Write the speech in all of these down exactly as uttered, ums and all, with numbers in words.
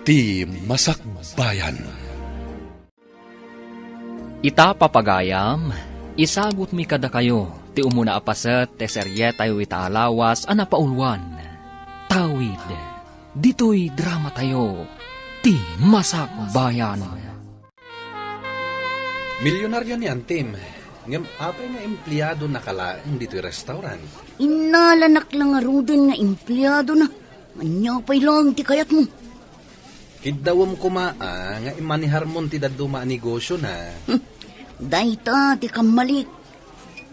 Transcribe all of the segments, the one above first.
Ti Masakbayan. Ita, papagayam, isagutmi kadakayo ti umuna a paset ti serietayo ita a lawas a napauluan. Tawid, ditoy dramatayo, Ti Masakbayan. Milyonaryo ni Antim, ngem apay nga empleadona ka laeng ditoy restaurant? Innalanak la ngaruden nga empleadona. Ania pay laeng ti kayatmo? Kiddawem koma a nga imaneharmon ti dadduma a negosiona. Hmm. Dayta ti kammalik.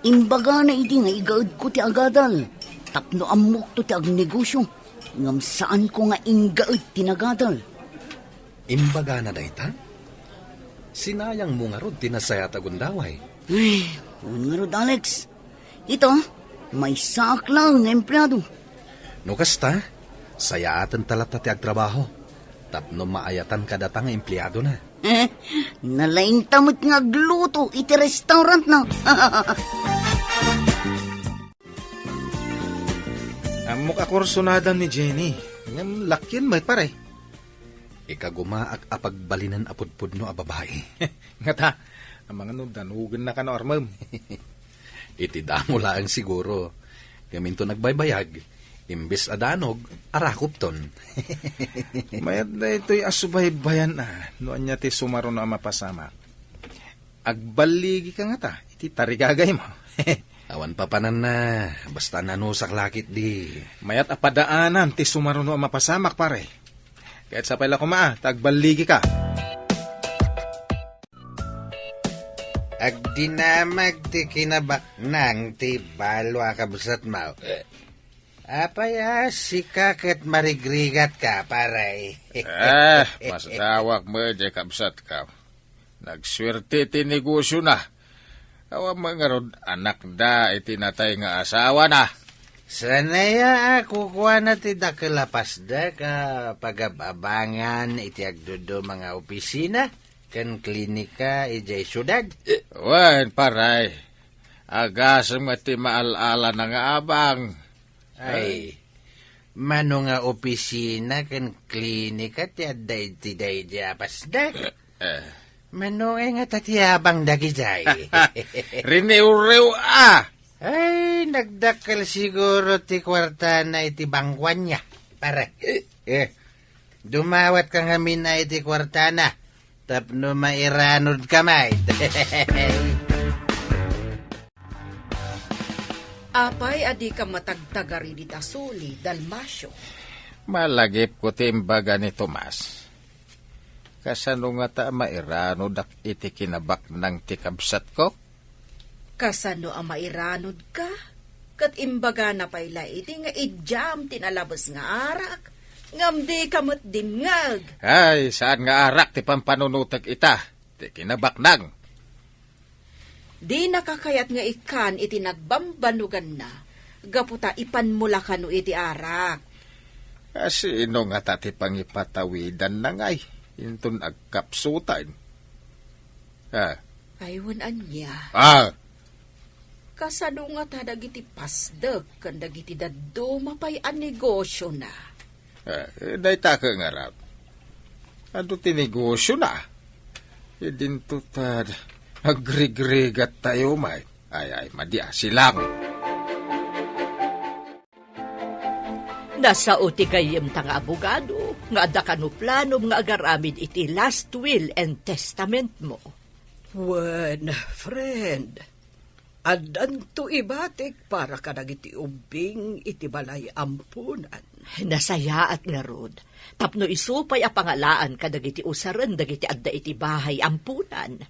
Imbagana idi nga igaedko ti agadal tapno ammokto ti agnegosio, ngem saanko nga inggaed ti nagadal. Imbagana dayta? Sinayangmo ngarud ti nasayaat a gundaway. Ay, wen ngarud, Alex. Ita, maysaak laeng nga empleado. No kasta, sayaatenta latta ti agtrabaho tapno maayatan kadata nga empleadona. Eh, nalaingta met nga agluto iti restaurantna. Ammok a kursunadam ni Jenny. Ngem lakien met, pare. Ikagumaak a pagbalinen a pudpudno a babai. Ngata, amangan no danogennaka no armem. Iti damo laeng siguro. Ngem inton agbaybayag, imbes a danog, arakopton. Mayat daytoy a subaybayan a, no ania ti sumaruno a mapasamak. Agballigika ngata iti tarigagaymo. Awan papananna, basta nanusak la ketdi. Mayat a padaanam ti sumaruno a mapasamak, pare. Ket sapay la koma a ta agballigika. Agdinamag ti kinabaknang ti balo a kabsatmo. Eh. Apay a sika ket marigrigatka, pare? Eh, masdawak met diay kabsatka. Nagsuerte ti negosiona. Awan met ngarud anakda iti natay nga asawana. Saan aya a kukuana ti dakkel a pasdek a pagab-abangan iti agduduma nga opisina ken klinika idiay siudad? Wen, pare. Agasem met ti maal-alana nga abang. Ay, mano nga opisina ken klinika ti adda iti daydi a pasdek? Eh. Mano ngay ngata ti abang dagijay? Riniwriw a! Ay, nagdakkel siguro ti kuartana iti bangkuanna, pare. Eh, dumawatka ngamin a iti kuartana tapno mairanodka met. Apay a dika matagtagari dita suli, Dalmacio? Malagipko ti imbaga ni Tomas. Kasano ngata a mairanodak iti kinabaknang ti kabsatko? Kasano a mairanodka? Ket imbagana pay la idi nga idiam ti nalabes nga arak, ngem dika met dimngeg. Ay, saan nga arak ti pampanunotek ita, ti kinabaknang. Dinaka kayat nga ikkan iti nagbambanuganna, gapu ta ipanmo la kano iti arak. A, sino ngata ti pangipatawidanna ngay inton agkapsutan? Ah. Ay, wen ania? Ah. Kasano ngata dagiti pasdek ken dagiti dadduma pay a negosiona? Eh, dayta ket ngarud. Adu ti negosiona. Idinto ta agrigrigat tayo, may. Ay, ay, madi a, silang. Nasao ti gayyemta nga abogado nga adda kano planom nga agaramid iti last will and testament mo. Wen, friend, addanto ibatik para kadagiti ubbing iti balay ampunan. Nasayaat ngarud, tapno isu pay a pangalaan kadagiti usaren dagiti adda iti bahay ampunan.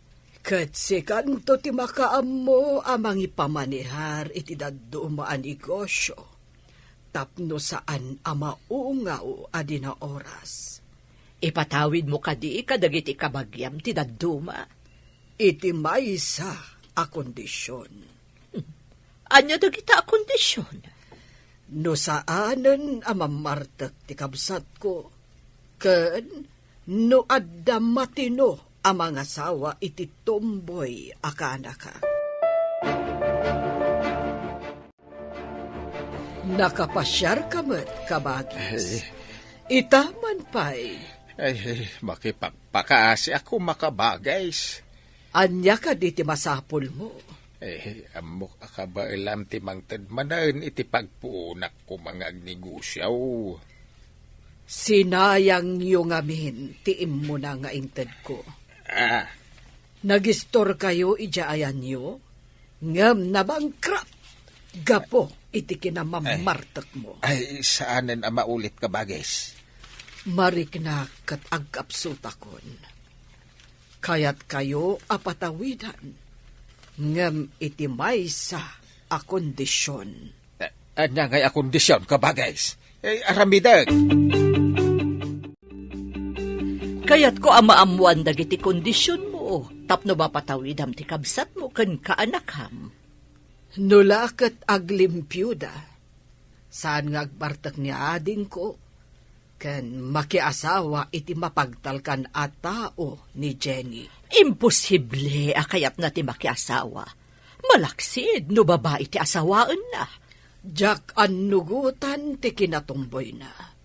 Ket sikanto ti makaammo a mangipamanehar iti dadduma a negosio, tapno saan a maungaw a di naoras. Ipatawidmo kadi kadagiti kabagiam ti dadduma? Iti maysa a kondision. Ania dagita a kondision? No saanen a mammartek ti kabsatko, ken no adda matino a mangasawa iti tomboy a kaanakak. Nakapasiarka met, kabagis. Ay. Ita man pay, Ay, makipakpakaasiak koma, kabagis. Ania kadi ti masapulmo? Eh, ammok a kabaelam ti mangted manen iti pagpuonak koma nga agnegosio. Sinayangyo ngamin ti immuna nga intedko. Ah. Nagistorkayo idiay ayanyo, ngem nabangkrut gapu iti kinamammartekmo. Ay, saanen a maulit, kabagis. Mariknak ket agkapsutakon. Kayatkayo a patawidan, ngem iti maysa a kondision. A-, ania ngay a kondision, kabagis? Eh, aramidek. Kayatko a maammoan dagiti kondisionmo tapno mapatawidam ti kabsatmo ken kaanakam. No la ket aglimpioda, saan nga agbartek ni adingko ken makiasawa iti mapagtalkan a tao ni Jenny. Imposible a kayatna ti makiasawa. Malaksid no babai ti asawaenna. Diak annugotan ti kinatumboyna.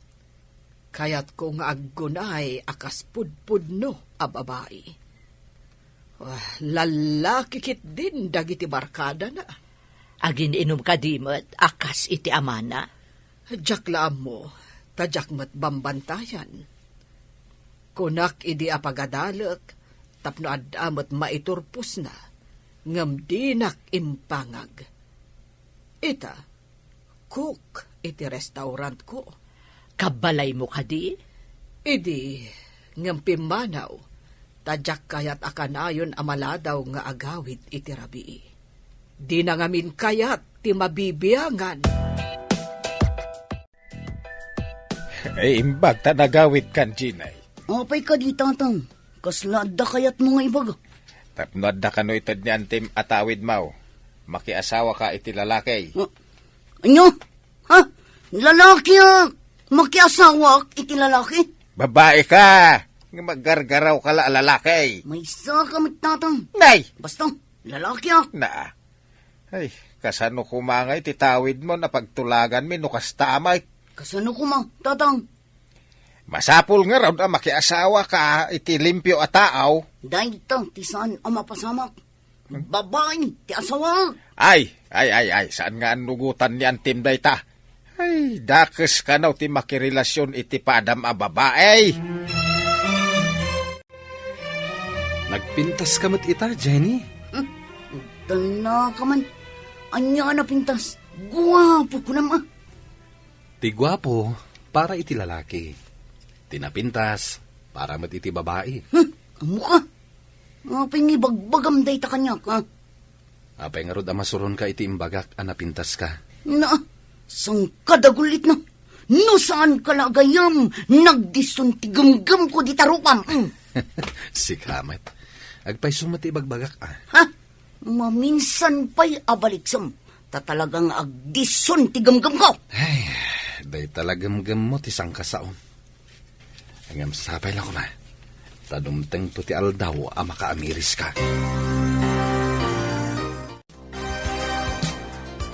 Kayatko nga aggunay a kas pudpudno a babai. Ah, lallaki ketdin dagiti barkadana. Agin-inum kadi met a kas iti amana? Diak la ammo, ta diak met bambantayan. Kunak idi a pagadalek tapno adda met maiturposna, ngem dinak impangag. Ita, cook iti restaurantko. Kabbalaymo kadi? Idi, ngem pimmanaw, ta diak kayat a kanayon a maladaw nga agawid iti rabii. Dina ngamin kayat ti mabibiangan. Ay, imbag ta nagawidkan, Jenny. Apay kadi, Tatang? Kasla adda kayatmo nga ibaga? Tapno adda kano ited ni Antim a tawidmo, makiasawaka iti lalaki. Ah, ania? Ha? Lalaki a makiasawak iti lalaki? Babai ka! Nga maggargaraw ka la a lalaki. Maysa ka met, Tatang. Nay! Basta, lalaki a. Naa. Ay, kasano koma nga iti tawidmo a pagtulaganmi no kasta met? Kasano koma, Tatang? Masapul ngarud a makiasawaka iti limpio a tao. Dayta ti saan a mapasamak. Babai ti asawaek. Ay, ay, ay, ay, saan nga annugotan ni Antim dayta? Ay, dakes kano ti makirelasion iti padam a babai. Nagpintas ka met ita, Jenny? Hmm, dala ka man. Ania a napintas? Guapo kunam a. Ti guapo, para iti lalaki. Ti napintas, para met iti babai. Hmm, ammo ka. Apay nga ibagbagam dayta kaniak, ha? Apay ngarud a masuronka iti imbagak a napintas ka? Na, saan ka dagulitna? No saan ka la agayam, nagdison ti gemgemko dita rupam. Mm. Sika met. Agpayso met ti ibagbagak, ah. Ha? Maminsan pay a baliksem, ta talaga nga agdison ti gemgemko. Ay, dayta la gemgemmo ti sangkasaom. Ngem sapay la koma, ta dumtengto ti aldaw a makaamiriska.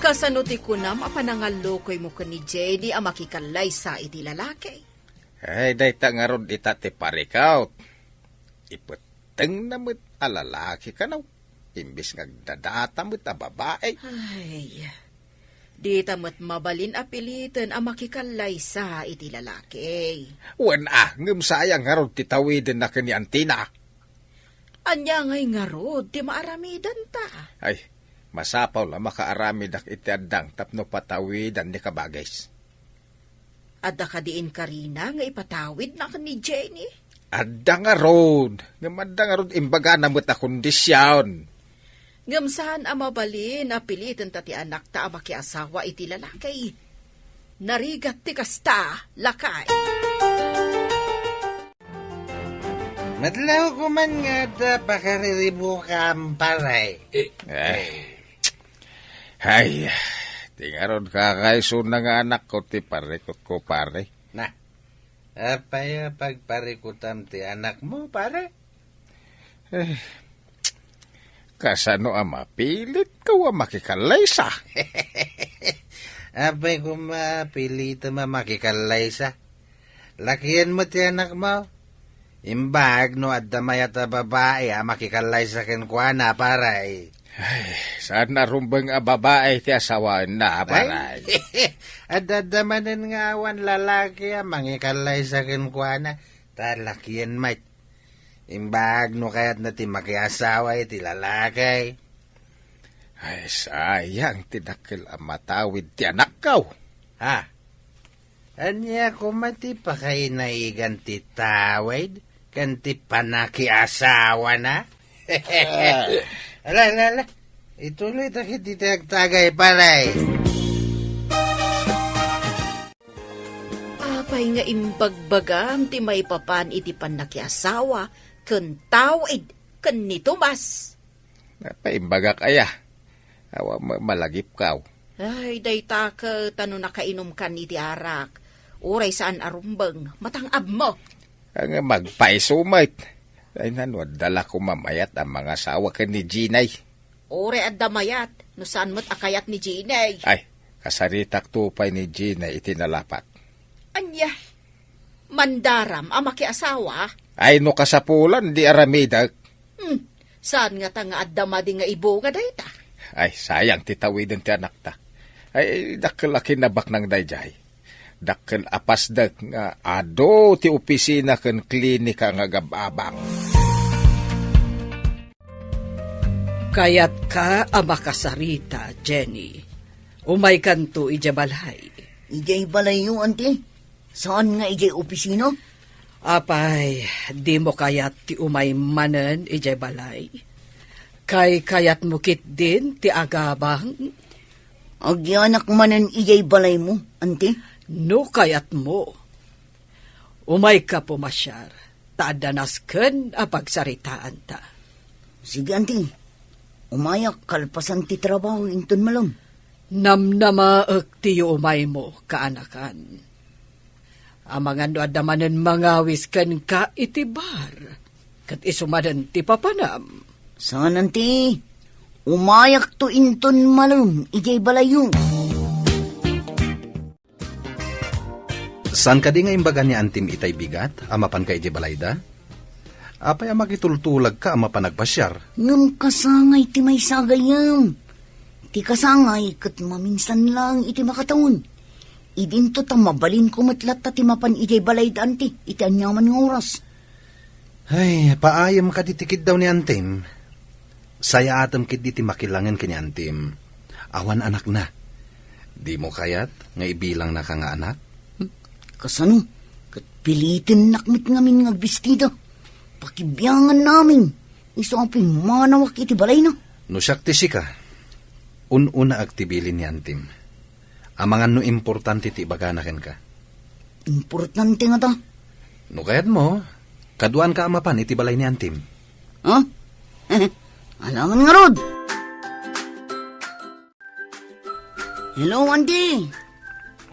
Kasano ti kunam a panangallukoymo ken ni Jenny a makikallaysa iti lalaki? Ay, dayta ngarud ita ti parikut. Ipettengna met a lalaki kano, imbes nga agdadata met a babai. Ay, dita met mabalin a piliten a makikallaysa iti lalaki. Wen a, ngem sayang ngarud ti tawidenna ken ni Antina. Ania ngay ngarud ti maaramidanta? Ay, masapul a makaaramidak iti addang tapno patawidan ni kabagis. Adda kadi inkarina nga ipatawidna ken ni Jenny? Adda ngarud, ngem adda ngarud imbagana met a kondision. Ngem saan a mabalin a pilitenta ti anakta a makiasawa iti lalaki. Narigat ti kasta, lakay. Madlaw koma nga adda pakariribukam, pare. Eh, eh. Ay, ti ngarud kakaisuna nga anakko ti parikutko, pare. Na, apay a pagparikutam ti anakmo, pare? Eh, kasano a mapilitko a makikallaysa? Apay koma pilitem a makikallaysa? Lakienmo ti anakmo, Imbag no adda mayat a babai a makikallaysa kenkuana, pare. Ay, saan a rumbeng a babai ti asawaenna, pare. Ay, adda, adda manen nga awan lalaki a mangikallaysa kenkuana, ta lakien met. Imbag no kayatna ti makiasawa iti lalaki. Ay, sayang ti dakkel a matawid ti anakko. Ha? Ania koma ti pakainaigan ti tawid ken ti panakiasawana? Ah. Ala, ala, ala. Ituloy ta ket iti agtagay, pare. Apay nga imbagbagam ti maipapan iti pannakiasawa ken tawid ken ni Tomas? Napaimbagak aya. Awan met malagipkaw. Ay, dayta ket no nakainumkan iti arak, uray saan a rumbeng, matang-abmo. Nga magpaiso met. Ay, nano, adda la koma mayat a mangasawa ken ni Jenny. Uray adda mayat, no saan met a kayat ni Jenny. Ay, kasaritakto pay ni Jenny iti nalapak. Ania? Mandaram a makiasawa? Ay, no kasapulan, di aramidek. Hmm, saan ngata nga adda madi nga ibunga dayta? Ay, sayang ti tawiden ti anakta. Ay, dakkel a kinabaknang daydiay. Dakkel a pasdek nga adu ti opisina ken klinika nga agab-abang. Kayatka a makasarita, Jenny. Umaykanto idiay balay. Idiay balayyo, anti? Saan nga idiay opisina? Apay, dimo kayat ti umay manen idiay balay? Kaykayatmo ketdin ti agabang? Agyanak manen idiay balaymo, anti? No kayatmo. Umayka pumasiar, ta adda nasken a pagsaritaanta. Sige, anti. Umayak kalpasan ti trabaho inton malem. Namnamaek ti yuumaymo, kaanakan. Amangan no adda manen mangawis kenka iti bar, ket isu manen ti papanam. Saan, anti. Umayakto inton malem idiay balayyo. Saan kadi nga imbaga ni Antim itay bigat a mapanka idiay balayda? Apay a makitultulagka a mapan agpasiar? Ngem kasangay ti maysa gayam. Ti kasangay ket maminsan laeng iti makatawen. Idinto ta mabalinko met latta ti mapan idiay balayda, anti, iti aniaman nga oras. Ay, paayem kadi ti kiddaw ni Antim. Sayaatem ketdi ti makilangen ken ni Antim. Awan anakna. Dimo kayat nga ibilangnaka nga anak? Hmm, kasano? Ket pilitennak met ngamin nga agbistida. Pakibianganna amin. Isu a pimmanawak iti balayna. No siak ti sika, un-unaak ti bilin ni Antim. Amangan no importante ti ibagana kenka. Importante ngata? No kayatmo, kaduaanka a mapan iti balay ni Antim. Ha? Alangan ngarud! Hello, Anti!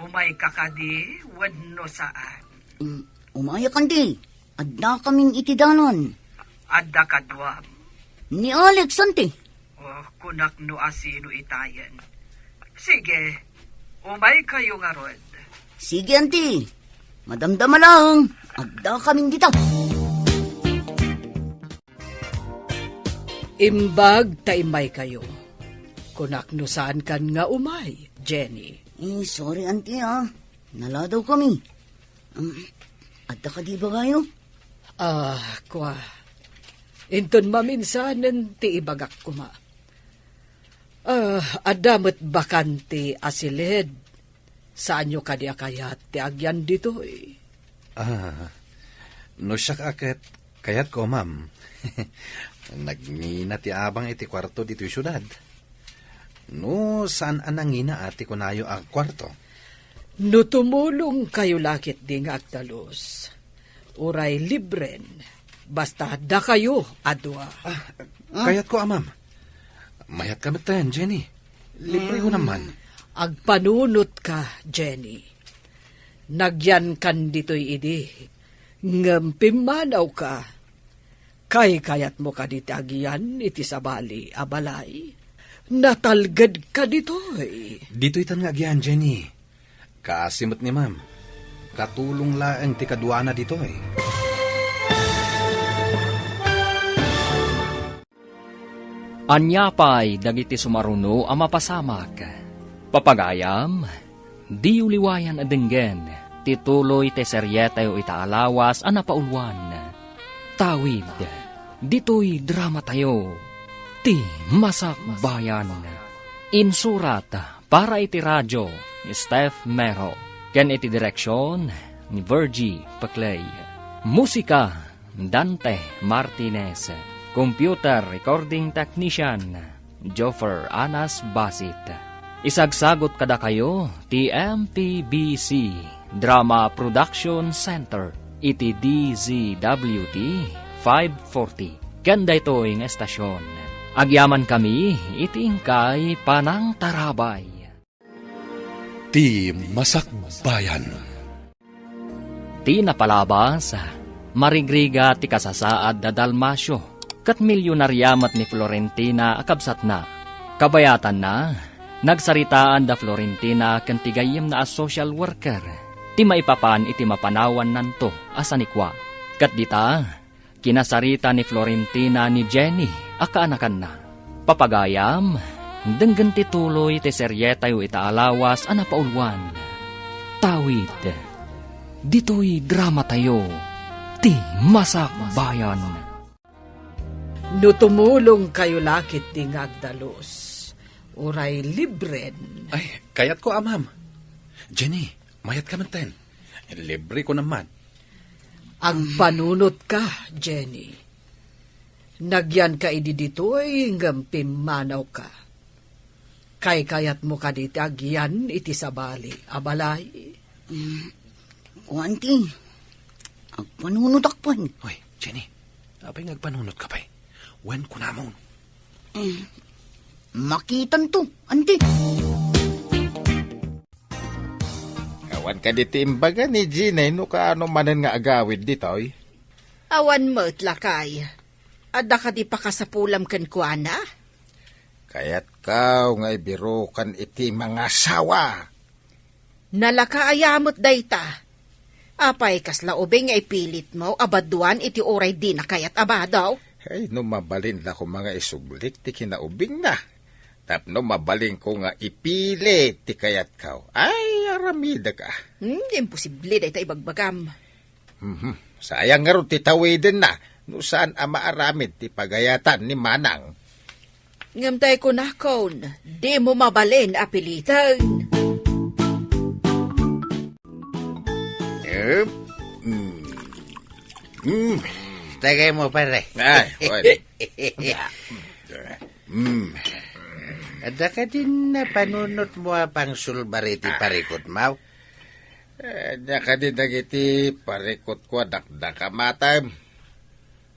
Umayka kadi wenno saan? Mm, umayak, Anti. Addakamin iti dalan. Adda kaduam? Ni Alex, Anti. Oh, kunak no asino itayen. Sige, umaykayo ngarud. Sige, Anti. Madamdama laeng, addakamin dita. Imbag ta immaykayo. Kunak no saankan nga umay, Jenny. Eh, sorry, Anti, ah. Naladawkami. Um, adda kadi ibagayo? Ah, kua. Inton maminsanen ti ibagak koma. Ah, adda met bakante a siled. Saanyo kadi a kayat ti agyan ditoy? Ah, no siak a ket kayatko, ma'am. Nagngina ti abang iti kuarto ditoy siudad. No saan a nangina a ti kunayo a kuarto? No tumulongkayo la ketdi nga agtalus, uray libren, basta dakayo a dua. Ah, kayatko a, ma'am. Mayatka metten, Jenny. Libre ko naman. Agpanunotka, Jenny. Nagyankan ditoy idi, ngem pimmanawka. Kaykayatmo kadi ti agyan iti sabali a balay? Natalgedka ditoy. Ditoytan nga agyan, Jenny. Kaasi met ni ma'am. Katulong laeng ti kaduana ditoy. Ania pay dagiti sumaruno a mapasamak? Papagayam, diyo liwayan a denggen ti tuloy ti serietayo ita a lawas a napauluan. Tawid, ditoy dramatayo, ti Masakbayan. Insurat para iti radio, Steph Mero, ken iti direksyon ni Virgie Peclay. Musika, Dante Martinez. Computer recording technician, Joffer Anas Basit. Isagsagot kadakayo ti M P B C Drama Production Center iti D Z W T five forty. Ken daytoy nga estasyon, agyamankami iti inkay panangtarabay. Ti Masakbayan. Ti napalabas, marigrigat ti kasasaad da Dalmacio, ket milyonaria met ni Florentina a kabsatna. Kabayatanna, nagsaritaan da Florentina ken ti gayyemna a social worker ti maipapan iti mapanawannanto a sanikua. Ket dita, kinasarita ni Florentina ni Jenny a kaanakanna. Papagayam, denggen ti tuloy ti serietayo ita a lawas a napauluan. Tawid, ditoy dramatayo, ti Masakbayan. No tumulongkayo la ketdi nga agdalus, uray libren. Ay, kayatko, Amam. Jenny, mayat ka metten. Libre ko naman. Agpanunotka, Jenny. Nagyanka idi ditoy ngem pimmanawka. Kaykayatmo kadi ti agyan iti sabali a balay? Mm, kuan ti, agpanunotak pay. Hoy, Jenny, apay nga agpanunotka pay? Wen kunamon. Mm, makitanto, anti. Awan kadi ti imbaga ni Jenny no kaano manen nga agawid ditoy? Awan met, lakay. Adda kadi pakasapulam kenkuana? Kayatko nga ibirukan iti mangasawa. Nalaka aya met dayta. Apay kasla ubing nga ipilitmo a baduan iti uray dina kayat a bado? Ay, no mabalin la koma nga isublik ti kinaubingna. Tapno mabalinko nga ipilit ti kayatko. Ay, aramidek a. Hmm, imposible dayta ibagbagam. Mhm. Sayang ngarud ti tawidenna no saan a maaramid ti pagayatan ni Manang. Ngem tay kunakon, dimo mabalin a piliten. Em, mm. Mm. Tagay mo, pare. Ay, pwede. Mm. Adda kadin napanunotmo a pangsulbar iti parikutmo? Eh, ania kadi dagiti parikutko a dakdakam, atem?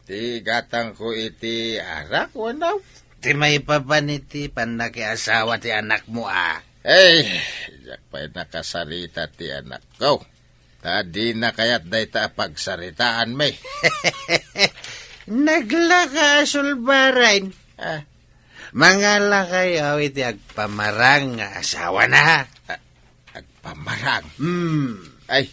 Ti gatangko iti arak, wenno? Ti maipapan iti pannakiasawa ti anakmo, a? Ay, diak pay nakasarita ti anakko. Ta dina kayat dayta a pagsaritaanmi. Naglaka a sulbaren. Ah. Mangalakayo iti agpamarang nga asawana. Ah, agpamarang? Hmm. Ay,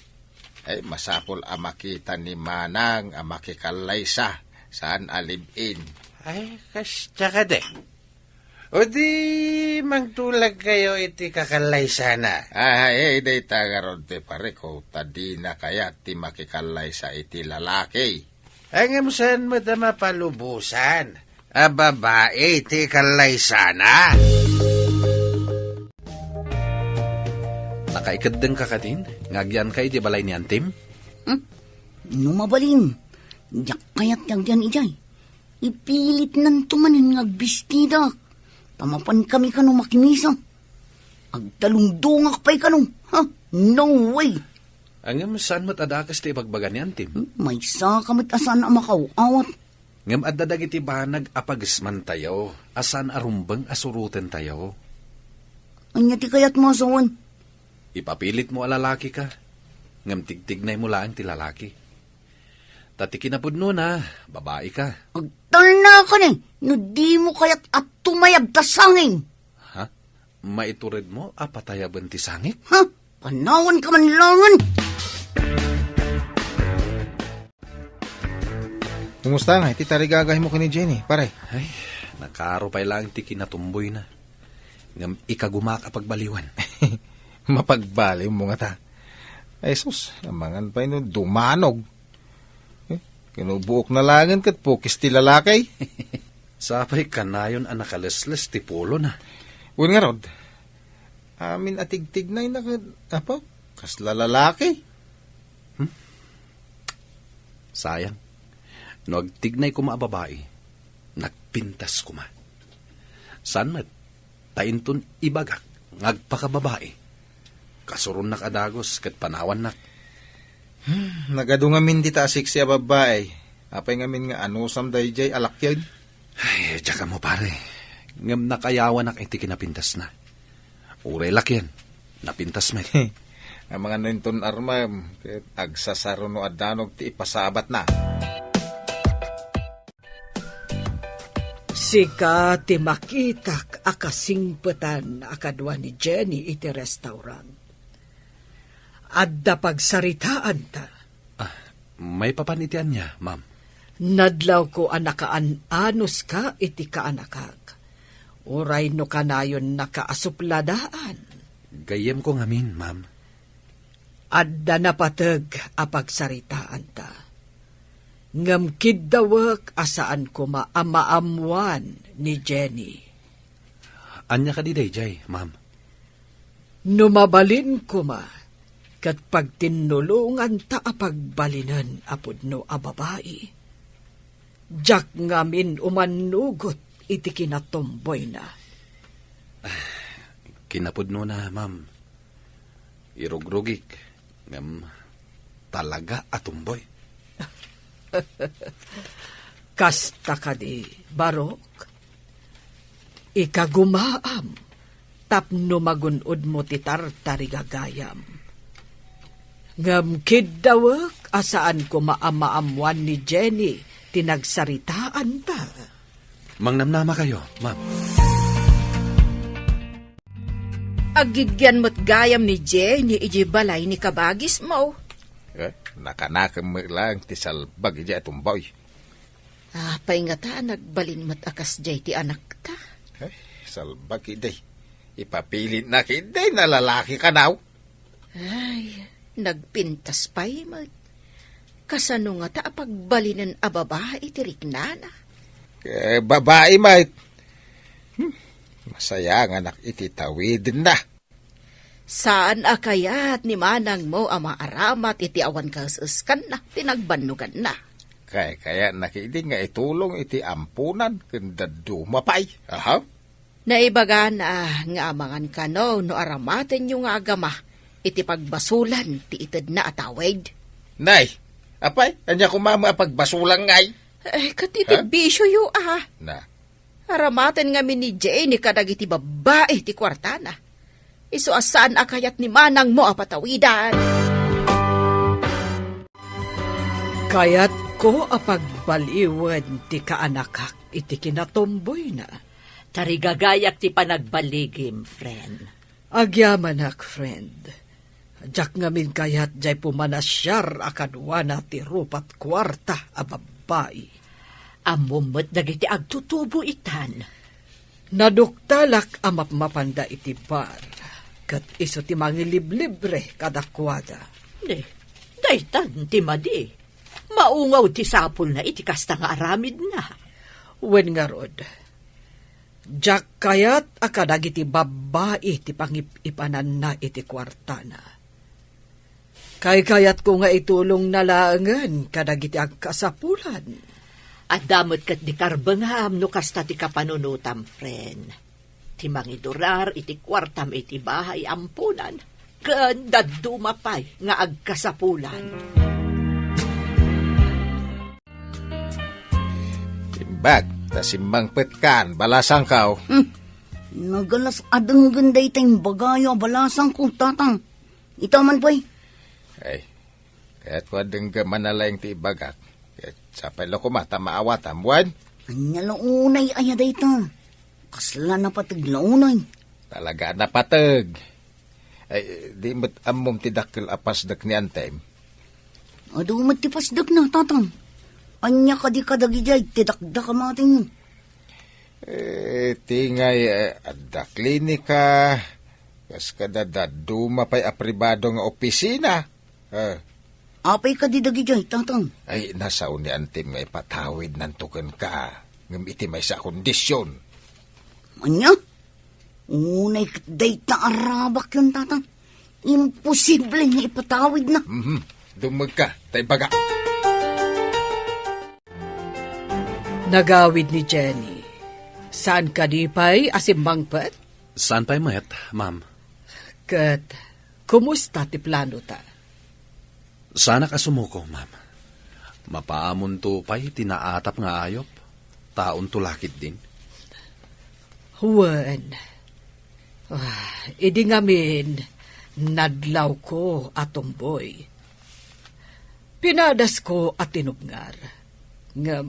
ay, masapul a makita ni Manang a makikallaysa, saan a live-in. Ay, kasta kadi. O di, mangtulagkayo iti kakallaysana. Ay, ay, dayta ngarud ti parikko, ta dina kayat ti makikallaysa iti lalaki. Ngem saan met a mapalubosan a babai ti kallaysana? Nakaikeddengka kadin nga agyanka iti balay ni Antim? Hmm? No mabalin, diak kayat ti agyan idiay. Ipilitnanto manen nga agbistidak. Ta mapankami kano makimisa. Agtalungdongak pay kano. Ha? No way! Ngem saan met a dakes ti ibagbaga ni Antim? Hmm, maysaka met a saan a makaw-awat. Ngem adda dagiti banag a pagesmantayo a saan a rumbeng a surotentayo. Ania ti kayatmo a sawen? Ipapilitmo a lalakika, ngem tigtignaymo laeng ti lalaki. Ta ti kinapudnona, babaika. Agtalnakani no dimo kayat a tumayab ta sangin. Ha? Maituredmo a patayaben ti sangik? Ha? Panawanka man laengen! Kumusta nga iti tarigagaymo ken ni Jenny, pare? Ay, Nakaro pay laeng ti kinatumboyna. Ngem ikagumak a pagbaliwen. Mapagbaliwmo ngata. Ay sus, amangan pay no dumanog. Eh, kinubuokna laengen ket pukis ti lalaki. Sapay kanayon a nakalesles ti pulona. Wen ngarud, amin a tigtignayna ket, apo, kasla lalaki. Hmm? Sayang. No agtignay koma a babai, nagpintas koma. Saan met, ta inton ibagak nga agpakababai, kasuronnak a dagus ket panawannak. Hmm, nagadu ngamin dita a seksi a babbai. Apay ngamin nga anusam daydiay a lakian? Ay, diak ammo, pare. Ngem nakayawanak iti kinapintasna. Uray lakian, napintas met. Amangan no inton armam, ket agsasaro no addanog ti ipasabatna. Sika ti makitak a kasingpetan a kadua ni Jenny iti restaurant. Adda pagsaritaanta. Ah, maipapan iti ania, ma'am? Nadlawko a nakaan-anuska iti kaanakak. Uray no kanayonnaka a supladaan. Gayyemko ngamin, ma'am. Adda napateg a pagsaritaanta. Ngem kiddawek a saan koma a maammoan ni Jenny. Ania kadi daydiay, ma'am? No mabalin koma, ket pagtinnulonganta a pagbalinen a pudno a babai. Diak ngamin umannugot iti kinatumboyna. Kinapudnona, ma'am. Irugrugik, ngem talaga a tumboy. Kasta kadi, Barok? Ikagumaam tapno magun-odmo ti tartarigagayam. Ngem kiddawek a saan koma a maammoan ni Jenny ti nagsaritaanta. Mangnamnamakayo, ma'am. Aggigyan met gayam ni Jenny idiay balay ni kabagismo. Eh, nakanakem met laeng ti salbag idiay a tumboy. Apay ngata a nagbalin met a kasdiay ti anakta? Ay, salbag idi. Ipapilitna idi na lalaki kanaw. Ay, nagpintas pay met. Kasano ngata a pagbalinen a babai ti riknana? Eh, babai met. Hmm, masayanganak iti tawidenna. Saan a kayat ni manangmo a maaramat iti awan kaes-eskanna ti nagbannoganna? Kaykayatna ketdi nga itulong iti amponan ken dadduma pay. Aha. Naibagana nga amangan kano no aramatenyo nga agama iti pagbasolan ti itedna a tawid. Nay, apay, ania koma met a pagbasolan ngay? Eh, ket iti Ha? bisioyo, ah. Na. Aramaten ngamin ni Jenny kadagiti babbai ti kuartana. Isu a saan a kayat ni manangmo a patawidan. Kayatko a pagbaliwen ti kaanakak iti kinatumboyna. Tarigagayak ti panagbaligim, friend. Agyamanak, friend. Diak ngamin kayat diay pumanasiar a kaduana ti rupat kuarta a babbai. Ammom met dagiti agtutubo itan. Naduktalak a mapmapanda iti bar, ket isu ti mangiliblibre kadakuada. Ne, daytan ti madi. Maungaw ti sapulna iti kasta nga aramidna. Wen ngarud, diak kayat a kadagiti babbai ti pangip-ipananna iti kuartana. Kaykayatko nga itulongna laengen kadagiti agkasapulan. Adda met ket di karbengam no kasta ti kapanunotam, friend. Ti mangidurar iti kuartam iti bahay amponan, ken dadduma pay nga agkasapulan. Imbag ta simmangpetkan, balasangko. Hmm. Nagalas a denggen dayta imbagayo a balasangko, Tatang. Ita man pay. Ay, kayatko a denggem a nalaing ti ibagak. Ket sapay la koma ta maawatam, wen? Ania la unay aya dayta? Kasla napateg la unay? Talaga a napateg. Ay, di met ammom ti dakkel a pasdek ni Antem? Adu met ti pasdekna, Tatang. Ania kadi kadagidiay ti dakdak a matenyo? Eh, ti ngay, eh, adda klinika, kas kada dadduma pay a pribado nga opisina. Eh. Apay kadi dagidiay, Tatang? Ay, nasao ni Antim nga ipatawidnanto kenka, ngem iti maysa a kondisyon. Ania? Unay ket dayta a rabakyon, Tatang. Imposible nga ipatawidna. Mhm. Dummegka, ta ibaga. Nagawid ni Jenny. Saan kadi pay a simmangpet? Saan pay met, ma'am. Ket, kumusta ti planota? Saanak a sumuko, ma'am. Mapaamonto pay ti naatap nga ayup. Taonto la ketdin. Wen. Ah, idi ngamin, nadlawko a tumboy. Pinadasko a tinubngar. Ngem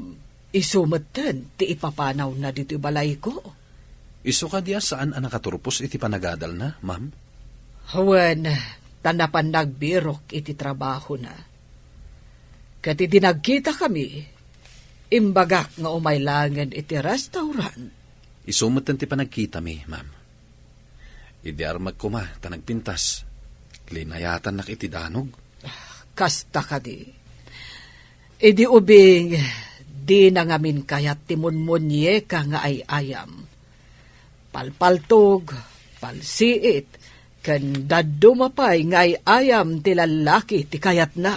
isu metten ti ipapanawna ditoy balayko. Isu kadi a saan a nakaturpos iti panagadalna, ma'am? Wen, ta napan nagbirok iti trabahona. Ket idi nagkitakami, imbagak nga umay laengen iti restaurant. Isu metten ti panagkitami, ma'am. Idi armek koma ta nagpintas, linayatannak iti danog. Kasta kadi. Idi ubing, dina ngamin kayat ti munmunieka nga ay-ayam. Palpaltog, palsiit, ken dadduma pay nga ay-ayam ti lallaki ti kayatna.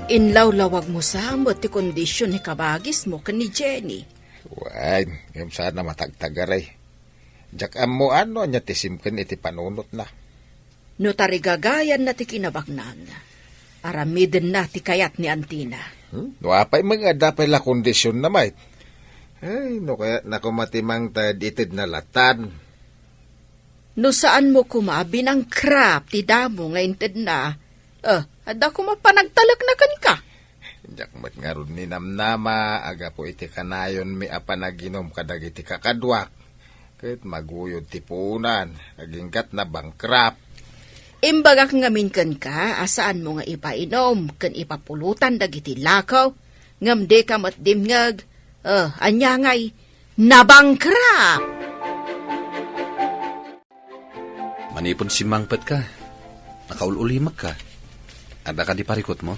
Inlawlawagmo sa met ti kondision ni kabagismo ken ni Jenny. Wen, ngem saan a matagtagaray. Diak ammoan no ania ti simken iti panunotna. No tarigagayanna ti kinabaknang, aramidenna ti kayat ni antina. Hmm? No apay met nga adda pay la kondisionna met. Ay, no kayatna koma ti mangted itedna latan. No saanmo koma a binangkrap ti damo nga intedna, eh, adda koma panagtalekna kenka. Diak met ngarud ninamnama a gapu iti kanayonmi a panaginum kadagiti kakaduak, ket maguyod ti puonan, agingga't nabangkrap. Imbagak ngamin kenka a saanmo nga ipainum ken ipapulotan dagiti lakaw, ngem dika met dimngeg. Eh, ania ngay, nabangkrap! Manipud simmangpetka, nakaul-ulimekka. Adda kadi parikutmo?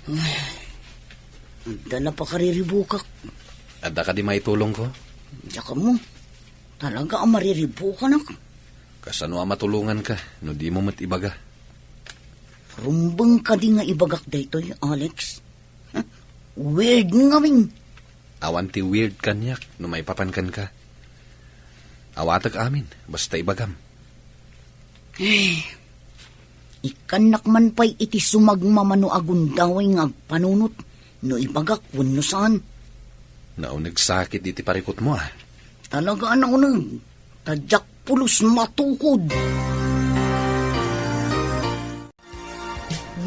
Ay, adda la pakariribukak. Adda kadi maitulongko? Diak ammo. Talaga a mariribukanak. Kasano a matulonganka no dimo met ibaga? Rumbeng kadi nga ibagak daytoy, Alex? Weird ngamin. Awan ti weird kaniak no maipapan kenka. Awatek amin, basta ibagam. Eh, ikkannak man pay iti sumagmamano a gundaway nga agpanunot no ibagak wenno saan. Naunegsakit iti parikutmo, ah. Talaga a nauneg. Ta diak pulos matukod.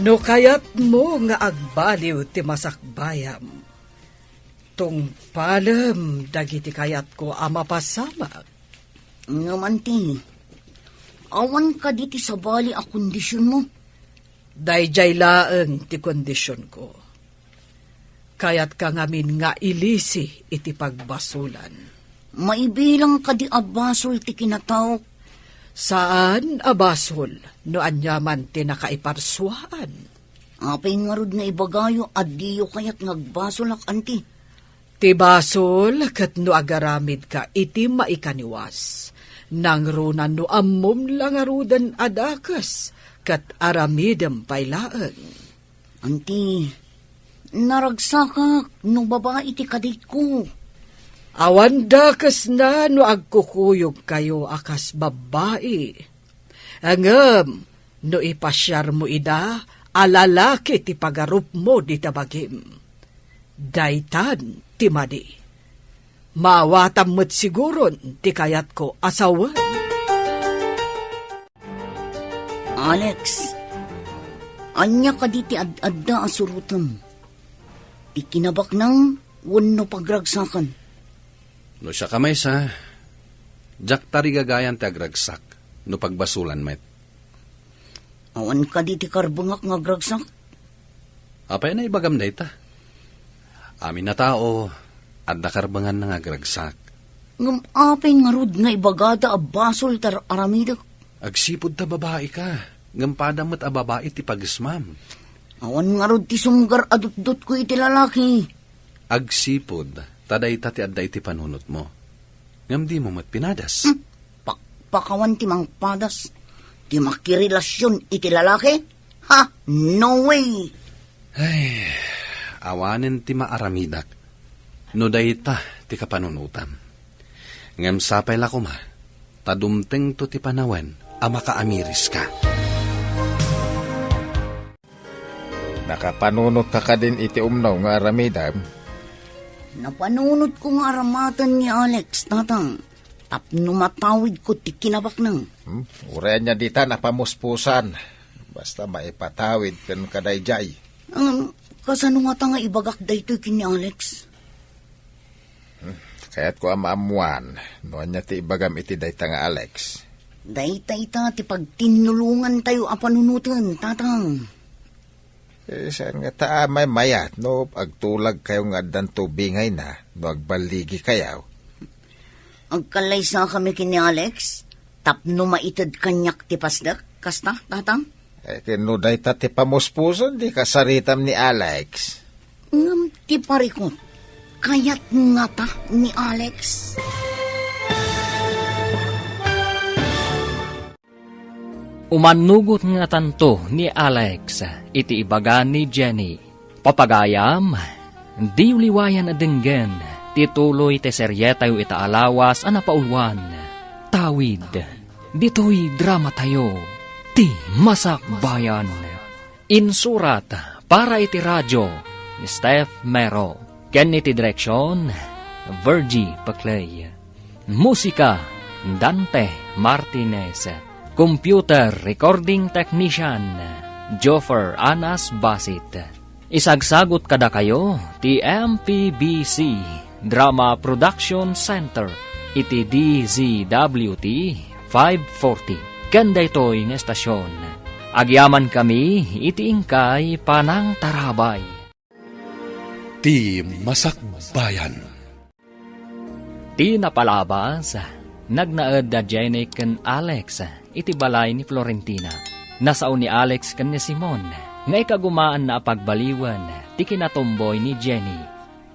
No kayatmo nga agbaliw ti masakbayam, tungpalem dagiti kayatko a mapasamak. Ngem anti, awan kadi ti sabali a kondisionmo? Daydiay laeng ti kondisionko. Kayatka ngamin nga ilisi iti pagbasolan. Maibilang kadi a basol ti kinataok? Saan a basol no aniaman ti nakaiparsuaan. Apay ngarud nga ibagayo a diyo kayat nga agbasolak, anti? Ti basol ket no agaramidka iti maikaniwas, nangruna no ammom la ngaruden a dakes ket aramidem pay laeng. Anti, naragsakak no babai ti kaditko. Awan dakesna no agkukuyogkayo a kas babbai. Ngem no ipasiarmo ida a lalaki ti pagarupmo dita bagim, daytan ti madi. Maawatam met siguron ti kayatko a sawen. Alex, ania kadi ti ad-adda a surotem? Ti kinabaknang wenno pagragsakan? No siak a maysa, diak tarigagayan ti agragsak no pagbasolan met. Awan kadi ti karbengak nga agragsak? Apay a naibagam dayta? Amin a tao, adda karbenganna nga agragsak. Ngem apay ngarud nga ibagada a basol ti ar-aramidek? Agsipud ta babaika, ngem padam met a babai ti pagesmam. Awan ngarud ti sumgar a dutdotko iti lalaki. Agsipud ta dayta ti adda iti panunotmo. Ngem dimo met pinadas. Hmm, pakpakawan ti mangpadas. Ti makirelasion iti lalaki? Ha? No way! Ay, awanen ti maaramidak no dayta ti kapanunotam. Ngem sapay la koma ta dumtengto ti panawen a makaamiriska. Nakapanunotka kadin iti umno nga aramidem? Napanunotko nga aramaten ni Alex, Tatang, tapno matawidko ti kinabaknang. Hmm? Uray ania dita napamuspusan. Basta maipatawid ken kadaydiay. Ngem, kasano ngata nga ibagak daytoy ken ni Alex? Hmm, kayatko a maammuan no ania ti ibagam iti dayta nga Alex. Dayta ita ti pagtinnulongantayo a panunoten, Tatang. Eh, saan ngata a maymayat no agtulagkayo nga addan tubingayna no agballigikayo? Agkallaysakami ken ni Alex tapno maited kaniak ti pasdek, kasta, Tatang? Eh, ken no dayta ti pamuspusan, di kasaritam ni Alex. Ngem ti parikut, kayat ngata ni Alex? Umannugot ngatanto ni Alex iti ibaga ni Jenny. Papagayam, diyo liwayan a denggen ti tuloy ti serietayo ita a lawas a napauluan. Tawid, ditoy dramatayo, Ti Masakbayan. Insurat para iti radio ni Steph Mero ken iti direksion, Virgie Paclay. Musika, Dante Martinez. Computer recording technician, Joffer Anas Basit. Isagsagot kadakayo ti M P B C Drama Production Center iti D Z W T five forty. Ken daytoy nga estasion, agyamankami iti inkay panangtarabay. Ti Masakbayan. Ti napalabas, nagnaed da Jenny ken Alex iti balay ni Florentina. Nasao ni Alex ken ni Simon nga ikagumaanna a pagbaliwen ti kinatumboy ni Jenny.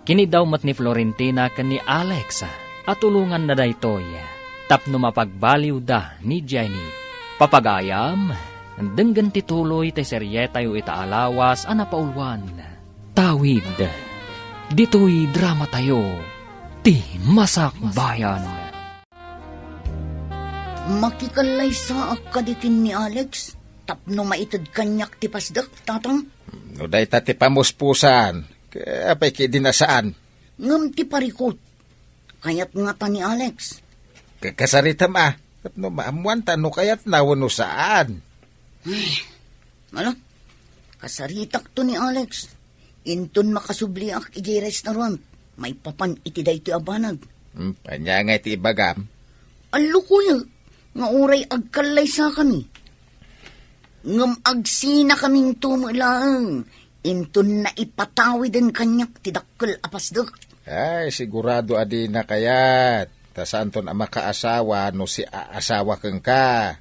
Kiniddaw met ni Florentina ken ni Alex a tulonganna daytoy tapno mapagbaliwda ni Jenny. Papagayam, denggen ti tuloy ti serietayo ita a lawas a napauluan. Tawid, ditoy dramatayo, Ti Masakbayan. Makikallaysaak kadi ken ni Alex tapno maited kaniak ti pasdek, Tatang? No dayta ti pamuspusan, apay ketdi a saan? Ngem ti parikut, kayat ngata ni Alex. Ka-, kasaritam a, tapno maammuanta no kayatna wenno saan. Ay, ala, kasaritakto ni Alex. Inton makasubliak idiay restaurant, maipapan iti daytoy a banag. Hmm, ania ngay ti ibagam? Allukoyek nga uray agkallaysakami. Ngem agsinakaminto met laeng inton naipatawiden kaniak ti dakkel a pasdek. Ay, sigurado a dina kayat. Ta saanton a makaasawa no siaasawa kenka.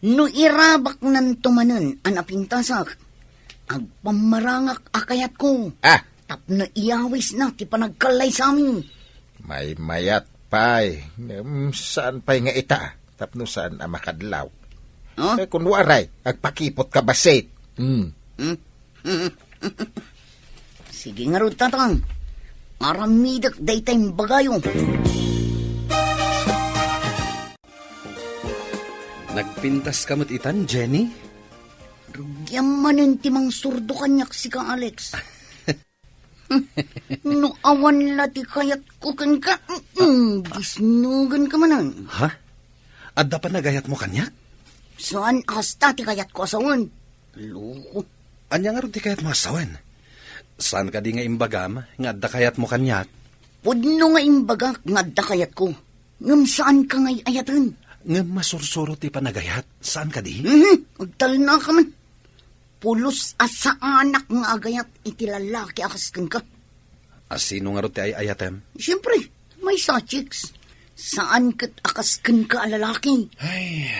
No irabaknanto manen a napintasak, agpammarangak a kayatko. Ah! Tapno iyawisna ti panagkallaysami. Maymayat pay, ngem saan pay nga ita, tapno saan a makadlaw. Huh? Eh, kun uray, agpakiputka bassit. Hmm. Hmm? Sige ngarud, Tatang. Aramidek dayta imbagayo. Nagpintaska met itan, Jenny? Rugiam manen ti mangsurdo kaniak sika, Alex. No awan la ti kayatko kenka, mm, disnugenka manen. Ha? Adda panagayatmo kaniak? Saan a kasta ti kayatko a sawen. Loko. Ania ngarud ti kayatmo a sawen? Saan kadi nga imbagam nga adda kayatmo kaniak? Pudno nga imbagak nga adda kayatko. Ngem saanka nga ay-ayaten. Ngem masursuro ti panagayat. Saan kadi? Mhm, agtalnaka man. Pulos a saanak nga agayat iti lalaki a kas kenka. A sino ngarud ti ay-ayatem? Siempre, maysa, chicks. Saan ket a kas kenka a lalaki. Ay,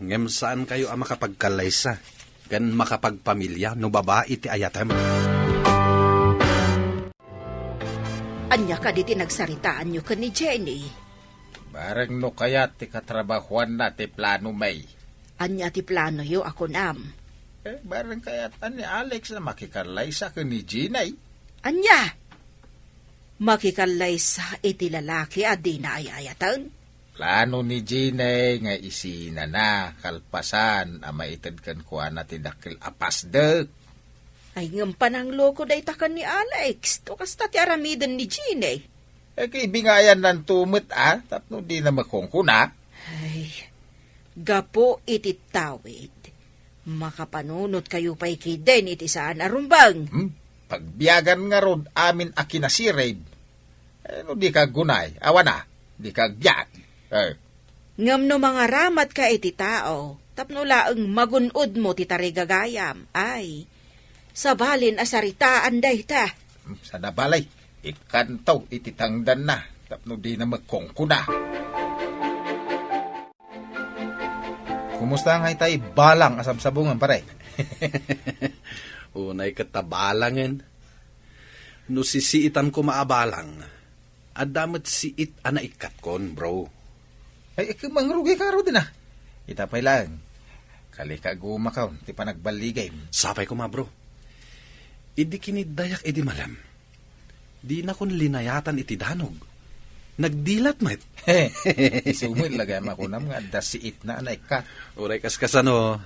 ngem saan kayo a makapagkallaysa ken makapagpamilia no babai ti ayatem. Ania kadi ti nagsaritaanyo ken ni Jenny? Bareng no kayat ti katrabahuanna ti plano, May. Ania ti planoyo a kunam? Eh, bareng kayat ni Alex a makikallaysa ken ni Jenny. Ania? Makikallaysa iti lalaki a dina ay-ayaten? Plano ni Jenny nga isinana kalpasan a maited kenkuana ti dakkel a pasdek. Ay, ngem panangloko dayta ken ni Alex. To kasta ti aramiden ni Jenny. Eh, kaibingayan nanto met, a, tapno dina makungkuna. Ay, gapu iti tawid, makapanunot kayo pay kiden iti saan a rumbeng. Hmm? Pagbiagan ngarud amin a kinasirib. Eh, no di ka aggunay, awan a, di ka agbiag. Eh. Ngem no mangaramatka iti tao, tapno laeng magun-odmo ti tarigagayam, ay, sabalin a saritaan dayta. Hmm, saan a bale, ikkanto iti tangdanna, tapno dina makungkuna. Kumusta nga itay balang a sabsabungan, pare? Unay ket ta balangen. No sisiitan koma a balang, adda met siit a naikkatkon, bro. Ay, ikka, mangrugay ka ngaruden a. Ita pay laeng. Kali ka agumakon ti panagballigim. Sapay koma, bro. Idi kiniddayak idi malem, dinakon linayatan iti danog. Nagdilat met. Isu met la gayam a kunam nga adda siitna a naikkat. Uray kaskasano,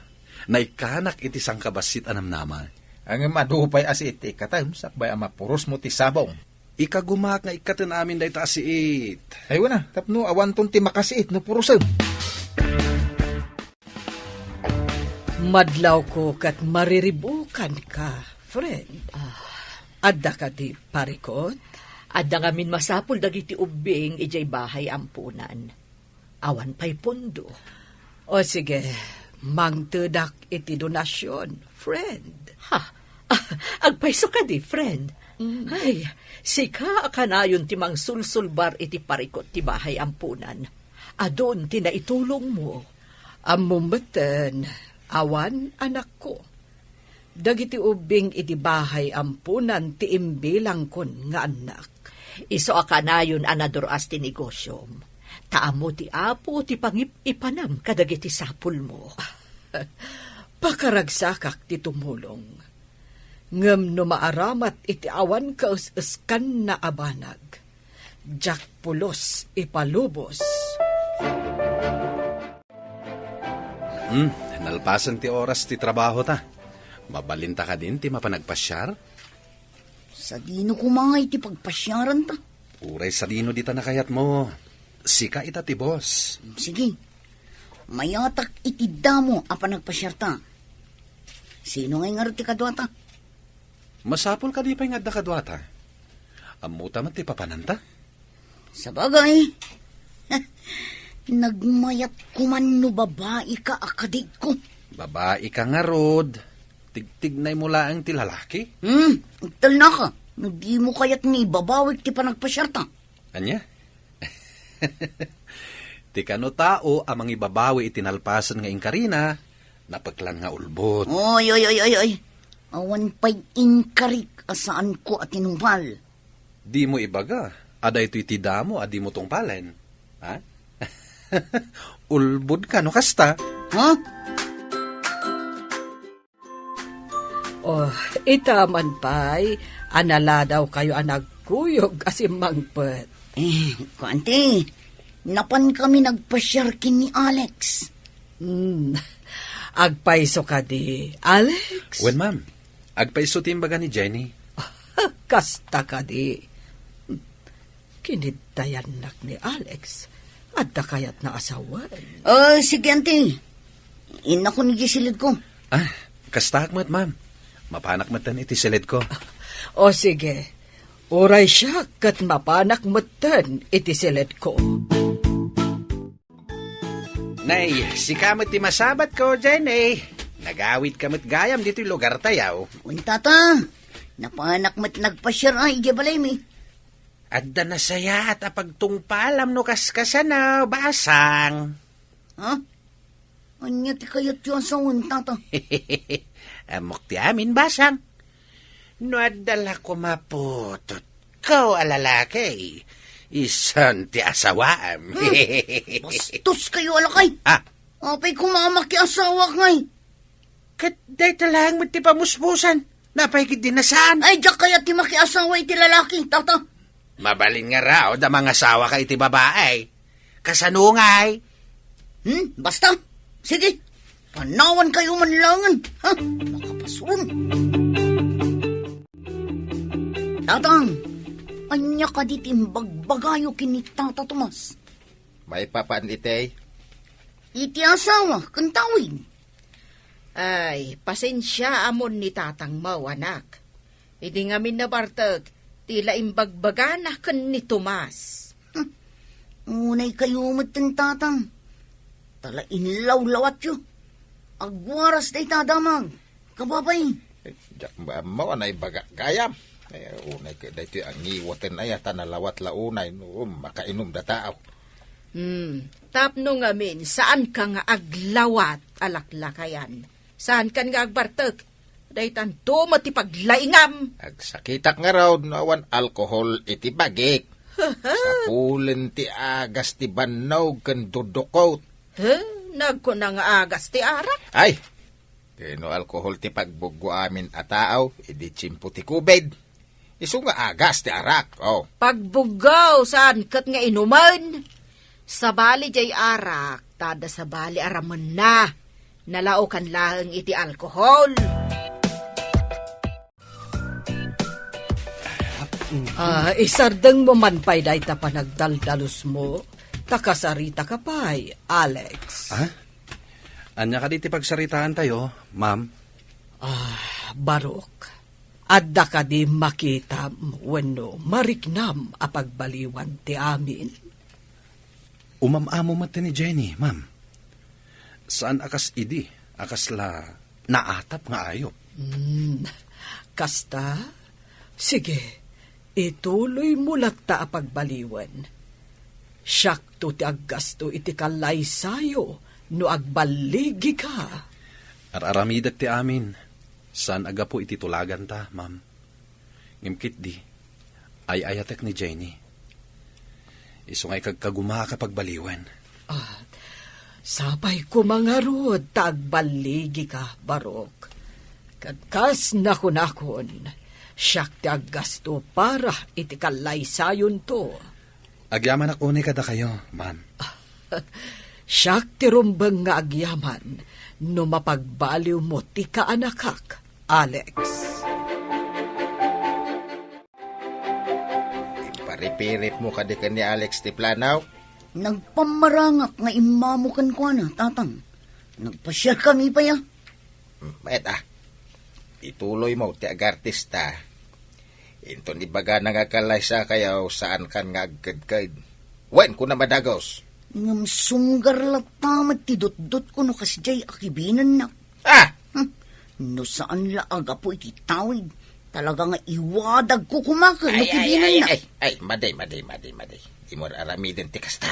naikkanak iti sangkabassit a namnama. Ngem adu pay a siit ti ikkatem, sakbay a mapurosmo ti sabong. Ikagumak nga ikkaten amin dayta a siit. Ay, wen a, tapno awanton ti makasiit no purosem. Madlawko ket mariribukanka, friend. Ah. Adda kadi parikut? Adda ngamin masapul dagiti ubbing idiay bahay ampunan. Awan pay pondo. O sige, mangtedak iti donasyon, friend. Ha? Ah, agpayso kadi, friend? Mm. Ay, sika a kanayon ti mangsulsulbar iti parikut ti bahay ampunan. Adun ti naitulongmo. Ammom metten, awan anakko. Dagiti ubbing iti bahay ampunan ti imbilangkon nga annak. Isu a kanayon a nadur-as ti negosyom. Ta ammo ti Apo ti pangip-ipanam kadagiti sapulmo. Pakaragsakak ti tumulong. Ngem no maaramat iti awan kaes-eskanna a banag, diak pulos ipalubos. Hmm, nalpasen ti oras ti trabaho ta. Mabalinta kadin ti mapan agpasiar? Sadino koma ngay ti pagpasiaran ta? Uray sadino dita nakayatmo. Sika ita ti boss. Sige. Mayatak iti damo a panagpasiar ta. Sino ngay ngarud ti kaduata? Masapul kadi pay nga adda kaduata? Ammota met ti papananta? Sabagay, nagmayat koman no babaika a kadiko. Babaika ngarud, tigtignaymo laeng ti lalaki? Hmm, agtalnaka, no dimo kayat nga ibabawik ti panagpasiarta. Ania? Ti kano tao a mangibabawi iti nalpasen nga inkarina, napeklan nga ulbod. Oy, oy, oy, oy, oy. Awan pay inkarik a saanko a tinungpal. Dimo ibaga a daytoy ti damo a dimo tungpalen. Ha? Ulbod ka no kasta. Ha? Oh, ita man pay, a naladaw kayo a nagkuyog a simmangpet. Eh, kuanti, napan kami nagpasiar ken ni Alex. Hmm, agpayso kadi, Alex? Wen, ma'am. Agpayso ti imbaga ni Jenny. Kasta kadi. Kiniddayannak ni Alex. Adda kayatna a sawen. Ah, sige, anti. Innakon iti silidko. Ah, kastaak met, ma'am. Mapanak metten iti silidko. O sige. Uray siak ket mapanak metten iti silidko. Nay, sika met ti masabatko, Jenny. Nagawidka met gayam ditoy lugartayo. Wen, tata. Napanak met nagpasiar a idiay balaymi. Adda nasayaat a pagtungpalam no kaskasano, basang. Ha? Ania ti kayatyo a sawen, tata? Ammok ti amin, basang. No adda la koma putotko a lalaki, isun ti asawaam. Hmm, bastoskayo a lakay. Ah. Apay koma a makiasawak ngay? Ket dayta laeng met ti pamuspusan. Napay ketdi a saan? Ay, diak kayat ti makiasawa iti lalaki, tata. Mabalin ngarud a mangasawaka iti babai. Kasano ngay? Hmm, basta. Sige. Panawankayo man laengen, ha? Makapasron. Tatang, ania kadi ti imbagbagayo ken ni Tata Tomas? Maipapan iti? Iti asawa ken tawid. Ay, pasensiaamon ni tatangmo, anak. Idi ngamin nabartek, ti la imbagbagana ken ni Tomas. Hmm. Unay kayo met ken tatang. Ta la inlawlawatyo. Agwaras dayta a damag. Kababay. Eh, diak ammo a naibaga gayam. Eh, unay ket daytoy a ngiwaten aya ta nalawat la unay no makainom da tao. Hmm, tapno ngamin, saanka nga aglawat a laklakayan. Saankan nga agbartek. Daytanto met ti paglaingam. Agsakitak ngarud no awan alkohol iti bagik. Sapulen ti agas ti bannog ken dudukot. He? Nagkuna nga agas ti arak? Ay, ken no alkohol ti pagbuggo amin a tao, idi tiempo ti covid. Isu nga agas ti arak, oh. Pagbuggo, saan ket nga inumen? Sabali jay arak, ta adda sabali a ramenna. Nalaokan laeng iti alkohol. Ah, isardengmo man pay dayta panagdaldalusmo, ta kasaritaka pay, Alex. Ah? Ania kadi ti pagsaritaantayo, ma'am? Ah, Barok, adda kadi makitam wenno mariknam a pagbaliwan ti amin? Umam-amo met ti ni Jenny, ma'am. Saan a kas idi a kasla naatap nga ayup. Hmm, kasta? Sige, ituloymo latta a pagbaliwen. Siakto ti aggasto iti kallaysayo no agballigika. Ar-aramidek ti amin. Saan a gapu iti tulaganta, ma'am. Ngem ketdi, ay-ayatek ni Jenny. Isu nga ikagkagumaak a pagbaliwen. Ah, sapay koma ngarud ta agballigika, Barok. Ket kas nakunakon, siak ti aggasto para iti kallaysayonto. Agyamanak unay kadakayo, ma'am. Siak ti rumbeng nga agyaman no mapagbaliwmo ti kaanakak, Alex. Imparipiripmo kadi ken ni Alex ti planaw? Nagpammarangak nga immamo kenkuana, Tatang. Nagpasiarkami pay a. Hmm, mayat a. Ituloymo ti agartista. Inton ibagana nga agkallaysakayo, saankan nga agkedked. Wen, kunam a dagus. Ngem sunggar latta met ti dutdotko no kasdiay a kibinennak. Ah! Hmm. No saan la a gapu iti tawid, talaga nga iwadagko koma ken no kibinennak. Ay, ay, ay, ay, madi, madi, madi, madi. Dimo aramiden ti kasta.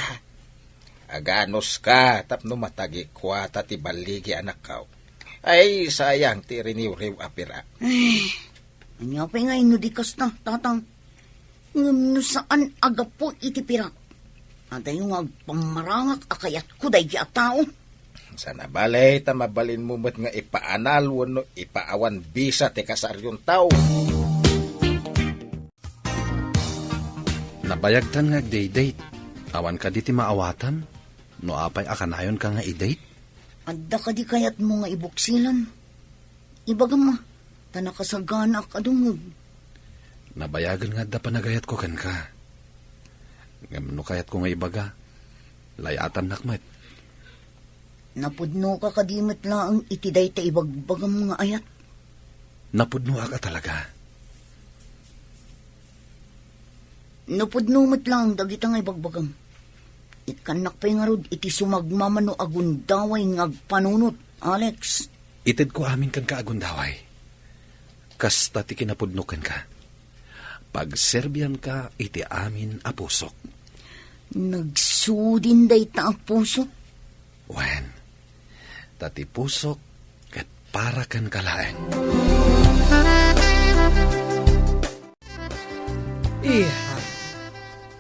Aganuska tapno matagikuata ti balligi anakko. Ay, sayang ti riniwriw a pira. Ay, ania pay nga inno di kasta, Tatang? Ngem no saan a gapu iti pira, adayo nga agpammarangak a kayatko daydi a tao. Sana bale ta mabalinmo met nga ipaanal wenno ipaawan bisa ti kasarionto. Nabayagtan nga agdate-date. Awan kadi ti maawatam no apay a kanayonka nga i-date? Adda kadi kayatmo nga ibuksilan? Ibagam a, ta nakasaganaak a dumngeg. Nabayagen nga adda panagayatko kenka. Ngem no kayatko nga ibaga, lay-atannak met. Napudnoka kadi met laeng iti dayta ibagbagam nga ayat? Napudnoak a talaga. Napudno met laeng dagita nga ibagbagam. Ikkannak pay ngarud iti sumagmamano a gundaway nga agpanunot, Alex. Itedko amin kenka a gundaway. Kasta ti kinapudno kenka. Pagserbianka iti amin a pusok. Nagsudin dayta a puso. Wen, ta ti pusok ket para kenka laeng. Iha,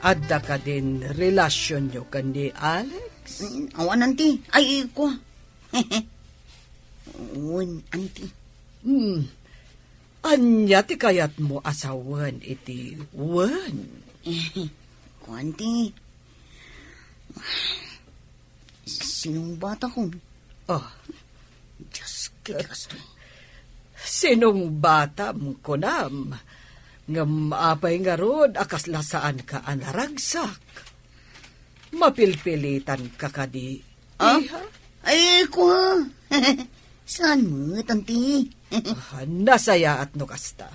adda kadin relasionyo ken ni Alex? Mm, awan, anti. Ay, kua. Wen, anti. Hmm. Ania ti kayatmo a sawen iti wen? Kua, anti. Sinong batakon? Ah. Dios, ket kastoy. Sinong batam, kunam? Ngem apay ngarud a kasla saanka a naragsak? Mapilpilitanka kadi, Ah? Iha? Ay, kua. Saan met, anti? Ah, nasayaat no kasta.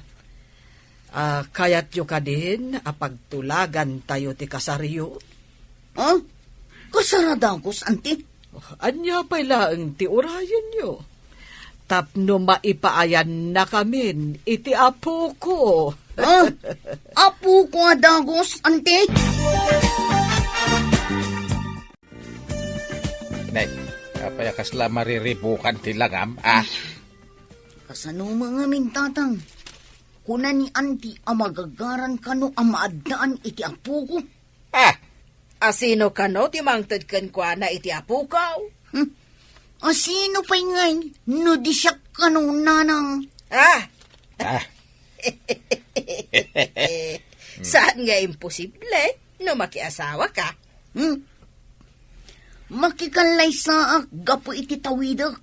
Ah, kayatyo kadin a pagtulagantayo ti kasaryo? Ah? Kasar a dagus, anti? Oh, ania pay laeng ti urayenyo? Tapno maipaayannakamin iti apoko. Ah? Apoko a dagus, anti? Nay, apay a kasla mariribukan ti langam, a? Kasano met ngamin, tatang? Kuna ni anti a magagaran kano a maaddaan iti apoko. Ah! A sino kano ti mangted kenkuana iti apoko? Hmm. A sino pay ngay no di siak kano, nanang? Ah! Ah. Saan nga imposible no makiasawaka? Hmm? Makikallaysaak gapu iti tawidek,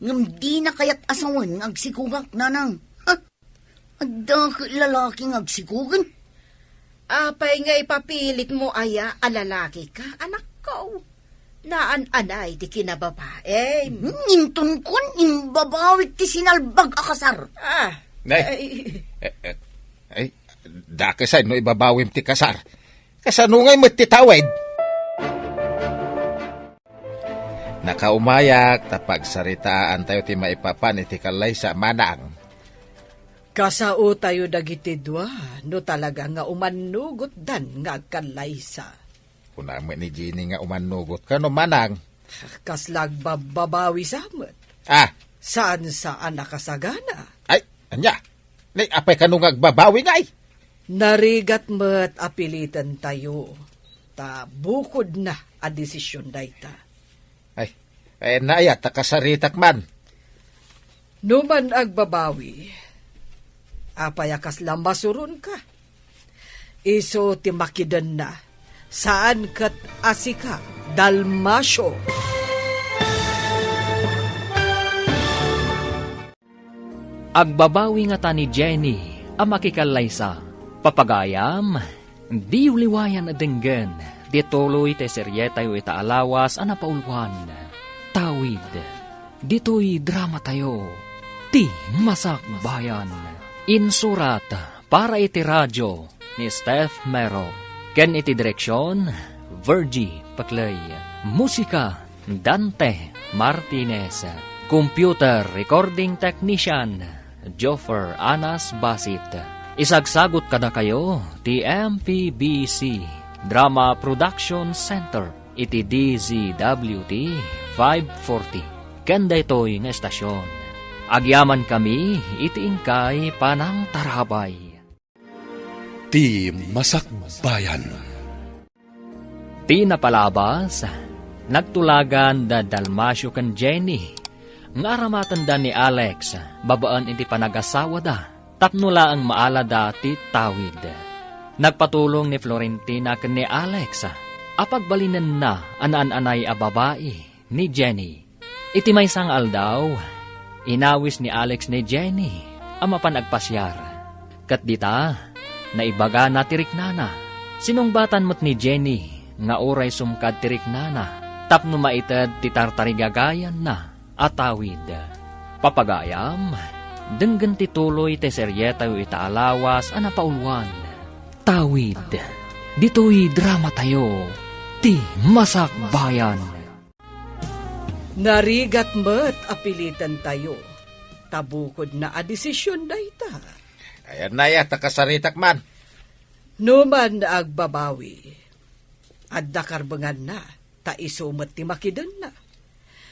ngem dina kayat a sawen nga agsikogak, nanang. Ha? Adda ket lalaki nga agsikog? Apay nga ipapilitmo aya a lalakika, anakko? Naan-anay ti kinababaim. Hmm, intonkon, imbabawik ti sinalbag a kasar. Ah, Nay. Ay. Eh, eh, ay, dakesay no ibabawim ti kasar. Kasano ngay met ti tawid? Nakaumayak ta pagsaritaantayo ti maipapan iti kallaysa, manang. Kasaotayo dagiti dua no talaga nga umannugotdan nga agkallaysa. Kuna met ni Jenny nga umannugot kano, manang. Kasla agbabbabawi sa met. Ah. Saan-saan a kasagana. Ay, ania? Nay, apay kano nga agbabawi ngay? Narigat met a pilitentayo, ta bukodna a desisyon dayta. Ay, ay, naayat ta kasaritak man. No man agbabawi, apay a kasla masuronka? Isu ti makidenna, saan ket a sika, Dalmacio. Agbabawi ngata ni Jenny a makikallaysa. Papagayam, diyo liwayan a denggen ti tuloy ti serietayo ita a lawas a napauluan, Tawid. Ditoy dramatayo, Ti Masakbayan. Insurat para iti radio ni Steph Mero, ken iti direksion, Virgie Paclay. Musika, Dante Martinez. Computer recording technician, Joffer Anas Basit. Isagsagut kadakayo ti M P B C Drama Production Center iti D Z W T five forty. Ken daytoy nga estasion, agyamankami iti inkay panangtarabay. Ti Masakbayan. Ti napalabas, nagtulagan da Dalmacio ken Jenny nga aramatenda ni Alex babaen iti panagasawada tapno laeng maalada ti tawid. Nagpatulong ni Florentina ken ni Alex a pagbalinenna a naan-anay a babai ni Jenny. Iti maysa nga aldaw, inawis ni Alex ni Jenny a mapan agpasiar. Ket dita, naibagana ti riknana. Sinungbatan met ni Jenny nga uray sumkad ti riknana tapno maited ti tartarigagayanna a tawid. Papagayam, denggen ti tuloy ti serietayo ita a lawas a napauluan. Tawid. Ditoy dramatayo, Ti Masakbayan. Narigat met a pilitentayo, ta bukodna a desision dayta. Ayanna aya ta kasaritak man. No man agbabawi, adda karbenganna, ta isu met ti makidenna.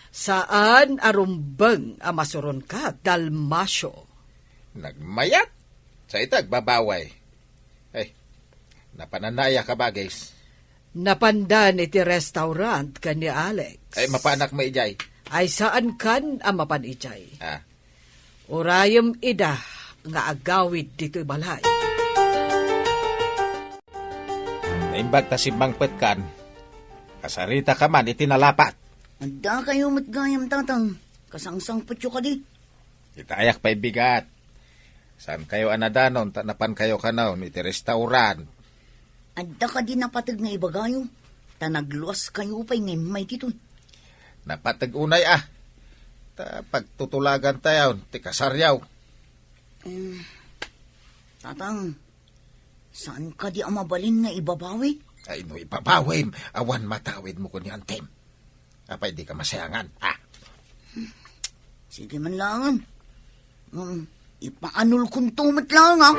Saan a rumbeng a masuronka, Dalmacio. Nagmayat? Sa ita agbabawi. Ay, napananna aya, kabagis? Napandan iti restaurant ken ni Alex. Ay, mapanak met idiay. Ay, saankan a mapan idiay. Ah. Urayem ida nga agawid ditoy balay. Naimbag ta simmangpetkan, kasaritaka man iti nalapat. Adda kayo met gayam, Tatang. Kasangsangpetyo kadi. Itayak pay bigat. Saan kayo a nadanon ta napan kayo kanon iti restaurant? Adda kadi napateg nga ibagayo, ta nagluas kayo pay nga immay ditoy. Napateg unay a. Ta pagtutulagan tayo ti kasaryaw. Eh, Tatang, saan kadi a mabalin nga ibabawi? Ay, no ibabawim, awan matawid mo kun ni Antem. Apay di ka masayangan, ha? Sige man langan. Um, ipaanol kunto met lang, ha?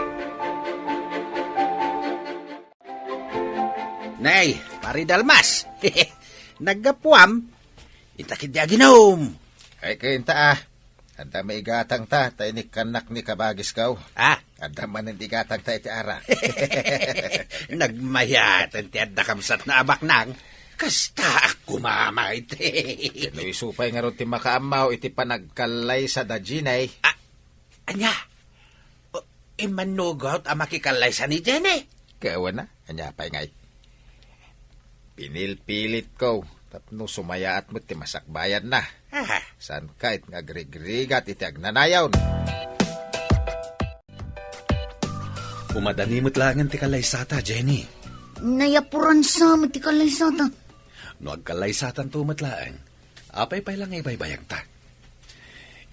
Nay, Pari Dalmas. Naggapuam? Intak idi aginom. Ay, kayo inta, ah. Adda maigatang ta, ta inikkannak ni kabagis kaw. Ah? Adda manen igatang ta iti arak. Nagmayaten ti adda kabsat na abaknang. Kasta ak kumamay ti. Kano isu pay ngarud ti makaammaw iti panagkallaysa da Jenny. Ah, anya? O, immanugot a makikallaysa ni Jenny? Kawana, anya pay ngay? Pinilpilit ko, tapno sumayaat met ti masakbayan na. Aha. Saan ka it nga agrigrigat iti agnanayon? Umadani met laengen ti kallaysata, Jenny. Nayapuran sa met ti kallaysata. No agkallaysatanto met laeng, apay pay la nga ibaybayagta?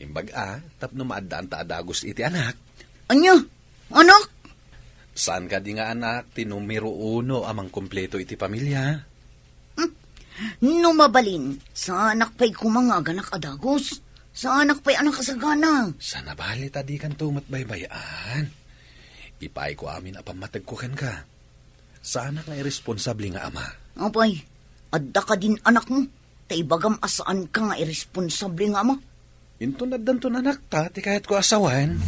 Imbag a, tapno maaddaan ta a dagus iti anak. Anya? Anak? Saan kadi nga anak ti numero uno a mangkumpleto iti pamilia? Hmm. No mabalin, saanak pay koma nga aganak a dagus. Saanak pay a nakasagana. Sana bali ta di kanto met baybay-an. Ipaayko amin a pammategko kenka. Saanak nga irresponsable nga ama. Apay, adda kadin anakmo? Ta ibagam a saanka nga irresponsable nga ama. Inton addanton anakta ti kayatko a sawen.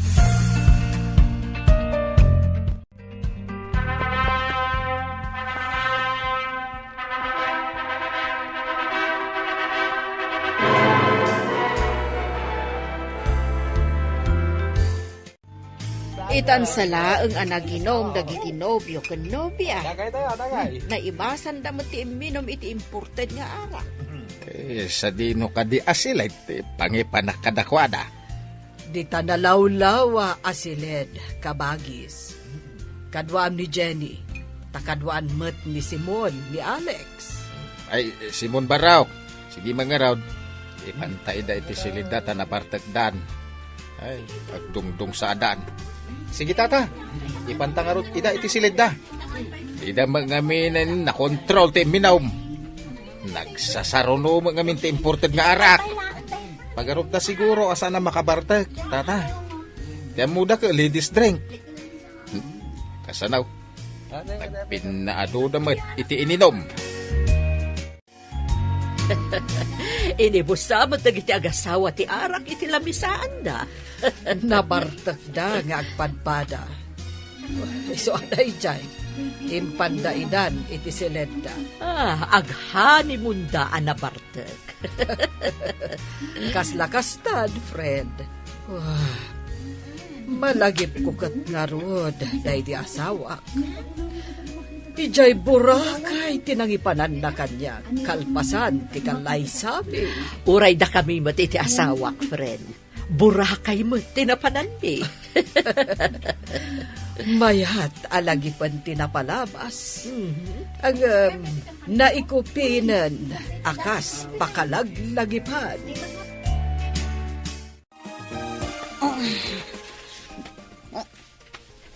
Itan sa laeng a naginom dagiti nobio ken nobia. Dagay tayo, dagay. Naibasanda met ti imminom iti imported nga arak. Eh, sadino kadi a siled ti pangipanak kadakuada? Dita nalawlawa a siled, kabagis. Kaduaam ni Jenny, ta kaduaan met ni Simon, ni Alex. Ay, Simon Barraok, sige mangarod. Ipanta ida iti siledda ta nabartekdan. Ay, agdungdung sa adan. Sige, tata. Ipanta ngarud ida iti siledda. Ida met ngamin nakontrol ti imminom. Nagsasaruno met ngamin ti imported nga arak. Pagarupta siguro a saan a makabartek, tata. Ti ammoda ket ladies drink. Hmm, kasanaw. Nagpinnaadoda met iti ininom. Inibusa met dagiti agasawa ti arak iti lamisaanda. Nabartekda nga agpadpada. Isu a daydiay, impanda idan iti siledda. Ah, aghanimunda a nabartek. Kasla kastan, friend. Wah, malagipko ket ngarud daydi asawak. Idiay Boracay ti nangipananna kaniak, kalpasan ti kallaysami. Uray dakami met iti asawak, friend. Boracay met ti napananmi. Mayat a lagipen ti napalabas. Mhm. Ngem, naikupinen a kas pakalaglagipan.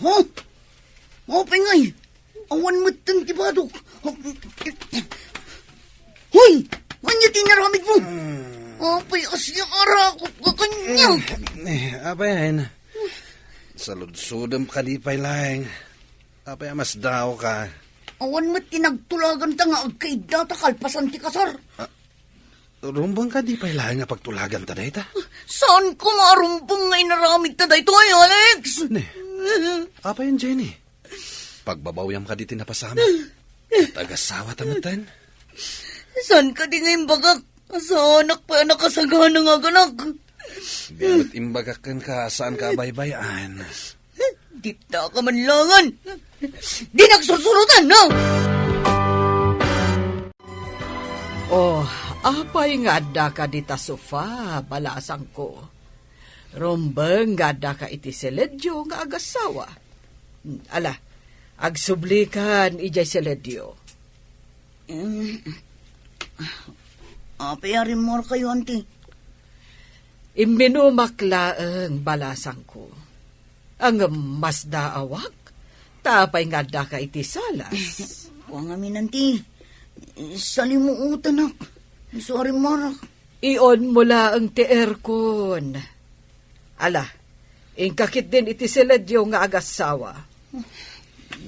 Huh? Apay ngay? Awan metten ti badok. Hoy! Ania ti inaramidmo? Hmm, Apay a siya arakop ka kaniak? Eh, apay, Ain? Saludsodem kadi pay laeng. Apay a masdaawka? Awan met ti nagtulaganta nga agkaiddata kalpasan ti kasar. Ah, rumbeng kadi pay laeng nga pagtulaganta dayta? Saanko nga arumbeng nga inaramidta daytoy, Alex? Ne, apay, Jenny? Pagbabawyam kadi ti napasamak? Ket agasawata metten? Saan kadi nga imbagak? Saanak pay a nakasagana nga aganak. Di met imbagak kenka, saanka a baybay-an. Dita ka manlangan. Di nagsursurutan, no? Oh, apay nga addaka dita sofa, balasangko? Rumbeng nga addaka iti siledyo nga agassawa. Ala, agsublikan idiay siledyo. Mm. Apay a rimmuarkayo, anti? Imminumak laeng, balasangko. Ngem masdaawak, ta apay nga addaka iti salas? Kua ngamin, anti. Salimuotanak. Isu a rimmuarak. Ionmo laeng ti aircon. Ala, inka ketdin iti siledyo nga agassawa.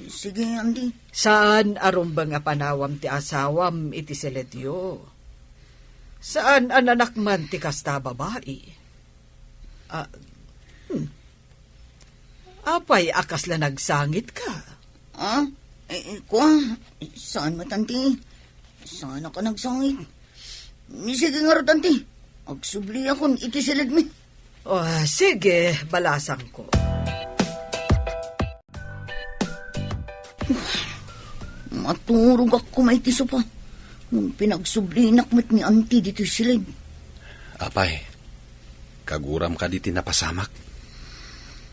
Sige, anti. Saan a rumbeng a panawam ti asawam iti siledyo. Saan a nanakman ti kasta a babai. Ah, hmm. Apay a kasla nagsangitka? Ah? Eh, eh, kua? Saan met, anti? Saanak a nagsangit. Ni, sige ngarud, anti. Agsubliakon iti siledmi. Oh, sige, balasangko. Maturogak koma iti sofa. Ngem pinagsublinak met ni anti ditoy siled. Apay, kaguram kadi ti napasamak?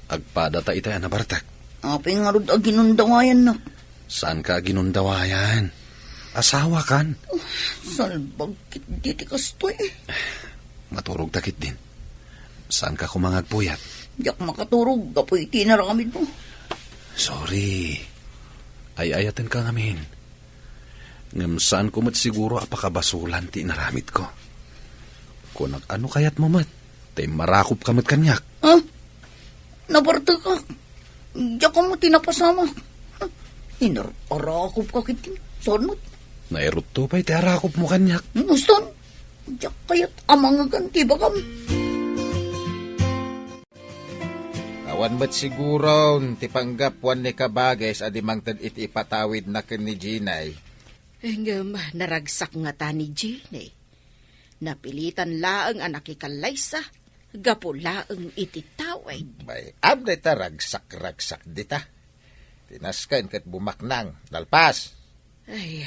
Agpadata itay a nabartek. Apay ngarud a ginundawayannak? Saanka a ginundawayan? Asawakan. Salbag ketdi ti kastoy. Maturogta ketdin. Saanka koma nga agpuyat? Diak makaturog gapu iti inaramidmo. Sorry. Ay-ayatenka ngamin. Ngem saanko met siguro a pakabasolan ti inaramidko. Kunak, ano kayatmo met? Ta immarakopka met kaniak. Ah? Nabartekak. Diak ammo ti napasamak. Inar-arakopka ketdi. Saan met? Nairutto pay ti arakopmo kaniak. Muston, diak kayat a mangegan ti ibagam. Awan met siguron ti panggapuan ni Kabages a di mangted iti ipatawidna ken ni Jinay. Ngem naragsak ngata ni Jinay. Napilitan laeng a nakikallaysa gapu laeng iti tawid. Bay-am dayta ragsak-ragsak dita. Ti nasken ket bumaknang, nalpas. Ay,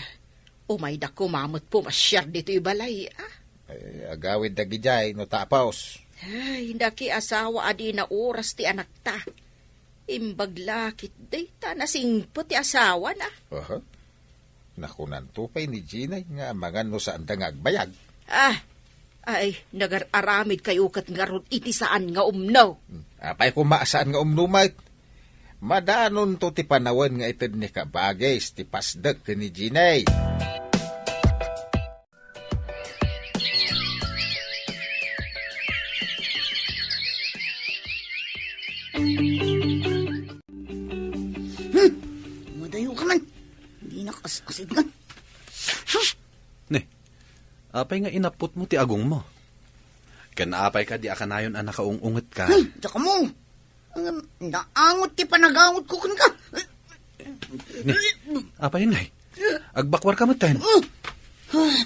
umayda koma met pumasiar ditoy balay, a. Ay, agawid dagidiay no tapos. Ay, nakiasawa a di naoras ti anakta. Imbag la ketdi ta nasingpet ti asawana. Aha. Nakunanto pay ni Jinay nga amangan no saanda nga agbayag. Ah, ay, nagar-aramidkayo ket ngarud iti saan nga umno. Hmm, apay koma a saan nga umno met? Madanonto ti panawen nga ited ni Kabages ti pasdek ken ni Jinay. Hmm, madayo ka man. Dinak as-asidngan. Hmm. Ne, apay nga inapputmo ti agongmo? Ken apay kadi a kanayon a nakaung-ungetka? Hmm, diak ammo. Ngem naangot ti panagangotko kenka. Ne, apay ngay? Agbakuarka metten? Ah,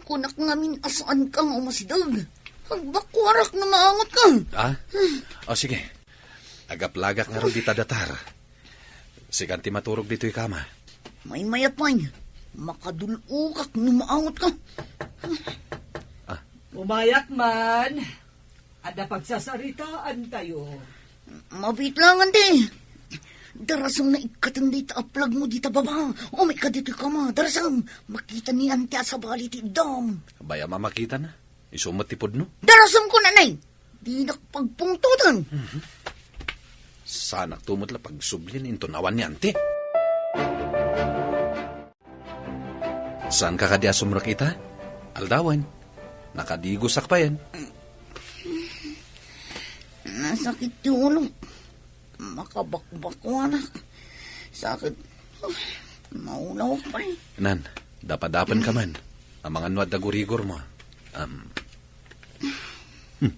kunak ngamin a saanka nga umasideg. Agbakuarak no naangotka. Ah? O, sige. Agaplagak ngarud dita datar. Sikan ti maturog ditoy kama. Maymayat pay. Makadul-okak no maangotka. Ah. Umayak man. Adda pagsasaritaantayo. Mabiit lang, anti. Darasem nga ikkaten dayta a plagmo dita baba. Umayka ditoy kama, darasem. Makita ni anti a sabali ti iddam. Bay-am a makitana. Isu met ti pudno. Darasem ko, nanay. Dinak pagpungtoten. Mhm. Saanakto met la pagsublien inton awan ni anti. Saanka kadi a sumrek ita? Aldawen. Nakadigosak payen. Nasakit ti ulo. Makabakbakuanak. Sakit. Maulawak pay. Nan, dapadapen ka man. Amangan no adda gurigor mo. Um, hmm.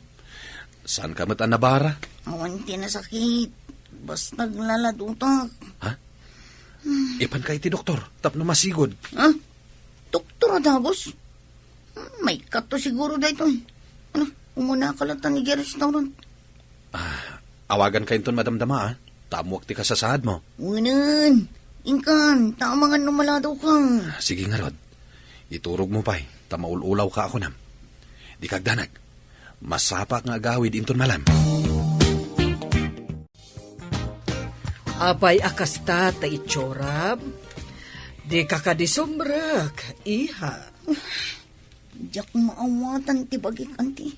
Saan ka met a nabara? Awan ti nasakit. Basta aglaladotak. Ha? Ipan ka iti doktor, tapno masigud. Ha? Doktor a dagus? Maikkato siguro daytoy. Ano, umuna ka latta idiay restaurant. Ah, awagan ka inton madamdama, ah. Ta ammoak ti kasasaad mo. Unan, inkan, ta amangan no maladaw ka. Sige ngarud. Iturog mo pay, ta maul-ulaw ka a kunam. Di ka agdanag. Masapa nga agawid inton malam. Apay a kasta ta itsuram? Di ka kadi sumrek, iha. Diak maawatan ti bagik, anti.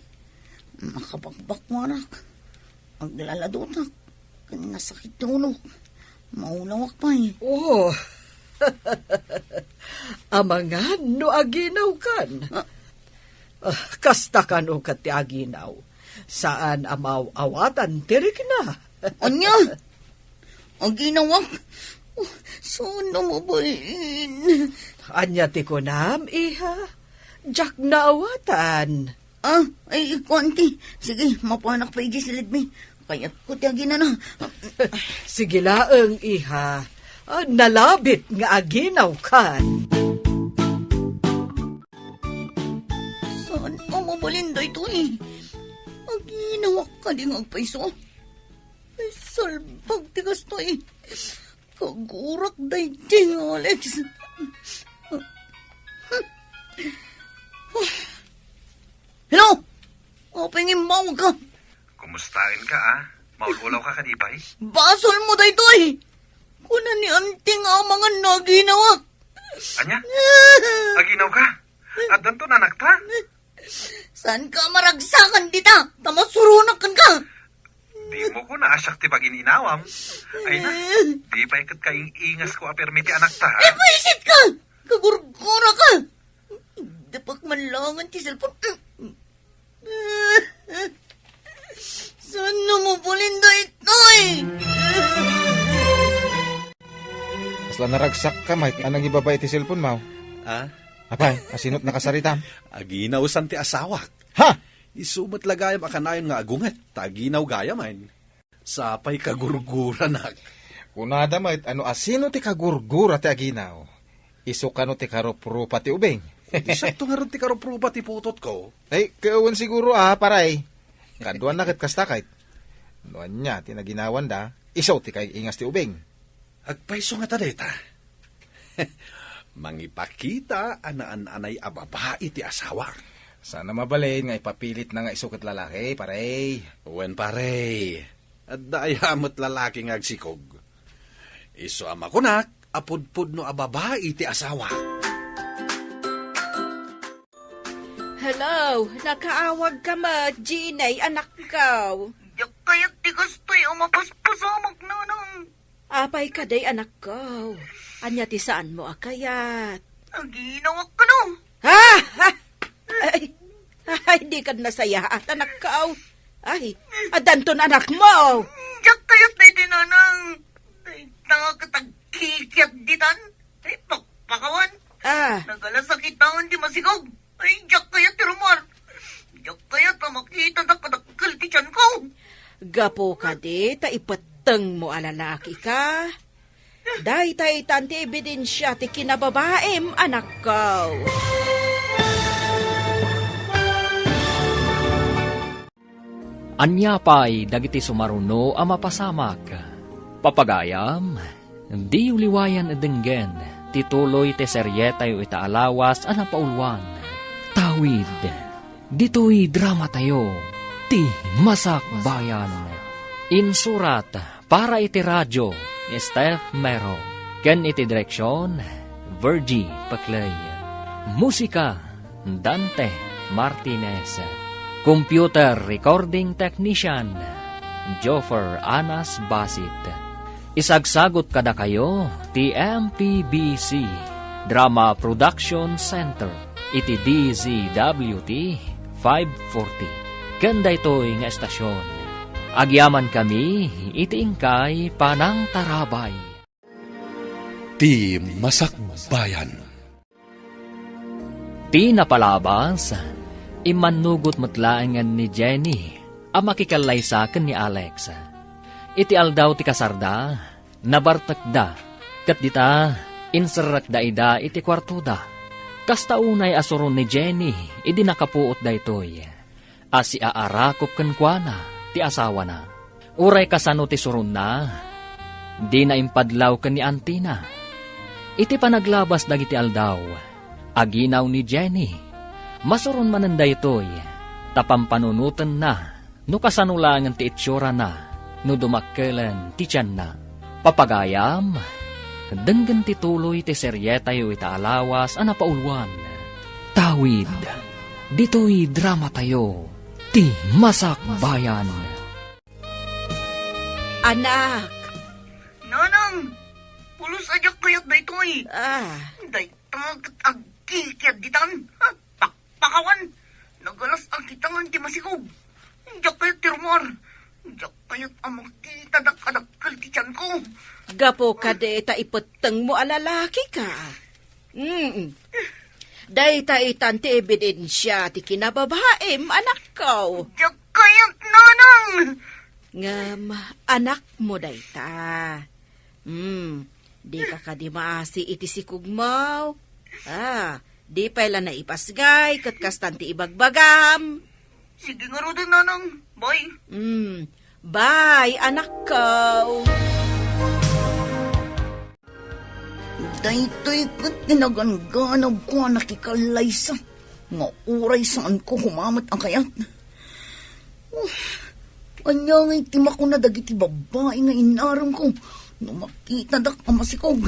Makabakbakwarak. Aglaladotak. Ken nasakit ti ulok. Maulawak pay. Oh. Amangan no aginawkan. Ah. Ah, kasta kano ket ti aginaw. Saan a maaw-awatan ti rikna. Ania? Aginawak? Oh, saan a mabalin? Ania ti kunam, iha? Diak naawatan. Ah, ay, kuan ti. Sige, mapanak pa iti silidmi. Kayatko ti aginana. Sige laeng, iha. Ah, nalabit nga aginawkan. Saan a mabalin daytoy? Aginawak kadi nga agpayso? Ay, salbag ti kastoy. Kagurak daydi nga Alex. Hello? Apay nga immawag ka? Kumustaen ka, ah? Maul-ulaw ka kadi pay? Basol mo daytoy! Kuna ni Auntie nga amangan no aginawak. Ania? Aginaw ka? Addanto nanakta? Saan ka maragsakan dita? Ta masuronak kenka. Di mo ko naasiak ti pagin-inawam. Ay na, di pay ket kaing-ingas ko a permi ti anakta, ha? Eh, buisit ka! Kagurgura ka! Dapak man langan ti cellphone. Saan mo pulin daytoy? Kasla naragsak ka, Mike. Anang ibaba iti cellphone mo? Ah? Apay, asino't nakasaritam? Aginaw san ti asawak. Ha? Isu met la gayam a kanayon nga agunget, ta aginaw gayam, ay. Sapay kagurguranak. Kunada met, ano asino ti kagurgura ti aginaw? Isu kano ti karuprupa ti ubing? Di siakto ngarud ti karuprupa ti putotko. Ay, kawan siguro, ah, paray. Kaduan na ket kasta kayt. No ania ti naginawanda, isu ti kaing-ingas ti ubing. Agpayso ngata dayta. Mangipakita a naan-anay a babai ti asawa. Saan a mabalin nga ipapilitna nga isu ket lalaki, pare. Wen, pare. Adda aya met lalaki nga agsikog. Isu a makunak a pudpudno a babai ti asawa. Hello, nakaawag ka met, Jeannie, anakko. Diak kayat ti kastoy a mapaspasamak, nanang. Apay kadi, anakko? Ania ti saanmo a kayat? Aginawak kano. Ah! Ah! Ay, ay, di kad nasayaat, anakko. Ay, addanton anakmo. Diak kayat daydi, nanang. Dayta ket agkikiat ditan. Ay, pakpakawan. Ah. Nagalasakitan ti masikog. Ay, diak kayat ti rummuar. Diak kayat a makita dakdakkel ti tianko. Gapu kadi ta ipettengmo a lalaki ka. Daytaytan ti ebidensia ti kinababaim, anakko. Ania pay dagiti sumaruno a mapasamak? Papagayam, diyo liwayan a denggen ti tuloy ti serietayo ita a lawas a napauluan. Tawid, ditoy dramatayo, ti Masakbayan. Insurat para iti radio ni Steph Mero, ken iti direksion, Virgie Paclay. Musika, Dante Martinez. Computer Recording Technician, Joffer Anas Basit. Isagsagut kadakayo ti M P B C Drama Production Center iti D Z W T five forty. Ken daytoy nga estasion, agyamankami iti inkay panangtarabay. Ti Masakbayan. Ti napalabas, immannugot met laengen ni Jenny a makikallaysa ken ni Alex. Iti aldaw ti kasarda, nabartekda, ket dita, inserrekda ida iti kuartoda. Kasta unay a suron ni Jenny idi nakapuot daytoy a siaarakop kenkuana ti asawana. Uray kasano ti suronna, dina impadlaw ken ni antina. Iti panaglabas dagiti aldaw, aginaw ni Jenny. Masuron manen daytoy, ta pampanunotenna no kasano laengen ti itsura na no dumakkelen ti tianna. Papagayam, denggen ti tuloy ti serietayo ita a lawas a napauluan. Tawid, ditoy dramatayo, Ti Masakbayan. Anak! Nanang! Pulos a diak kayat daytoy! Ah. Dayta ket agkikiad ditan! Ha? Pakpakawan! Nagalas a kitangan ti masikog! Diak kayat ti rummuar! Diak kayat a makitadak a dakkel ti tianko! Gapu kadi ta ipettengmo a lalaki ka. Mm. Dayta itan ti ebidensia ti kinababaim, anakko. Diak kayat, nanang! Ngem, anakmo dayta. Hmm, dika kadi maasi iti sikogmo? Ah, di pay la naipasgay ket kastan ti ibagbagam. Sige ngaruden, nanang. Bye. Hmm, bye, anakko. Daytoy ket ti naganganabko a nakikallaysa nga uray saanko kumamet a kayat. Ania ngay ti makuna dagiti babbai nga inaremko no makitadak a masikog?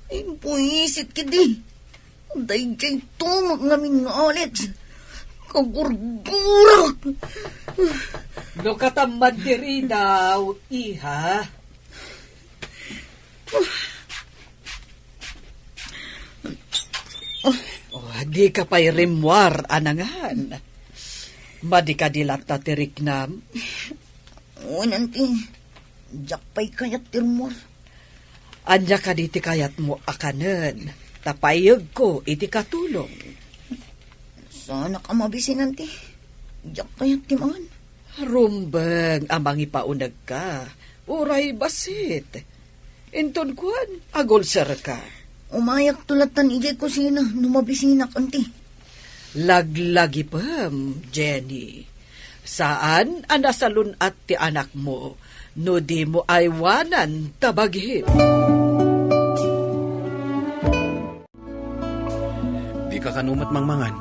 Imbuisit ketdi. Daydiay tumeng ngamin nga Alex. Kagurgurak. No katamman ti ridaw, iha. Oh, dika pay rimmuar a nangan. Madi kadi latta ti riknam? Wen, anti, diak pay kayat ti rummuar. Ania kadi ti kayatmo a kanen? Ta payegko iti katulong. Saanak a mabisin, anti. Diak kayat ti mangan. Rumbeng a mangipaunegka, uray bassit. Inton kuan, agulserka. Umayakto lattan idiay kusina no mabisinak, anti. Laglagipem, Jenny. Saan a nasalun-at ti anakmo no dimo aywanan ta bagim. Dika kano met mangmangan.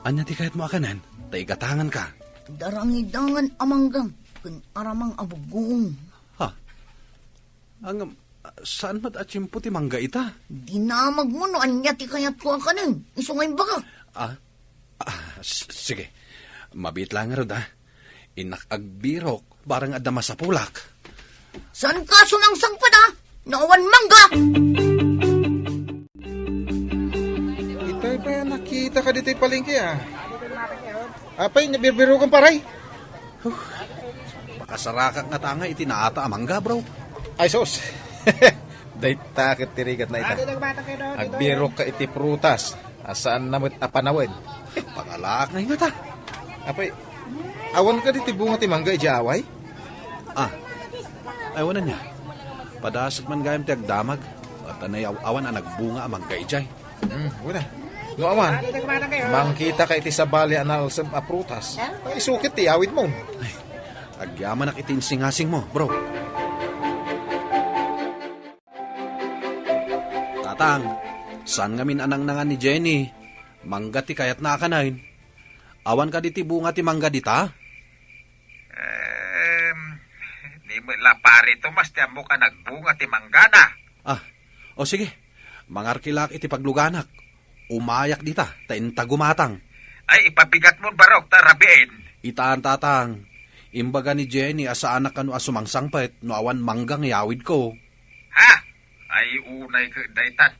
Ania ti kayatmo a kanen? Ta igatanganka. Darangidangan a mangga ken aramang a bugong. Ha? Ngem, saan met a tiempo ti mangga ita? Dinamagmo no ania ti kayatko a kanen, isu nga imbagak. Ah? Ah, s-, sige. Mabiit laeng ngarud, ah. Innak agbirok, barang adda masapulak. Saanka sumangsangpet, ah? No awan mangga! Itay pay a nakitaka ditoy palengke, ah. Apay, nabirbirokan, paray? Huh. Pakasarakak ngata ngay iti naata a mangga, bro. Ay, sus. Dayta ket ti rigat na ita. Agbirokka iti prutas a saanna met a panawen. Pangalaak ngay ngata. Apay, awan kadi ti bunga ti mangga idiay away? Ah, ay, awan ania. Padasek man gayam ti agdamag. Ta nayaw-awan a nagbunga a mangga idiay. Hmm, wen a. No awan, mangkitaka iti sabali a nalsem a prutas. Ay, isukit ti awidmo. Ay, agyamanak iti insingasingmo, bro. Tatang, saan ngamin a nangnangan ni Jenny? Mangga ti kayatna a kanen. Awan kadi ti bunga ti mangga dita? Em, di met la pare Tomas ti ammok a nagbunga ti manggana. Ah, o sige. Mangarkilaak iti pagluganak. Umayak dita, ta inta gumatang. Ay, ipabigatmon, barok, ta rabiin. Itan, tatang. Imbaga ni Jenny a saanak kano a sumangsangpet no awan mangga nga iyawidko. Ha? Ay, unay ket daytan.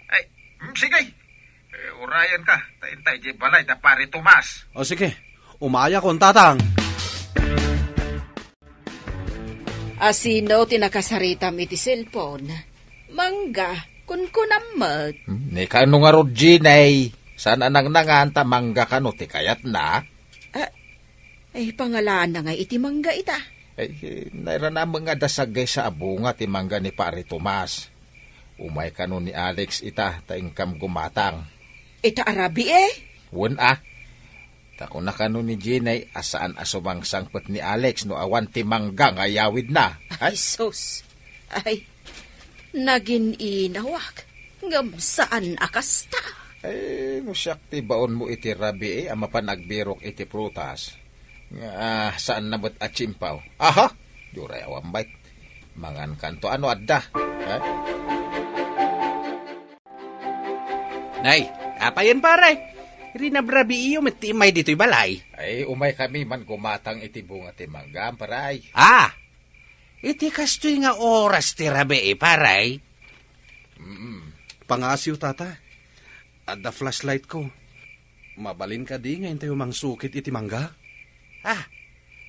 Ay, mm, sige. Urayenka, ta intay di balay da Pare Tomas. O sige, umayakon, Tatang. Asino ti nakasaritam iti cellphone? Mangga, kunkunam met. Hmm, ni kano ngarud, Jenny? Saan a nangnangan ta mangga kano ti kayatna? Ah, ay, pangalaanna nga iti mangga ita? Ay, nairana met nga adda saggaysa a bunga ti mangga ni Pare Tomas. Umay kano ni Alex ita, ta inkam gumatang. Ita a rabii, eh? Wen a. Ta kuna kano ni Jenny a saan a sumangsangpet ni Alex no awan ti mangga nga iyawidna. Ay, sus. Ay, nagin-inawak. Ngem saan a kasta. Ay, no siak ti baonmo iti rabii a mapan agbirok iti prutas, nga, ah, saanna met a tsimpaw. Aha! Diyo ray awan bay. Mangankanto ano adda. Eh? Nay, apayen, pare? Rinabrabiiyo met ti immay ditoy balay. Ay, umay kami man gumatang iti bunga ti mangga, pare. Ah! Iti kastoy nga oras ti rabii, pare? Mm. Pangasiw, tata. Adda flashlight ko. Mabalin kadi nga intayo mangsukit iti mangga? Ah,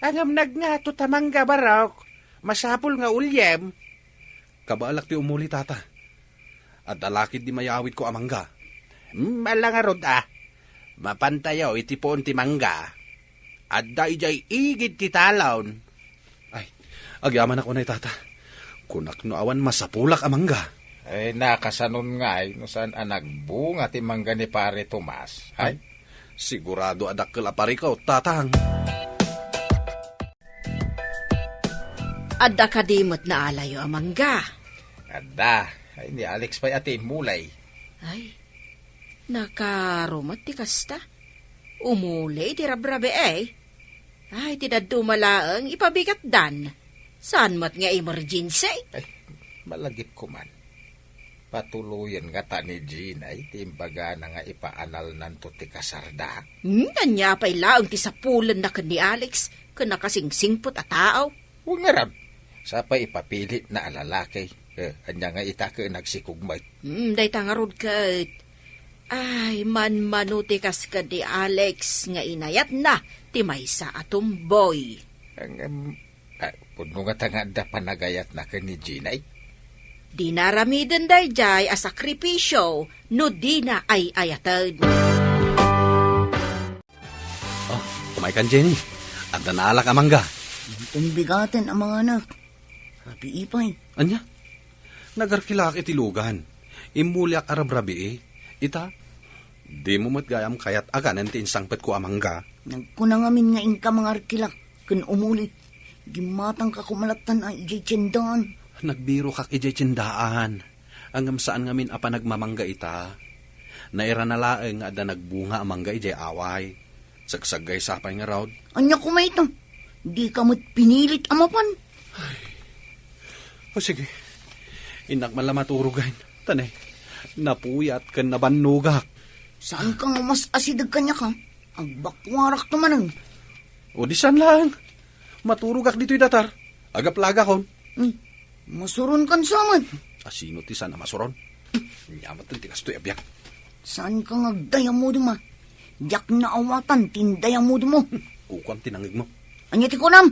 angam nagngato ta mangga, barok. Masapul nga uliem. Kabaelak ti umuli, tata. Adda lakid di mayawidko a mangga. Hmm, ala ngarud, ah. Mapantayo iti puon ti mangga. Adda idiay igid ti talon. Ay, agyamanak unay, tata. Kunak no awan masapulak a mangga. Ay, nakasanon ngay no saan a nagbunga ti mangga ni Pare Tomas. Ay? Ay, sigurado a dakkel a parikaw, tatang. Adda kadi met naalayo a mangga? Adda. Ay, ni Alex pay a ti immuli. Ay, nakarumet ti kasta. Umuli ti rabrabii, eh. Ay, ti dadduma laeng ipabigatdan. Saan met nga emergency? Ay, malagipko man. Patuloyen ngata ni Jenny ti imbagana nga ipaanalnanto ti kasarda. Hmm, ania pay laeng ti sapulenna ken ni Alex ken nakasingsingpet a tao? Wen ngarud, sapay ipapilitna a lalaki. Eh, ania nga ita ket nagsikog met? Hmm, dayta ngarud ket. Ay, manmano ti kas ken ni Alex nga inayatna ti maysa a tomboy. Ang, em, ah, pudno ngata nga adda panagayatna ken ni Jenny. Dina aramiden daydiay a sakripisio no dina ay-ayaten. Oh, umaykan, Jenny. Adda naalak a mangga. Inton bigaten a manganak. Rabii pay. Ania? Nagarkilak iti lugan. Immuliak a rabrabii. Ita, dimo met gayam kayat aganen ti insangpetko a mangga. Nagkuna ngamin nga inka mangarkilak ken umuli. Gimmatangka koma lattan a idiay tiendaan. Nagbirokak idiay tiendaan. Ngem saan ngamin a panagmamangga ita. Nairana laeng nga adda nagbunga a mangga idiay away. Sagsaggaysa pay ngarud. Ania koma ita? Dika met pinilit a mapan. O sige. Innak man la maturogen. Ta ne, napuyat ken nabannogak. Saanka nga mas asideg kaniak, a? Agbakuarakto manen. O di saan laeng. Maturogak ditoy datar. Agaplagakon. Hmm. Masuronkan sa met. Asino ti saan a masuron? Ania met ti kastoy a biag? Saanka nga agdayamudem, a? Diak naawatan ti indayamudemmo. Kukuam ti nangngegmo. Ania ti kunam?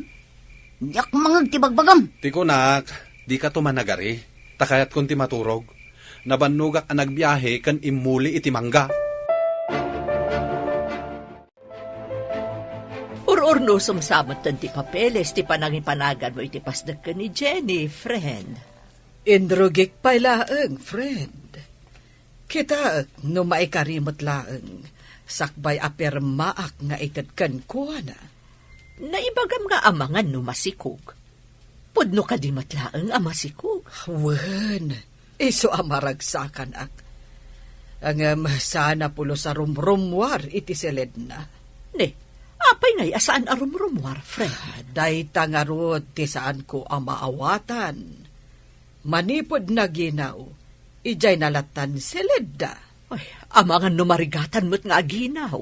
Diak mangngeg ti bagbagam. Ti kunak, dikato managari. Ta kayatkon ti maturog. Nabannogak a nagbiahe ken immuli iti mangga. Ur-urnusom sa metten ti papeles ti panangipanaganmo iti pasdek ken ni Jenny, friend. Inrugik pay laeng, friend. Kitaek no maikari met laeng, sakbay a pirmaak nga ited kenkuana. Naibagam nga amangan no masikog. Pudno kadi met laeng a masikog? Wen, isu a maragsakanak. Ngem saan a pulos a rumrummuar iti siledna. Ne, apay ngay a saan a rumrummuar, friend? Dayta ngarud ti saanko a maawatan. Manipud naginaw, idiay nalattan siledda. Ay, amangan no marigatan met nga aginaw.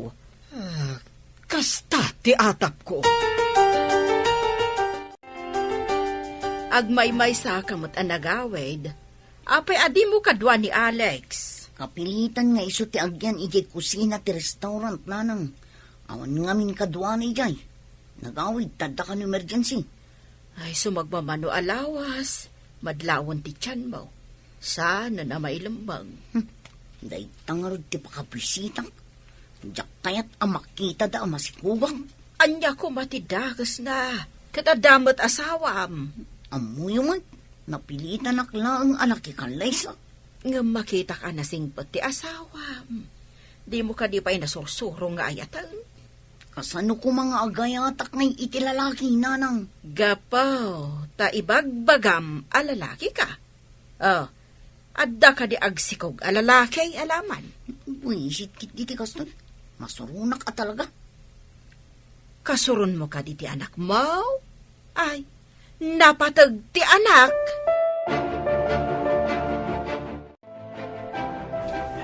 Ah, kasta ti atapko. Agmaymaysa ka met a nagawid. Apay a dimo kadua ni Alex? Napilitan nga isu ti agyan idiay kusina ti restaurant, nanang. Awan ngamin kaduana idiay. Nagawid, tadda kan emergency. Ay, sumagmamano a lawas, madlawen ti tianmo. Saan a mailemmeng. Hmm. Dayta ngarud ti pakabisitak. Diak kayat a makitada a masikugak. Ania koma ti dakesna? Ket adda met asawam. Ammoyo met, napilitanak laeng a nakikallaysa. Ngem makitak a nasingpet ti asawam. Dimo kadi pay nasursuro nga ayaten? Kasano koma nga agayatak ngay iti lalaki, nanang? Gapu ta ibagbagam a lalaki ka. Oh, adda kadi agsikog a lalaki a laman? Buisit ketdi ti kastoy. Masuronak a talaga. Kasuronmo kadi ti anakmo? Ay, napateg ti anak.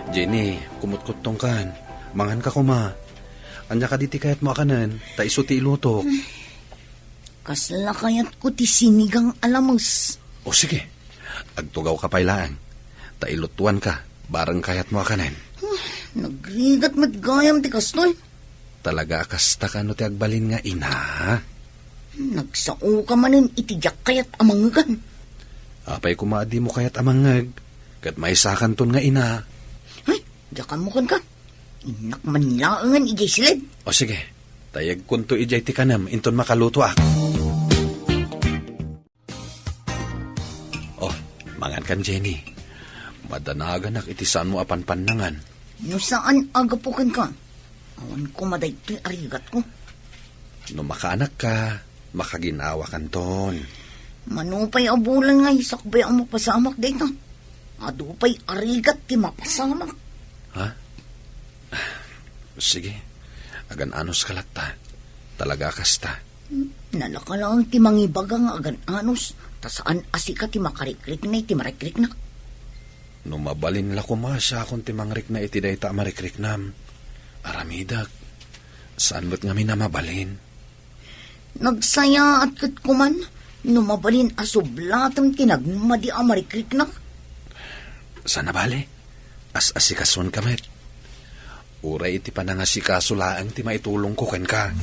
Jenny, kumutkuttongkan. Manganka koma. Ania kadi ti kayatmo a kanen? Ta isu ti ilutok. Kasla kayatko ti sinigang a lames. O sige, agtugawka pay laeng. Ta ilutuanka, bareng kayatmo a kanen. Nagrigat met gayam ti kastoy. Talaga a kasta kano ti agbalin nga ina? Nagsaoka manen iti diak kayat a mangngegan. Apay koma a dimo kayat a mangngeg, ket maysakanton nga ina. Ay, diak ammo kenka. Innak man laengen idiay siled. O sige, tayegkonto idiay ti kanem inton makalutoak. Oh, mangankan, Jenny. Madanaganak iti saanmo a panpannangan. No saan a gapu kenka, awan koma daytoy a rigatko. No makaanakka, makaginawakanton. Mano pay a bulan nga isakbay a mapasamak dayta. Adu pay a rigat ti mapasamak. Ha? Sige, agan-anos ka latta. Talaga a kasta. Nalaka laeng ti mangibaga nga agan-anos, ta saan a sika ti makarikrikna iti marikriknak. No mabalin la koma siakon ti mangrikna iti dayta a marikriknam, aramidek. Saan met ngamin a mabalin. Nagsayaat ket kuman no mabalin a sublatem ti nagmadi a marikriknak. Sana bale, as-asikasuenka met. Uray iti panangasikaso laeng ti maitulongko kenka.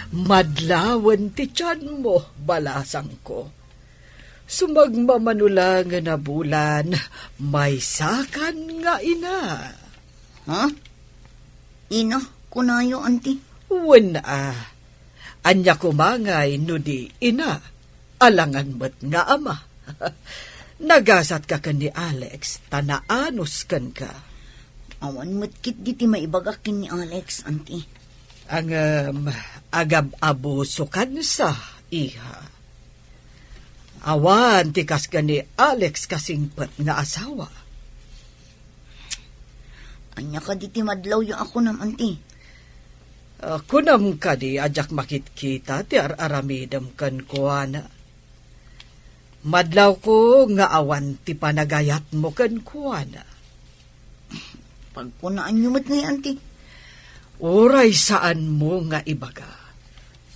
Madlawen ti tianmo, balasangko. Sumagmamano laengen a bulan, maysakan nga ina. Ha? Ina, kunayo, anti? Wen a. Ania koma ngay no di ina? Alangan met nga ama. Nagasatka ken ni Alex, ta naanos kenka. Awan met ketdi ti maibagak ken ni Alex, anti. Ngem, agab-abusokansa, iha. Awan ti kas ken ni Alex kasingpet nga asawa. Ania kadi ti madlawyo a kunam, anti? Ah, kunam kadi a diak makitkita ti ar-aramidem kenkuana? Madlawko nga awan ti panagayatmo kenkuana. Pagkunaanyo met ngay, anti? Uray saanmo nga ibaga,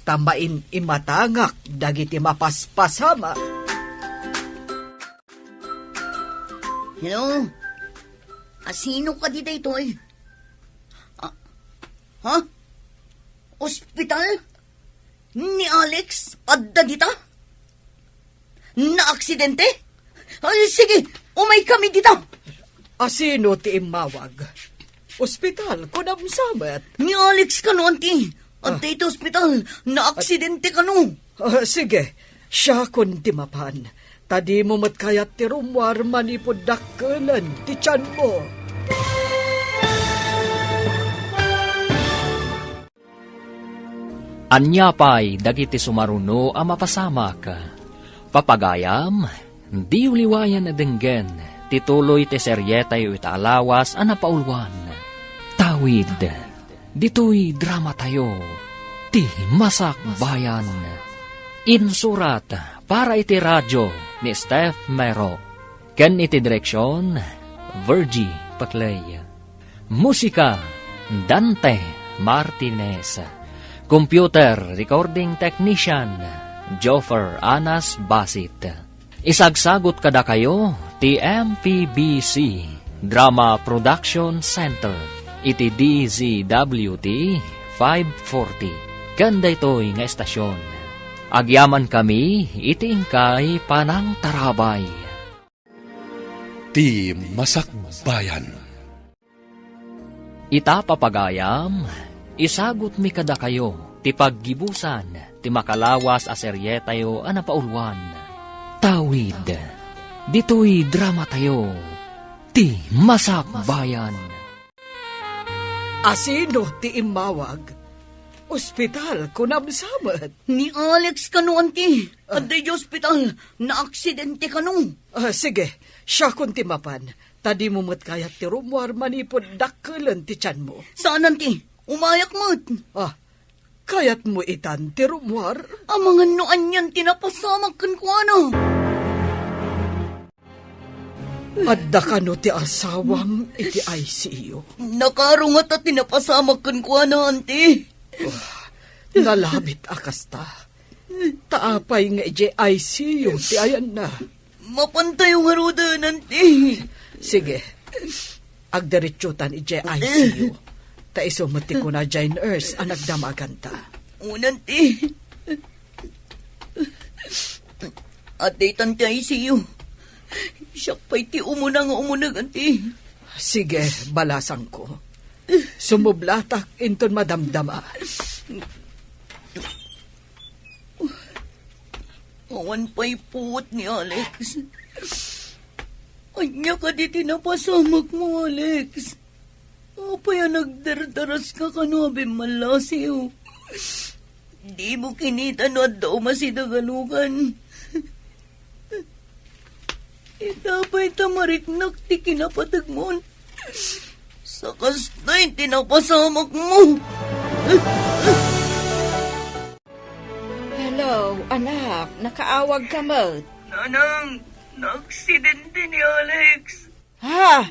ta maim-imatangak dagiti mapaspasamak. Hello? Asino kadi daytoy? Ah, ha? Ospital? Ni Alex? Adda dita? Naaksidente? Ay, sige, umay kami dita. Asino ti immawag? Ospital, kunam sa met. Ni Alex kano, anti. Adda iti ospital, naaksidente kano. Ah, sige, siakon ti mapan. Ta dimo met kayat ti rummuar manipud dakkelen ti tianmo. Ania pay dagiti sumaruno a mapasamak? Papagayam, diyo liwayan a denggen ti tuloy ti serietayo ita a lawas a napauluan. Tawid, ditoy dramatayo, ti Masakbayan. Insurat para iti radio ni Steph Mero. Ken iti direksion, Virgie Paclay. Musika, Dante Martinez. Computer recording technician, Joffer Anas Basit. Isagsagut kadakayo ti M P B C Drama Production Center iti D Z W T five forty ken daytoy nga estasyon. Agyaman kami iti inkay panangtarabay. Ti Masakbayan. Ita, papagayam, isagutmi kadakayo ti paggibusan ti makalawas a serietayo a napauluan. Tawid, ditoy dramatayo, Ti Masakbayan. Asino ti immawag? Ospital, kunam sa met. Ni Alex kano, anti. Ah. Adda idiay ospital, naaksidente kano. Ah, sige, siakon ti mapan. Ta dimo met kayat ti rummuar manipud dakkelen ti tianmo. Saan, anti. Umayak met. Ah, kayatmo itan ti rummuar? Amangan no anian ti napasamak kenkuana. Adda kano ti asawam iti I C U? Nakarungat a ti napasamak kenkuana, anti. Nalabit a kasta. Ta apay nga idiay I C U ti ayanna? Mapantayo ngaruden, anti. Sige. Agdiretsotan idiay I C U. Ta isu met ti kuna diay nurse a nagdamaganta. Wen, anti. Adda itan ti I C U. Siak pay ti umuna nga umuneg, anti. Sige, balasangko. Sumublatak inton madamdama. Awan pay puot ni Alex. Ania kadi ti napasamakmo, Alex? Apay a nagdardaraska kano a bimmallasiw? Dimo kinita no adda umasideg a lugan? Ita pay ta mariknak ti kinapategmon. Sakastay ti napasamakmo. Hello, anak. Nakaawag ka met. Nanang, naaksidente ni Alex. Ha?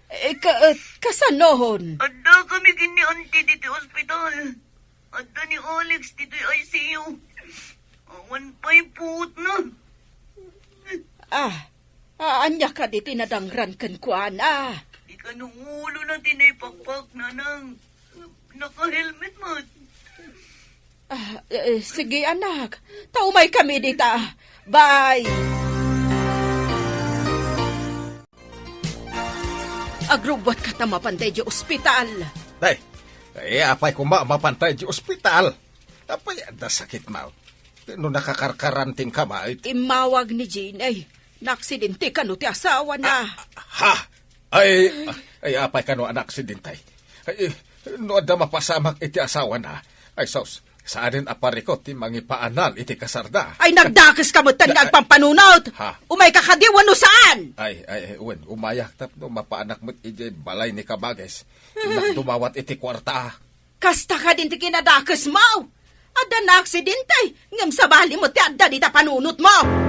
Eh, ka-, eh, kasanon? Adda kami ken ni Auntie ditoy ospital. Adda ni Alex ditoy I C U. Awan pay puotna. Ah, ah, ania kadi ti nadangran kenkuana? Di kano ulona ti naipakpak, Nanang. Naka-helmet met. Ah, eh, sige, anak. Ta umay kami dita. Bye. Agrubbuatka ta mapantay di ospital. Day, eh, apay koma mapantay di ospital? Apay adda sakitmo? No nakakarkaranting ka met? Immawag ni Jean, ay. Naaksidente kano ti asawana. Ah, ha? Ay, ay, apay kano a naaksidente? Ay, no adda mapasamak iti asawana, ay sus, saanen a parikut ti mangipaanal iti kasarda. Ay, nagdakeska met nga agpampanunot! Ha? Umayka kadi wenno saan? Ay, ay, ay, wen, umayak tapno mapaanak met idiay balay ni Kabages. Innak dumawat iti kuarta. Kasta kadin ti kinadakesmo? Adda naaksidente, ngem sabali met ti adda dita panunotmo.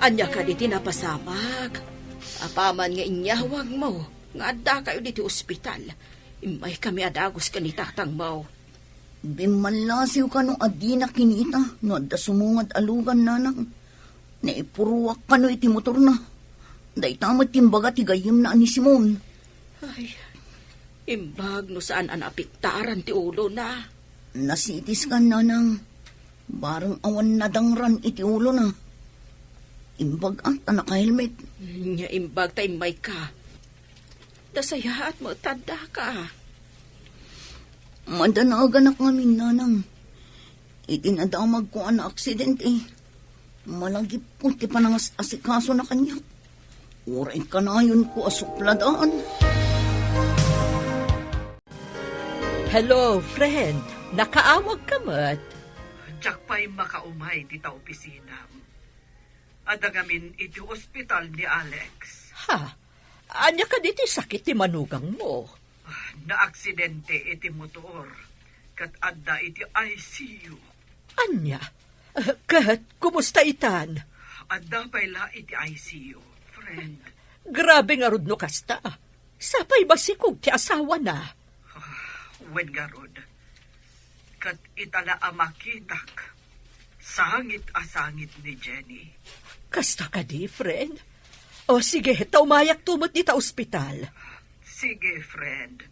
Ania kadi ti napasamak? Apaman nga inyawagmo nga addakayo diti ospital, immaykami a dagus ken ni tatangmo. Bimmallasiw kano a dina kinita no adda sumungad a lugan, Nanang. Naipuruak kano iti motorna. Dayta met ti imbaga ti gayyemna a ni Simon. Ay, imbag no saan a naapektaran ti ulona. Na-C T scan, Nanang. Bareng awan nadangran iti ulona. Imbag a ta naka-helmet. Nia imbag ta immayka. Nasayaat met ta addaka. Madanagan ngamin, Nanang. Iti nadamagko a naaksidente, malagipko ti panangas-asikasona kaniak. Uray kanayonko a supladaan. Hello, friend. Nakaawag ka met? Diak pay makaumay dita opisinam. Adda ngamin iti ospital ni Alex. Ha? Ania kadi ti sakit ti manugangmo? Ah, naaksidente iti motor, ket adda iti I C U. Ania? Eh, ket kumusta itan? Adda pay la iti I C U, friend. Grabe ngarud no kasta. Sapay masikog ti asawana. Ah, wen ngarud. Ket ita la a makitak, sangit a sangit ni Jenny. Kasta kadi, friend? O sige, ta umayakto met dita ospital. Sige, friend.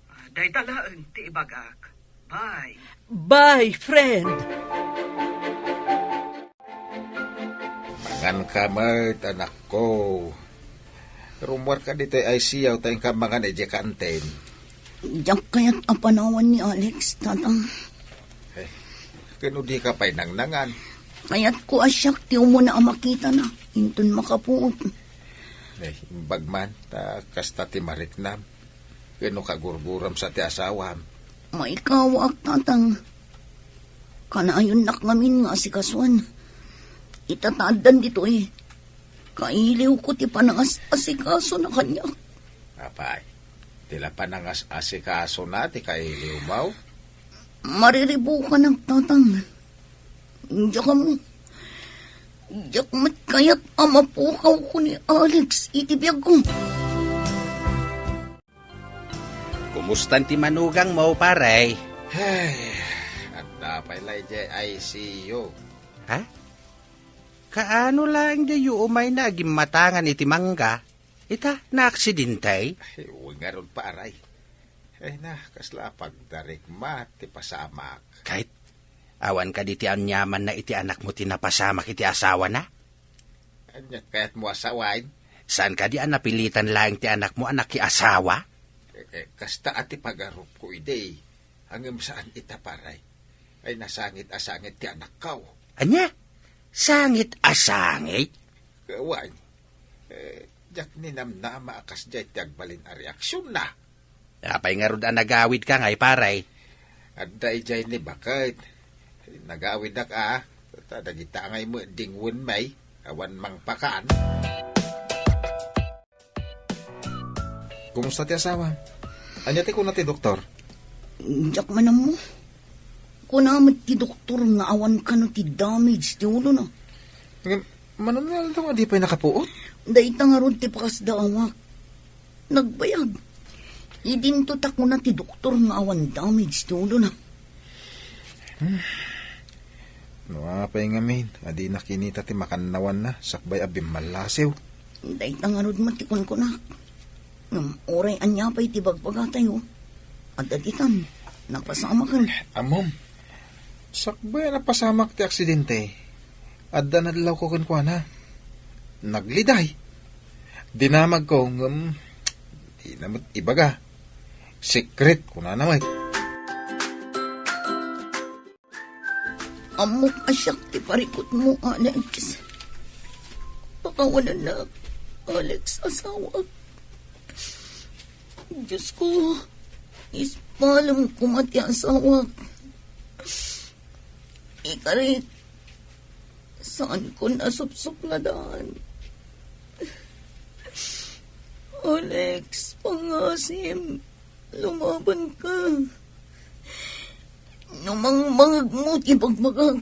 Ah, dayta laeng ti ibagak. Bye. Bye, friend. Manganka met, anakko. Rummuarka ditoy I C U ta inka mangan idiay kantin. Diak kayat a panawan ni Alex, Tatang. Eh, ken no dika pay nangnangan? Kayatko a siak ti umuna a makitana, inton makapuot. Eh, imbag man, ta kasta ti mariknam. Ken no kagurguram sa ti asawam? Maikawaak, Tatang. Kanayonnak ngamin nga asikasuan. Ita ta addan ditoy, kailiwko ti panangas-asikasona kaniak. Apay, ti la panangas-asikasona ti kailiwmo? Mariribukanak, Tatang. Diak ammo. Diak met kayat a mapukawko ni Alex iti biagko. Kumustan ti manugangmo, pare? Ay, adda pay la idiay I C U. Ha? Kaano laeng diyo umayna a gimmatangan iti mangga? Ita, naaksidente? Ay, wen ngarud, pare. Ay na, kasla a pagdarikma ti pasamak. Ket, awan kadi ti aniamanna iti anakmo ti napasamak iti asawana? Ania ti kayatmo a sawen? Saan kadi a napilitan laeng ti anakmo a nakiasawa? Eh, eh, kasta a ti pagarupko idi. Ngem saan ita, pare. Ay, nasangit a sangit ti anakko. Ania? Sangit a sangit? Wen. Eh, diak ninamnama a kasdiay ti agbalin a reaksionna. Apay ngarud a nagawidka ngay, pare? Adda idiay ni baket. Nagawidak a, ta dagita ngay met dingwen may, awan mangpakan. Kumusta ti asawa? Ania ti kuna ti doktor? Diak man ammo. Kuna met ti doktor nga awan kano ti damage ti ulona. Ngem, mano nga aldaw a di pay nakapuot? Dayta ngarud ti pakasdaawak. Nagbayag. Idinto ta kuna ti doktor nga awan damage ti ulona. Hmm. No apay ngamin a dina kinita ti makannawanna sakbay a bimmallasiw? Dayta ngarud met ti kunkunak. Ngem uray ania pay ti bagbagatayo, adda ditan, napasamaken. Ammom, sakbay a napasamak ti aksidente, adda nadlawko kenkuana. Nagliday. Dinamagko ngem dina met ibaga. Secret, kunana met. Ammok a siak ti parikutmo, Alex. Pakawanennak, Alex, asawak. Diosko, ispalem koma ti asawak. Ikarik, saankon a supsupladan. Alex, pangngaasim, lumabanka. No mangmangegmo ti bagbagak,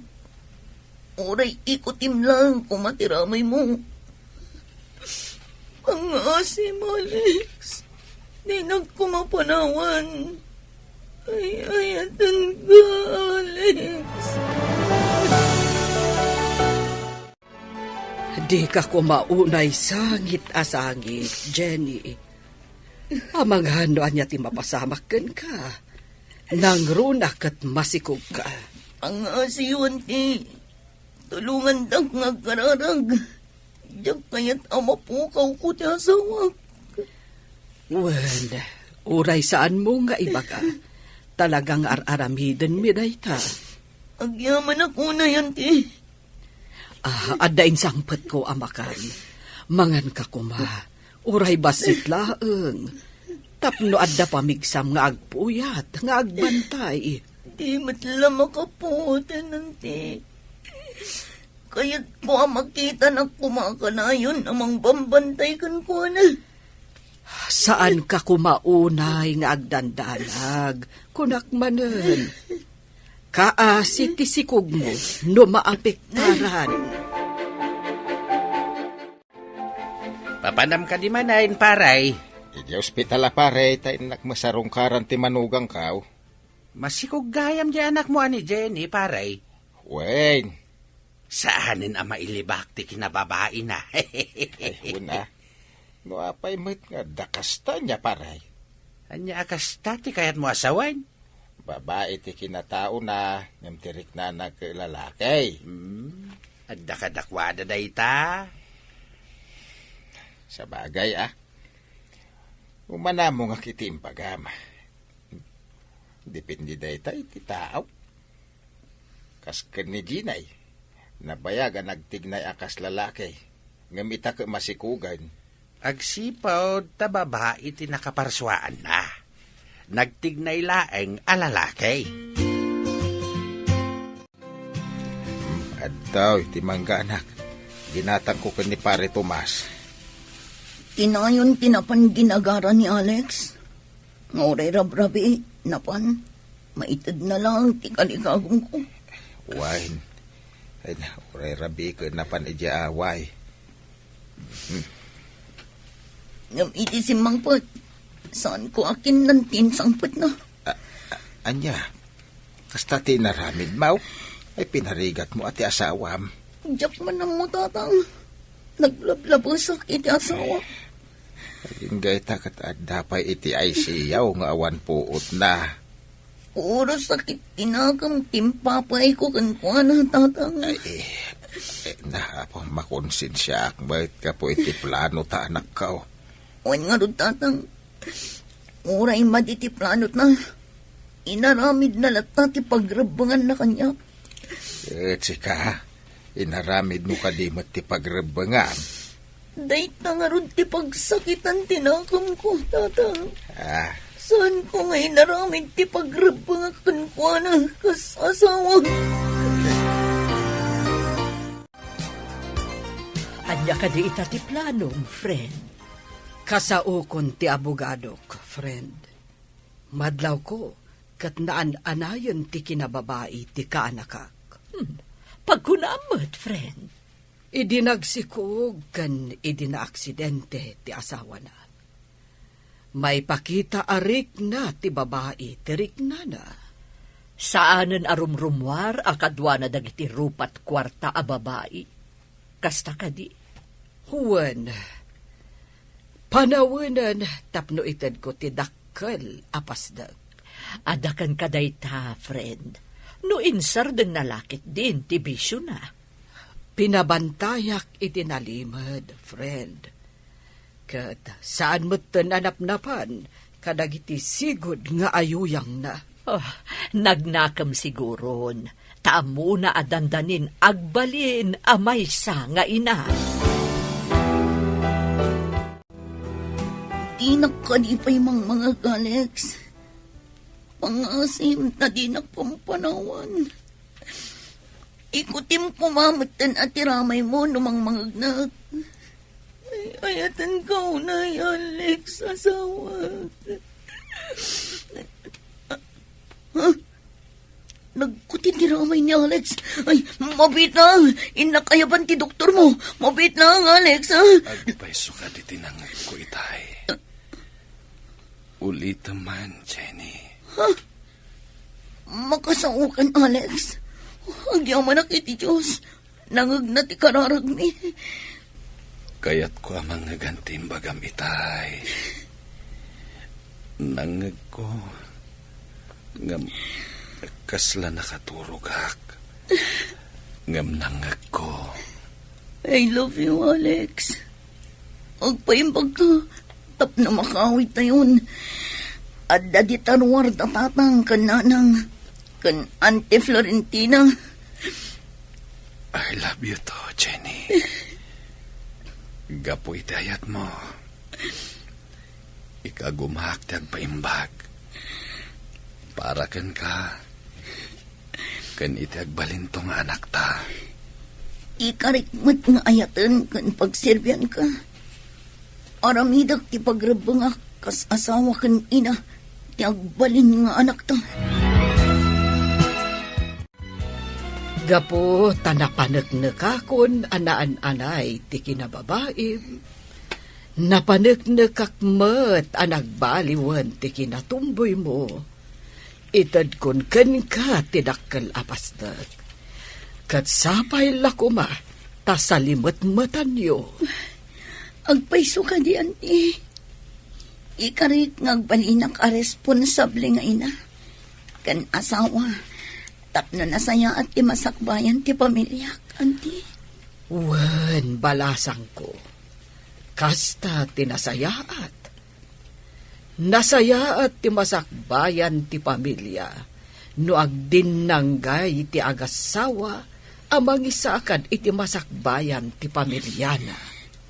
uray ikutim laeng koma ti ramaymo. Pangngaasim, Alex. Dinak koma panawan. Ay-ayatenka, Alex. Dika koma unay sangit a sangit, Jenny. Amangan no ania ti mapasamak kenka. Nangruna ket masikogka. Pangngaasim, auntie. Tulongandak nga agkararag. Diak kayat a mapukawko ti asawak. Wen, uray saanmo nga ibaga. Talaga nga ar-aramidenmi dayta. Agyamanak unay, auntie. Ah, adda insangpetko a makan. Manganka koma. Uray bassit laeng. Tapno adda pamigsam nga agpuyat, nga agbantay. Di met la makapuoten, auntie. Kayatko a makitanak koma a kanayon a mangbambantay kenkuana. Saanka koma unay nga agdandanag, kunak manen. Kaasi ti sikogmo no maapektaran. Papanam kadi manen, pare? Idiay ospital a, pare, ta innak masarungkaran ti manugangko. Masikog gayam di anakmo a ni Jenny, pare. Wen. Saanen a mailibak ti kinababaina. Ay, wen a. No apay met nga adda kasta nia, pare? Ania a kasta ti kayatmo a sawen? Babai ti kinataona, ngem ti riknana ket lalaki. Hmm, adda kadakuada dayta? Sabagay, a. Umanamongak iti imbagam. Depende dayta iti tao. Kas ken ni Jenny, nabayag a nagtignay a kas lalaki, ngem ita ket masikugen. Agsipud ta babai ti nakaparsuaanna. Nagtignay laeng a lalaki. Addaw iti mangga, anak. Ginatangko ken ni Pare Tomas. Tinayon ti napan ginagara ni Alex. Nga uray rabrabii, napan, maitedna laeng ti kalikagumko. Wen. Ay, uray rabii ket napan idiay away. Ngem iti simmangpet, saanko a kinnanti insangpetna. A-, a-, ania? Kasta ti inaramidmo? Ay, pinarigatmo a ti asawam. Diak man ammo, Tatang. Naglablabesak iti asawa. Agingga ita ket adda pay iti I C U nga awan puotna. Puro sakit ti nakem ti impapayko kenkuana, Tatang. Ay, eh, eh, na, apo, makonsensiaak met gapu iti plano ta anakko. Wen ngarud, Tatang. Uray madi ti planona, inaramidna latta ti pagrebbenganna kaniak. Ket sika, inaramidmo kadi met ti pagrebbengan? Dayta ngarud ti pagsakitan ti nakemko, Tatang. Ah. Saanko nga inaramid ti pagrebbengak kenkuana kas asawa. Ania kadi ita ti planom, friend? Kasaokon ti abogadok, friend. Madlawko ket naan-anayen ti kinababai ti kaanakak. Hmm, pagkunam met, friend. Idi nagsikog ken idi naaksidente ti asawana, maipakita a rikna ti babai ti riknana. Saanen a rumrummuar a kaduana dagiti rupat kuarta a babai. Kasta kadi? Wen, panawenen tapno itedko ti dakkel a pasdek. Adda kenka dayta, friend. No insardengna la ketdin ti bisiona. Pinabantayak iti nalimed, friend. Ket saan metten a napnapan kadagiti sigud nga ayuyangna. Oh, nagnakem siguron, ta ammona a dandanin agbalin a maysa nga ina. Dinak kadi pay mangmangag, Alex. Pangasim ta dinak pampanawan. Ikutim koma metten a ti ramaymo no mangmangegnak. Ay, ayatenka unay, Alex, asawa. Ha? Nagkuti ti ramay ni Alex. Ay, mabiit na! Innak ayaban ti doktormo. Mabiit na, Alex, ha? Agpayso kadi ti nangngegko, itay. Ulitem man, Jenny. Ha? Makasaokan, Alex. Agyamanak iti Dios. Nangngegna ti kararagmi. Kayatko a mangngegan ti imbagam, itay. Nangngegko. Ngem kasla nakaturogak. Ngem nangngegko. I love you, Alex. Agpaimbagka tapno makaawidtayon. Adda dita ruar da tatang ken nanang ken Auntie Florentina. I love you too, Jenny. Gapu iti ayatmo, ikagumaak ti agpaimbag para kenka ken iti agbalinto nga anakta. Ikarik met nga ayaten ken pagserbianka. Aramidek ti pagrebbengak kas asawa ken ina ti agbalin nga anakta. Gapu ta napaneknekakon a naan-anay ti kinababaim, napaneknekak met a nagbaliwen ti kinatumboymo, Itedkon kenka ti dakkel a pasdek. Ket sapay la koma ta salimetmetanyo. Agpayso kadi, anti. Ikarik nga agbalinak a responsable nga ina ken asawa tapno nasayaat ti masakbayan ti pamiliak, anti. Wen, balasangko, kasta ti nasayaat. Nasayaat ti masakbayan ti pamilia no agdinnanggay ti agassawa a mangisakad iti masakbayan ti pamiliana.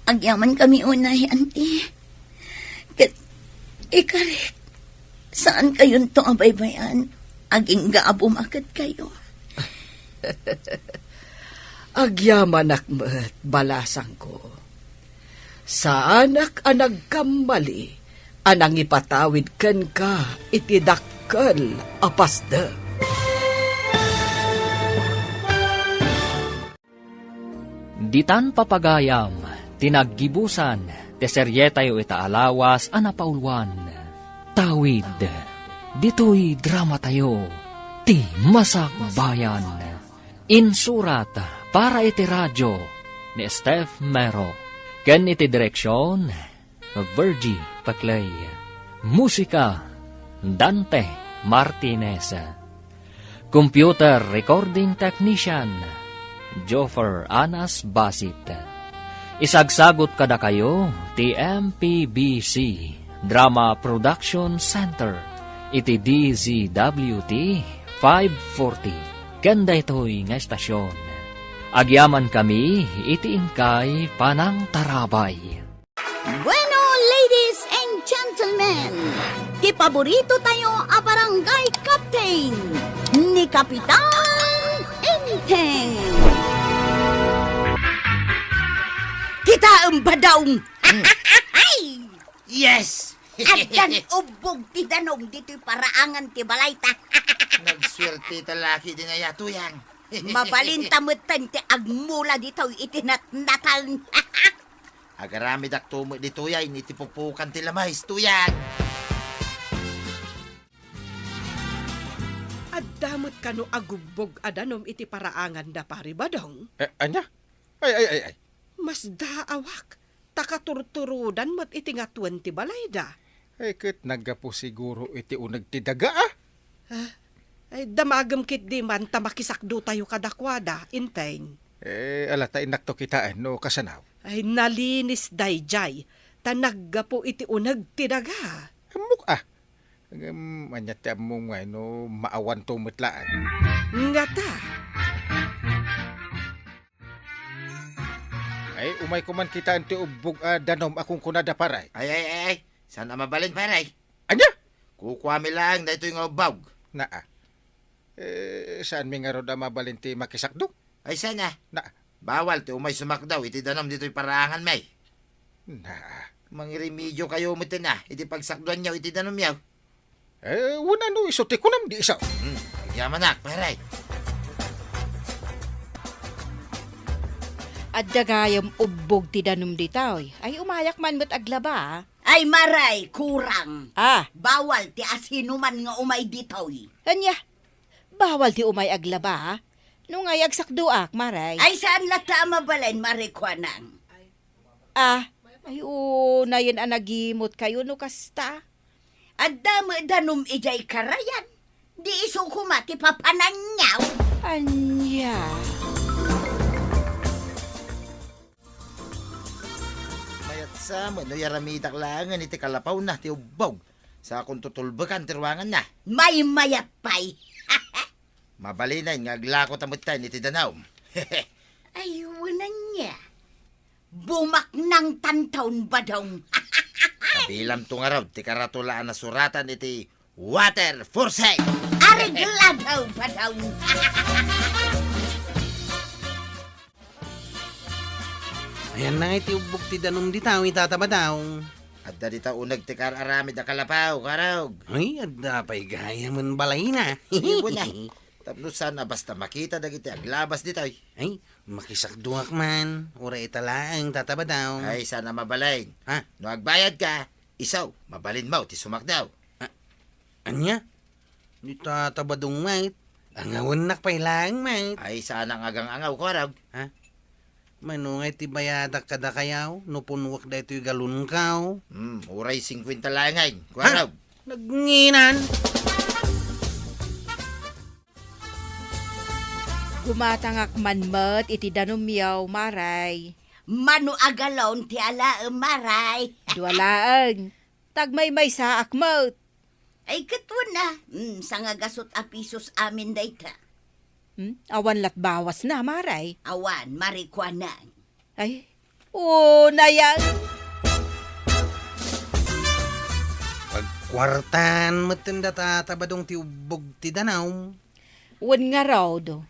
Agyamankami unay, anti. Ket ikarik, saankayonto a baybay-an, agingga a bumaket kayo. Agyamanak met, balasangko. Saanak a nagkammali a nangipatawid kenka iti dakkel a pasdek. Ditan papagayam ti naggibusan ti serietayo ita a lawas a napauluan. Tawid, ditoy dramatayo, Ti Masakbayan. Insurat para iti radio ni Steph Mero ken iti direksion, Virgie Paclay. Musika, Dante Martinez. Computer Recording Technician, Joffer Anas Basit. Isagsagut kadakayo ti M P B C Drama Production Center iti D Z W T five forty ken daytoy nga estasion. Agyamankami iti inkay panangtarabay. Bueno, ladies and gentlemen, ti paborito tayo a barangay captain, ni Kapitan Enteng. Kitaem, Badong! Yes! Addan ubbog ti danum ditoy paraangan ti balayta. Nagsuerte ta laki din aya, Tuyang. Mabalinta metten ti agmula ditoy iti natnatan. Agaramidakto met ditoy ay iti pupukan ti lamayes, Tuyang. Adda met kano agubbog a danum iti paraangan da, Pari Badong? Eh, ania? Ay, ay, ay, ay. Masdaawak, ta katurturodan met iti ngatuen ti balayda. Ay, ket naggapu siguro iti uneg ti daga, a? Ah, ay, damagem ketdi man ta makisakdotayo kadakuada, Enteng. Eh, ala ta innakto kitaen no kasano. Ay, nalinis daydiay, ta naggapu iti uneg ti daga. Ammok, a. Ngem, ania ti ammom nga no maawanto met laeng? Ngata. Ay, umayko man kitaen ti ubbog a danum a kunkunada, pare. Ay, ay, ay, ay. Saan a mabalin, pare? Ania? Kukuami laeng daytoy nga ubbog. Naa. Eh, saanmi ngarud a mabalin ti makisakdo? Ay, saan a? Na. Bawal ti umay sumakdaw iti danum ditoy paraanganmi. Na. Mangirimediokayo metten a iti pagsakduanyo iti danumyo. Eh, wenno isu ti kunam di isu. Hmm, agyamanak, pare. Adda gayam ubbog ti danum ditoy. Ay, umayak man met aglaba, a. Ay, maray, kurang. Ah. Bawal ti asinoman nga umay ditoy. Ania? Bawal ti umay aglaba, a? No ngay agsakdoak, maray. Ay, saan latta a mabalin, maray, kuanang. Ah, ay, unayen a nagimutkayo no kasta. Adda met danum idiay karayan. Di isu koma ti papananyo. Ania? Mayat sa met no yaramidak laengen iti kalapawna ti ubbog. Sakon tutulbekan ti ruanganna. Maymayat pay. Mabalinen nga aglako ta metten iti danum. Ay, wenno ania. Bumaknangtanton, Badong. Kabilamto ngarud ti karatula a nasuratan iti water for sale. Areglado, Badong. Ayanna ngay ti ubbog ti danum ditoy, Tata Badong. Adda dita uneg ti kar-aramid a kalapaw, karog. Ay, adda pay gayamen balayna. Iwan na. Tapno saan a basta makita dagiti aglabas ditoy. Ay, makisakdoak man. Uray ita laeng, Tata Badong. Ay, saan a mabalin. Ha? No agbayadka, isu, mabalinmo ti sumakdaw. A-, ania? Ita ta badong met. Angawennak pay laeng met. Ay, saanak nga agang-angaw, Kuarog. Ha? Mano ngay ti bayadak kadakayaw no punwek daytoy galonkaw? Hmm, uray singkwenta laeng ngay, Kuarog. Nagnginan! Gumatangak man met iti danumyo, Maray. Mano a galon ti alaem, Maray? Dua laeng. Tagmaymaysaak met. Ay, ket wen a. Hmm, sangagasut a pisos amin dayta. Hmm? Awan lat bawasna, Maray? Awan, Marikuanang. Ay, unay a. Pagkuartaan metten data ta badong ti ubbog ti danum. Wen ngarud.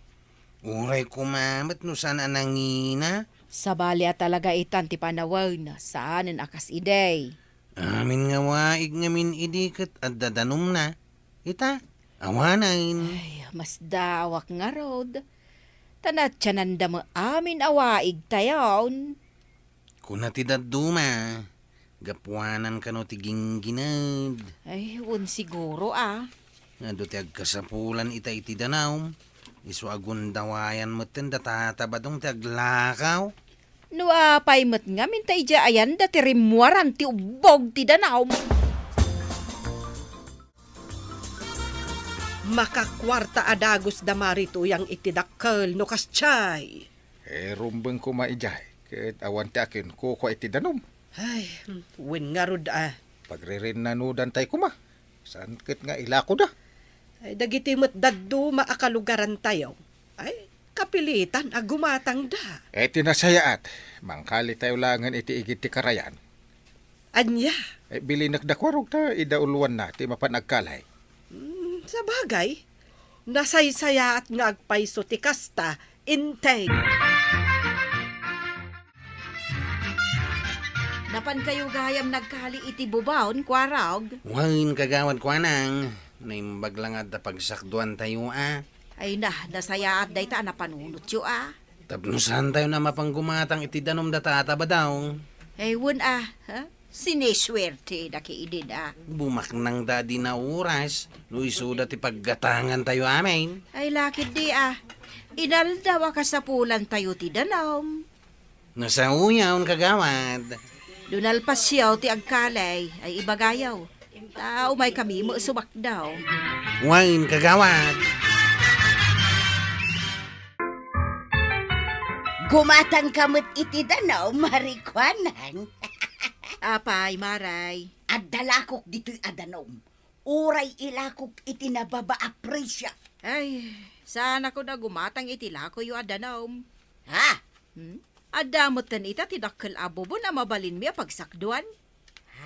Uray koma met no saan a nangina. Sabali a talaga itan ti panawen, saanen a kas idi. Amin nga waig ngamin idi ket adda danumna. Ita, awanen. Ay, masdaawak ngarud. Ta naatiananda met amin a waigtayon. Kuna ti dadduma, gapuanan kano ti ginggined. Ay, wen siguro a. Adu ti agkasapulan ita iti danum, isu a gundawayan metten data ta badong ti aglakaw. No apay met ngamin ta idiay ayanda ti rimmuaran ti ubbog ti danum. Makakuarta a dagus da Mari Tuyang iti dakkel no kasdiay. Eh, rumbeng koma idiay, ket awan ti akinkukua iti danum. Ay, wen ngarud a. Pagririnnanudan tay koma. Saan ket nga ilakoda? Ay, dagiti met dadduma a kalugarantayo. Ay, kapilitan a gumatangda. Eh, ti nasayaat, mangkalitayo laengen iti igid ti karayan. Ania? Eh, bilinek da Kuarog ta ida uluanna ti mapan agkalay. Hmm, sabagay, nasaysayaat nga agpayso ti kasta, integ. Napankayo gayam nagkali iti bubaon, Kuarog? Wen, kagawad Kuanang, naimbag la nga adda pagsakduantayo a. Ay na, nasayaat dayta a napanunotyo a. Tapno saantayon a mapanggumatang iti danum da Tata Badong. Ay, wen a, ha? Sinesuerte da ki idin a. Bumaknangda a di nauras, no isuda ti paggatangantayo amin. Ay, lakid di a. Inaldaw a kasapulantayo ti danum. Nasaoyon, kagawad. No nalpasiyo ti agkalay, ay ibagayo. Ta umaykami met sumakdaw. Wen, kagawad. Gumatangka met iti danum, Marikuanang. Apay, Maray? Adda lakok ditoy a danum. Uray ilakok iti nababa a presio. Ay, saanakon a gumatang iti lakoyo a danum. Ha? Hmm? Adda metten ita ti dakkel a bubon a mabalinmi a pagsakduan.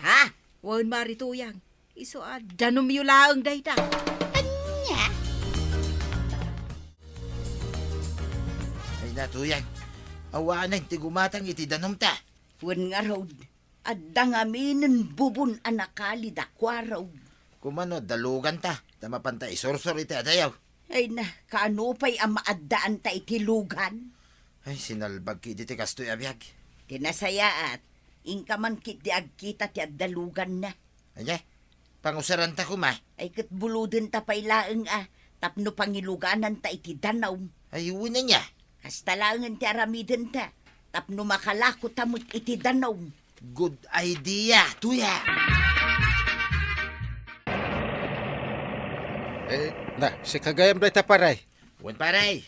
Ha? Wen, Mari Tuyang, isu a danumyo laeng dayta. Ania? Ay na, Tuyang, awanen ti gumatang iti danumta. Wen ngarud, adda ngaminen bubon a nakali da Kuarog. Koma no adda luganta, ta mapanta isursor iti adayo. Ay na, kaano pay a maaddaanta iti lugan? Ay, sinalbag ketdi ti kastoy a biag. Ti nasayaat, inka man ketdi agkita ti adda luganna. Ania? Pangusaranta koma? Ay, ket bulodenta pay laeng a tapno pangilugananta iti danum. Ay, wen ania? Kasta laengen ti aramidenta tapno makalakota met iti danum. Good idea, Tuyang. Eh, na, sika gayam dayta, pare. Wen, pare.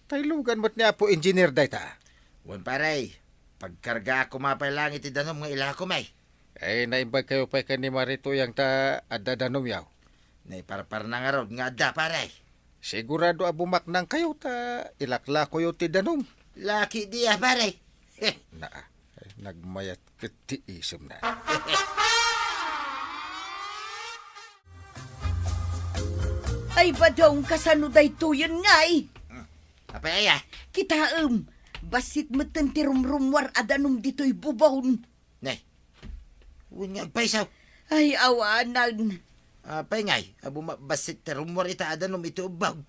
Tay lugan met ni Apo Engineer dayta. Wen, pare. Pagkargaak koma pay laeng iti danum nga ilakom, ay. Eh, naimbagkayo pay ken ni Mari Tuyang ta adda danumyo? Naiparparna ngarud nga adda, pare. Sigurado a bumaknangkayo ta ilaklakoyo ti danum. Lakid di a, pare. Naa, nagmayat ket ti isemna. Ay, Badong, kasano daytoyen ngay? Hmm. Apay aya? Kitaem, bassit metten ti rumrummuar a danum ditoy bubon. Nay, wen nga agpayso. Ay, awanen. Apay ngay, a bumabassit ti rummuar ita a danum iti ubbag?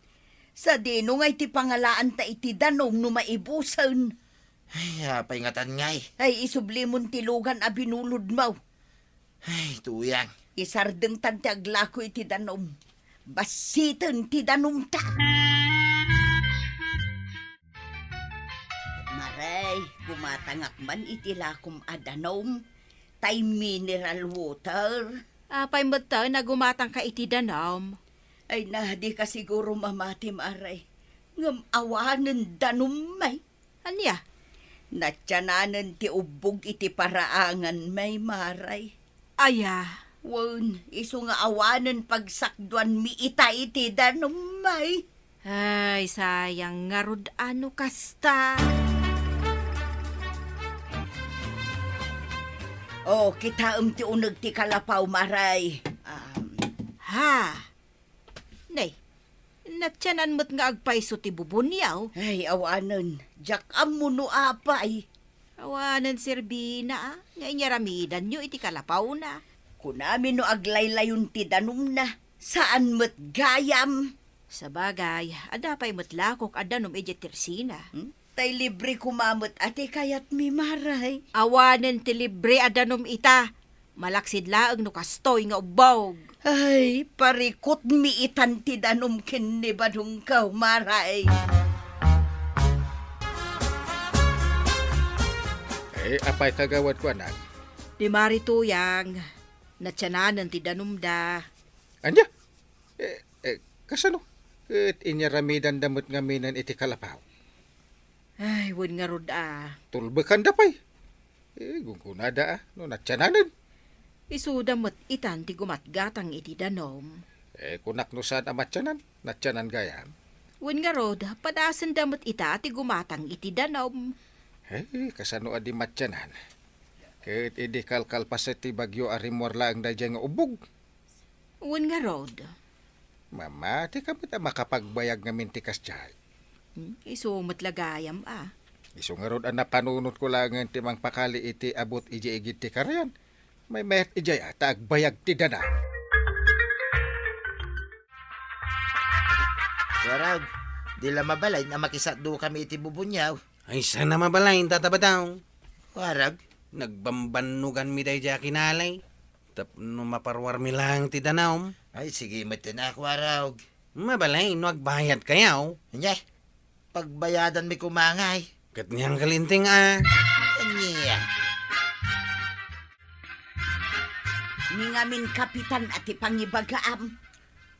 Sadino ngay ti pangalaanta iti danum no maibusen? Ay, apay ngatan ngay? Ay, isublimon ti lugan a binulodmo. Ay, Tuyang. Isardengtan ti aglako iti danum. Bassiten ti danumta. Maray, gumatangak man iti lakom a danum, tay mineral water. Apay met ta nagumatangka iti danum? Ay na, di ka siguro mamati, Maray. Ngem awanen danum, may. Ania? Natiananen ti ubbog iti paraangan, may, Maray. Aya? Wen, isu nga awanen pagsakduanmi ita iti danum, may. Ay, sayang ngarud a no kasta. O, kitaem ti uneg ti kalapaw, Maray. Um, Ha? Nay, natianan met nga agpayso ti bubuniaw. Ay, awanen. Diak ammo no apay. Awanen serbina, a, nga inyaramidanyo iti kalapawna. Kunami no aglaylayon ti danumna, saan met gayam. Sabagay, adda pay met lakok a danum idiay tersina. Hmm? Tay libre koma met a ti kayatmi, Maray. Awanen ti libre a danum ita. Malaksid laeng no kastoy nga ubbog. Ay, parikutmi itan ti danum ken ni badongko, Maray. Eh, apay kagawad ko, anak? Ni Mari Tuyang, natiananen ti danumda. Ania? Eh, eh, kasano? Ket inyaramidanda met ngaminen iti kalapaw. Ay, wen ngarud a. Tulbekanda pay. Eh, gunggonada a, no natiananen. Isuda met itan ti gumatgatang iti danum. Eh, kunak no saan a matianan, natianan gayam. Wen ngarud, padasenda met ita ti gumatang iti danum. Eh, kasano a di matianan? Ket idi kalkalpaset ti bagyo a rimmuar laeng daydiay nga ubbog. Wen ngarud. Mamati ka met a makapagbayag ngamin ti kasdiay. Hmm, isu met la gayam a. Isu ngarud a napanunotko laengen ti mangpakali iti abut idiay igid ti karayan. Maymayat idiay a ta agbayag ti danum. Warag, di la mabalin a makisatdokami iti bubuniaw. Ay, saan a mabalin, Tata Badong? Warag? Nagbambannuganmi daydiay a kinali. Tapno maparuarmi laeng ti danum. Ay, sige met ten a, Kuarog. Mabalin no agbayadkayo. Ania? Pagbayadanmi koma ngay. Ket ni Angkel Inting a. Ania? Ni ngamin kapitan a ti pangibagaam.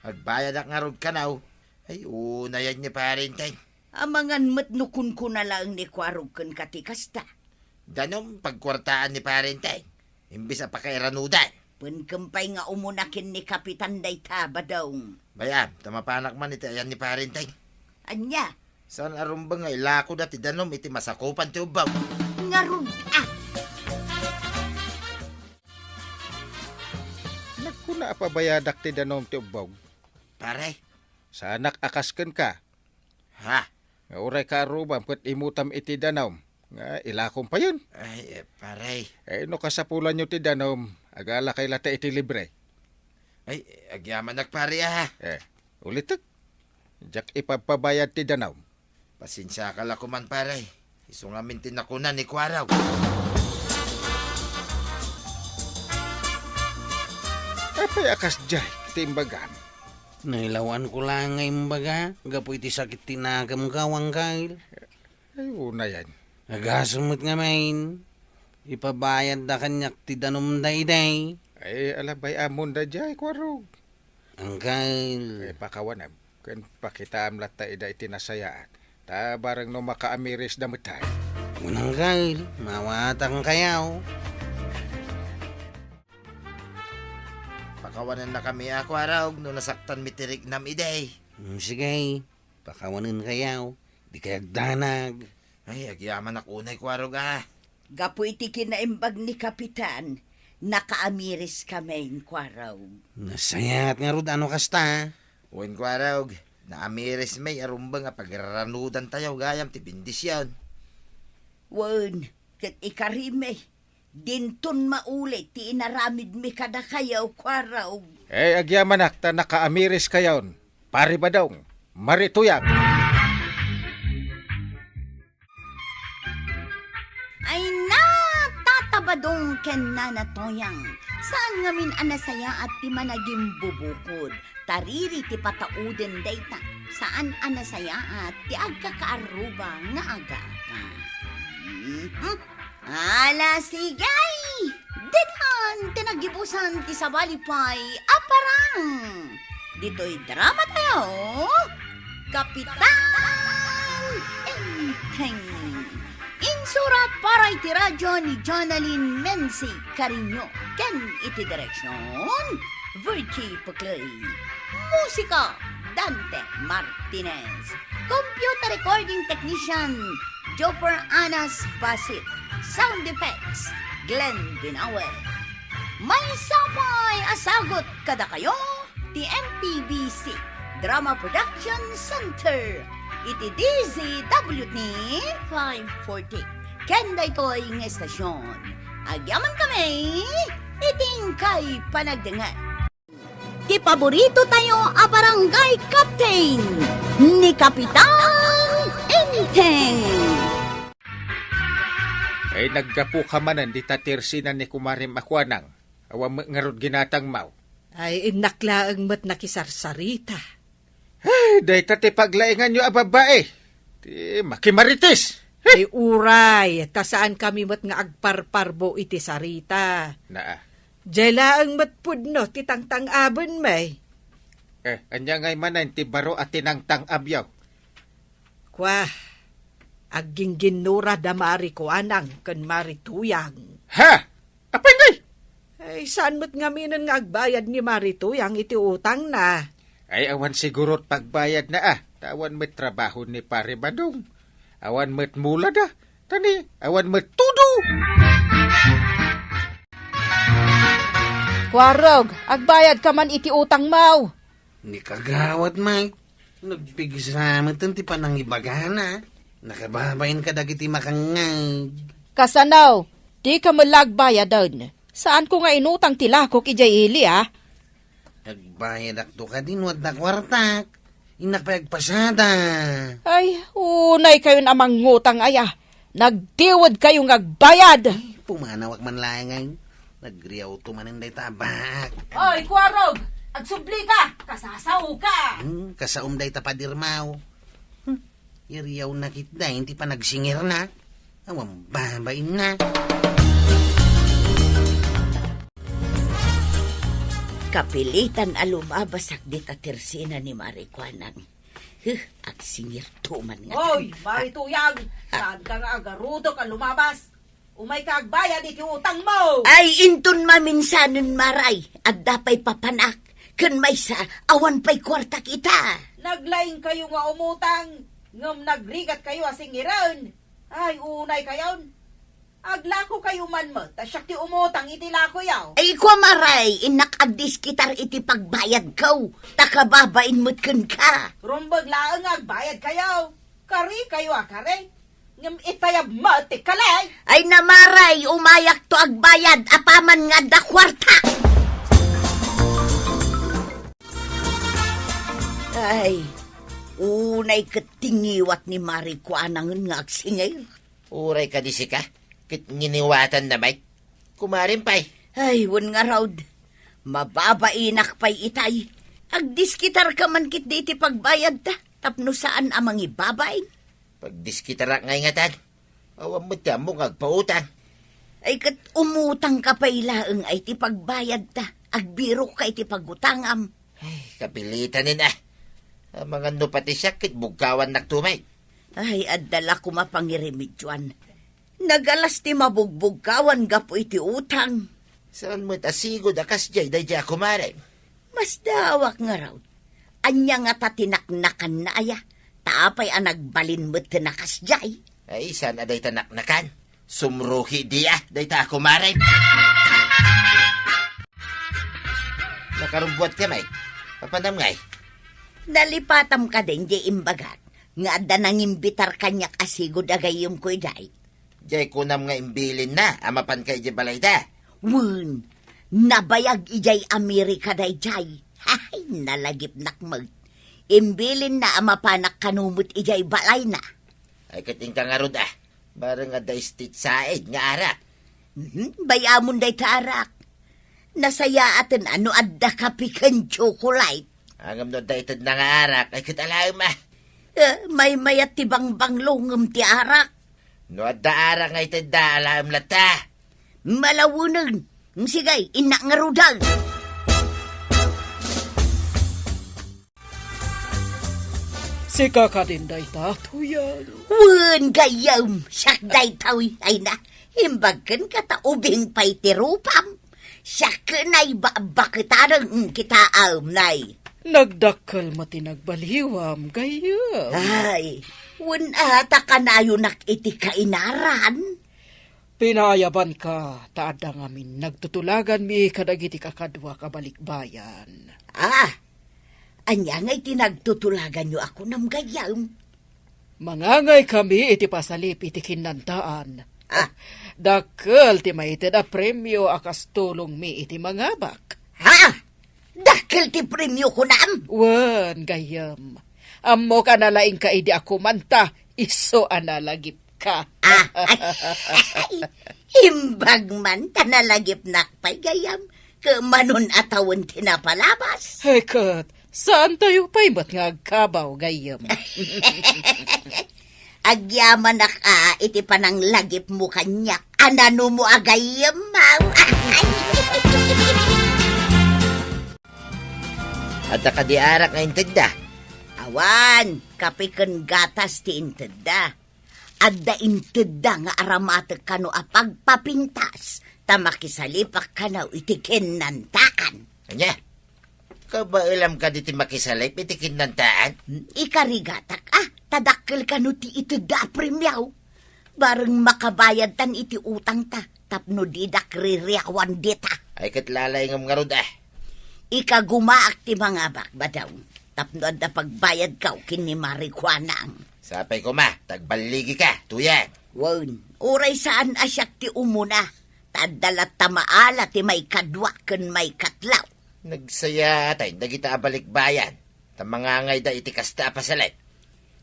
Agbayadak ngarud kano. Ay, unayen ni Pare Inting. Amangan met no kunkuna laeng ni Kuarog kenka ti kasta. Danum pagkuartaan ni Pare Inting, imbes a pakairanudan. Wen ken pay nga umuna ken ni Kapitan dayta, Badong. Bay-am, ta mapanak man iti ayan ni Pare Inting. Ania? Saan a rumbeng nga ilakoda ti danum iti masakupan ti ubbog. Ngarud a! Nagkuna a pabayadak ti danum ti ubbog. Pare. Saanak a kas kenka. Ha? Nga uray kaarrubam ket imutam iti danum, nga ilakom payen. Ay, eh, pare. Eh, no kasapulanyo ti danum, agalakay latta iti libre. Ay, agyamanak, pare, ah. Eh, ulitek. Diak ipagpabayad ti danum. Pasensiaka la koman, pare. Isu ngamin ti nakuna ni Kuarog. Apay a kasdiay ti imbagam? Nailawanko laeng nga imbaga gapu iti sakit ti nakemko, Angkel. Ay, unayen. Agasem met ngamin, ipabayadda kaniak ti danumda idi. Ay, ala, bay-amon daydiay, Kuarog. Angkel. Eh, pakawanem, ken pakitaem latta ida iti nasayaat. Ta bareng no makaamirisda met ay. Wen, Angkel, maawatankayo. Pakawanennakami a, Kuarog, no nasaktanmi ti riknam idi. Hmm, sige, pakawanenkayo. Dikay agdanag. Ay, agyamanak unay, Kuarog, ah. Gapu iti kinaimbag ni Kapitan, nakaamiriskamin, Kuarog. Nasayaat ngarud a no kasta. Wen, Kuarog, naamirismi a rumbeng a pagraranudantayo gayam ti bendision. Wen, ket ikarimi, dinton mauli ti inaramidmi kadakayo, Kuarog. Eh, agyamanak ta nakaamiriskayon, Pare Badong, Mari Tuyang. Ay na, Tata Badong ken Nana Toyang, Saan ngamin a nasayaat ti managimbubukod, tariri ti patauden dayta. Saan a nasayaat ti agkakaarruba nga agaka. Mhm. Ala, sige! Didtan ti nagibusan ti sabali pay a parang. Ditoy drama tayo, Kapitan Enteng. Insurat para iti radyo ni Jonalyn Menzi Cariño ken iti direksyon, Virgie Puclay. Musika, Dante Martinez. Computer recording technician, Joper Anas Basit. Sound effects, Glenn Binawe. Maysa pay a sagut kadakayo ti M P B C Drama Production Center iti D Z W T five forty. Ken daytoy nga estasyon, agyamankami iti inkay panagdengngeg. Ti paborito tayo a barangay captain, ni Kapitan Enteng. Ay, naggapu ka manen dita tirsina ni kumarem a Kuanang. Awan met ngarud ginatangmaw. Ay, innak laeng met nakisarsarita. Ay, dayta ti paglainganyo a babai. Ti makimarites. Ay, uray, ta saankami met nga agparparbo iti sarita. Naa. Diay laeng met pudno ti tangtang-abenmi. Eh, ania ngay manen ti baro a tinangtang-abyo? Kua, aggingginnura da Mari Kuanang ken Mari Tuyang. Ha? Apay ngay? Ay, saan met ngaminen nga agbayad ni Mari Tuyang iti utangna? Ay, awan sigurot pagbayadna, a. Ta awan met trabaho ni Pare Badong. Awan met mula da. Tani, awan met tudo. Kuarog, agbayad ka man iti utangmo. Ni kagawad, Mike, nagpigsa met ti panangibagana. Nakababain kadagiti makangngeg. Kasano? Dika met la agbayaden. Saanko nga inutang ti lakok idiay ili, a? Agbayadakto kadi no adda kuartak. Innak pay agpasada. Ay, unay kayon a mangngutang aya. Nagtiwed kayo nga agbayad. Ay, pumanawak man laeng ay. Nagriawto manen dayta a baak. Oy, Kuarog! Agsubli ka! Kasasao ka! Hmm, kasaom dayta padirmaw. Hmm, iriaw na kitda, inti pa nagsingirna. Awan babain na. Kapilitan a lumabasak dita tirsina ni Mari Kuanang. Huh, agsingirto man nga. Oy, Mari Tuyang, saan ka nga agarudok a lumabas? Umay ka agbayad iti utangmo! Ay, inton maminsanen, Maray, adda pay papanak, ken maysa, awan pay kuartak ita. Naglaing kayo nga umutang, ngem nagrigat kayo a singiren. Ay, unay kayon. Aglako kayo man met, ta siak ti umutang iti lakoyo. Ay, kua, Maray, innak agdiskitar iti pagbayadko, ta kababain met kenka. Rumbeg laeng nga agbayad kayo. Kari kayo a kari. Ngem itayab met ti kali. Ay, Maray, umayakto agbayad apaman nga adda kuarta. Ay, unay ket ti ngiwat ni Mari Kuanangen nga agsingir. Uray kadi sika, ket nginiwatanna met. Kumarem pay. Ay, wen ngarud. Mababainak pay itay. Agdiskitarka man ketdi iti pagbayadta, tapno saan a mangibabain. Pagdiskitarak ngay ngatan. Awan met ti ammok nga agpautang. Ay, ket umutangka pay laeng ay ti pagbayadta. Agbirokka iti pagutangam. Ay, kapilitanen a. Amangan no pati siak ket bugkawannakto met. Ay, adda la koma pangirimedioan. Nagalas ti mabugbugkawan gapu iti utang. Saan met a sigud a kasdiay daydiay a kumarem? Masdaawak ngarud. Ania ngata ti naknakanna aya? Ta apay a nagbalin met ti nakasdiay? Ay, saan a dayta naknakan? Sumruki dia dayta a kumarem. Nakarubbuat ka met. Apanam ngay? Nalipatam kadin diay imbagak nga adda nangimbitar kaniak a sigud a gayyemko idiay. Diay kunam nga imbilinna a mapanka idiay balayda? Wen, nabayag idiay Amerika daydiay. Hay, nalagipnak met. Imbilinna a mapanak kano met idiay balayna. Ay, ket inka ngarud a. Bareng adda state side nga arak. Mhm, bay-amon dayta arak. Nasayaaten a no adda kape ken tsokolate. Ngem no adda itedna nga arak, ay ket alaem a. Eh, maymayat ti bangbanglo ngem ti arak. No adda arak nga itedda, alaem latta. Malawenen. Sige, innak ngaruden. Sika kadin dayta, Tuyang? Wen, gayyem, siak daytoy. Ay na, imbag kenka ta ubing pay ti rupam. Siak ken ay ba-, baketaren kitaem, nay. Nagdakkel met ti nagbaliwam, gayyem. Ay, wen a, ta kanayonak iti kainaran. Pinaayabanka, ta adda ngamin nagtutulaganmi kadagiti kakaduak a balikbayan. Ah, ania ngay ti nagtutulaganyo a kunam, gayyem? Mangangaykami iti pasalip iti kinnantaan. Ah. Dakkel ti maited a premio a kas tulongmi iti mangabak. Ha? Dakkel ti premio kunam? Wen, gayyem. Ammok a nalaingka idi a kumanta, isu a nalagipka. Ah, ay, imbag man ta nalagipnak pay, gayyem, ket manon a tawen ti napalabas. Ay, ket, saantayo pay met nga agkabaw, gayyem. Agyamanak a iti pananglagipmo kaniak. Anano mo a gayyem, maw? Adda kadi arak nga intedda? Awan, kape ken gatas ti intedda. Adda intedda nga aramatek kano a pagpapintas, ta makisalipak kano iti kinnantaan. Ania? Kabaelam kadi ti makisalip iti kinnantaan? Ikarigatak, ah, ta dakkel kano ti itedda a premio. Bareng makabayadtan iti utangta, tapno didak ririawan dita. Ay, ket lalaingem ngarud, ah. Ikagumaak ti mangabak, Badong, tapno adda pagbayadkaw ken ni Marijuanang. Sapay koma, ta agballigika, Tuyang. Wen, uray saan a siak ti umuna, ta adda latta maala ti maikadua ken maikatlo. Nagsayaat dagita a balikbayan, ta mangangayda iti kasta a pasalip.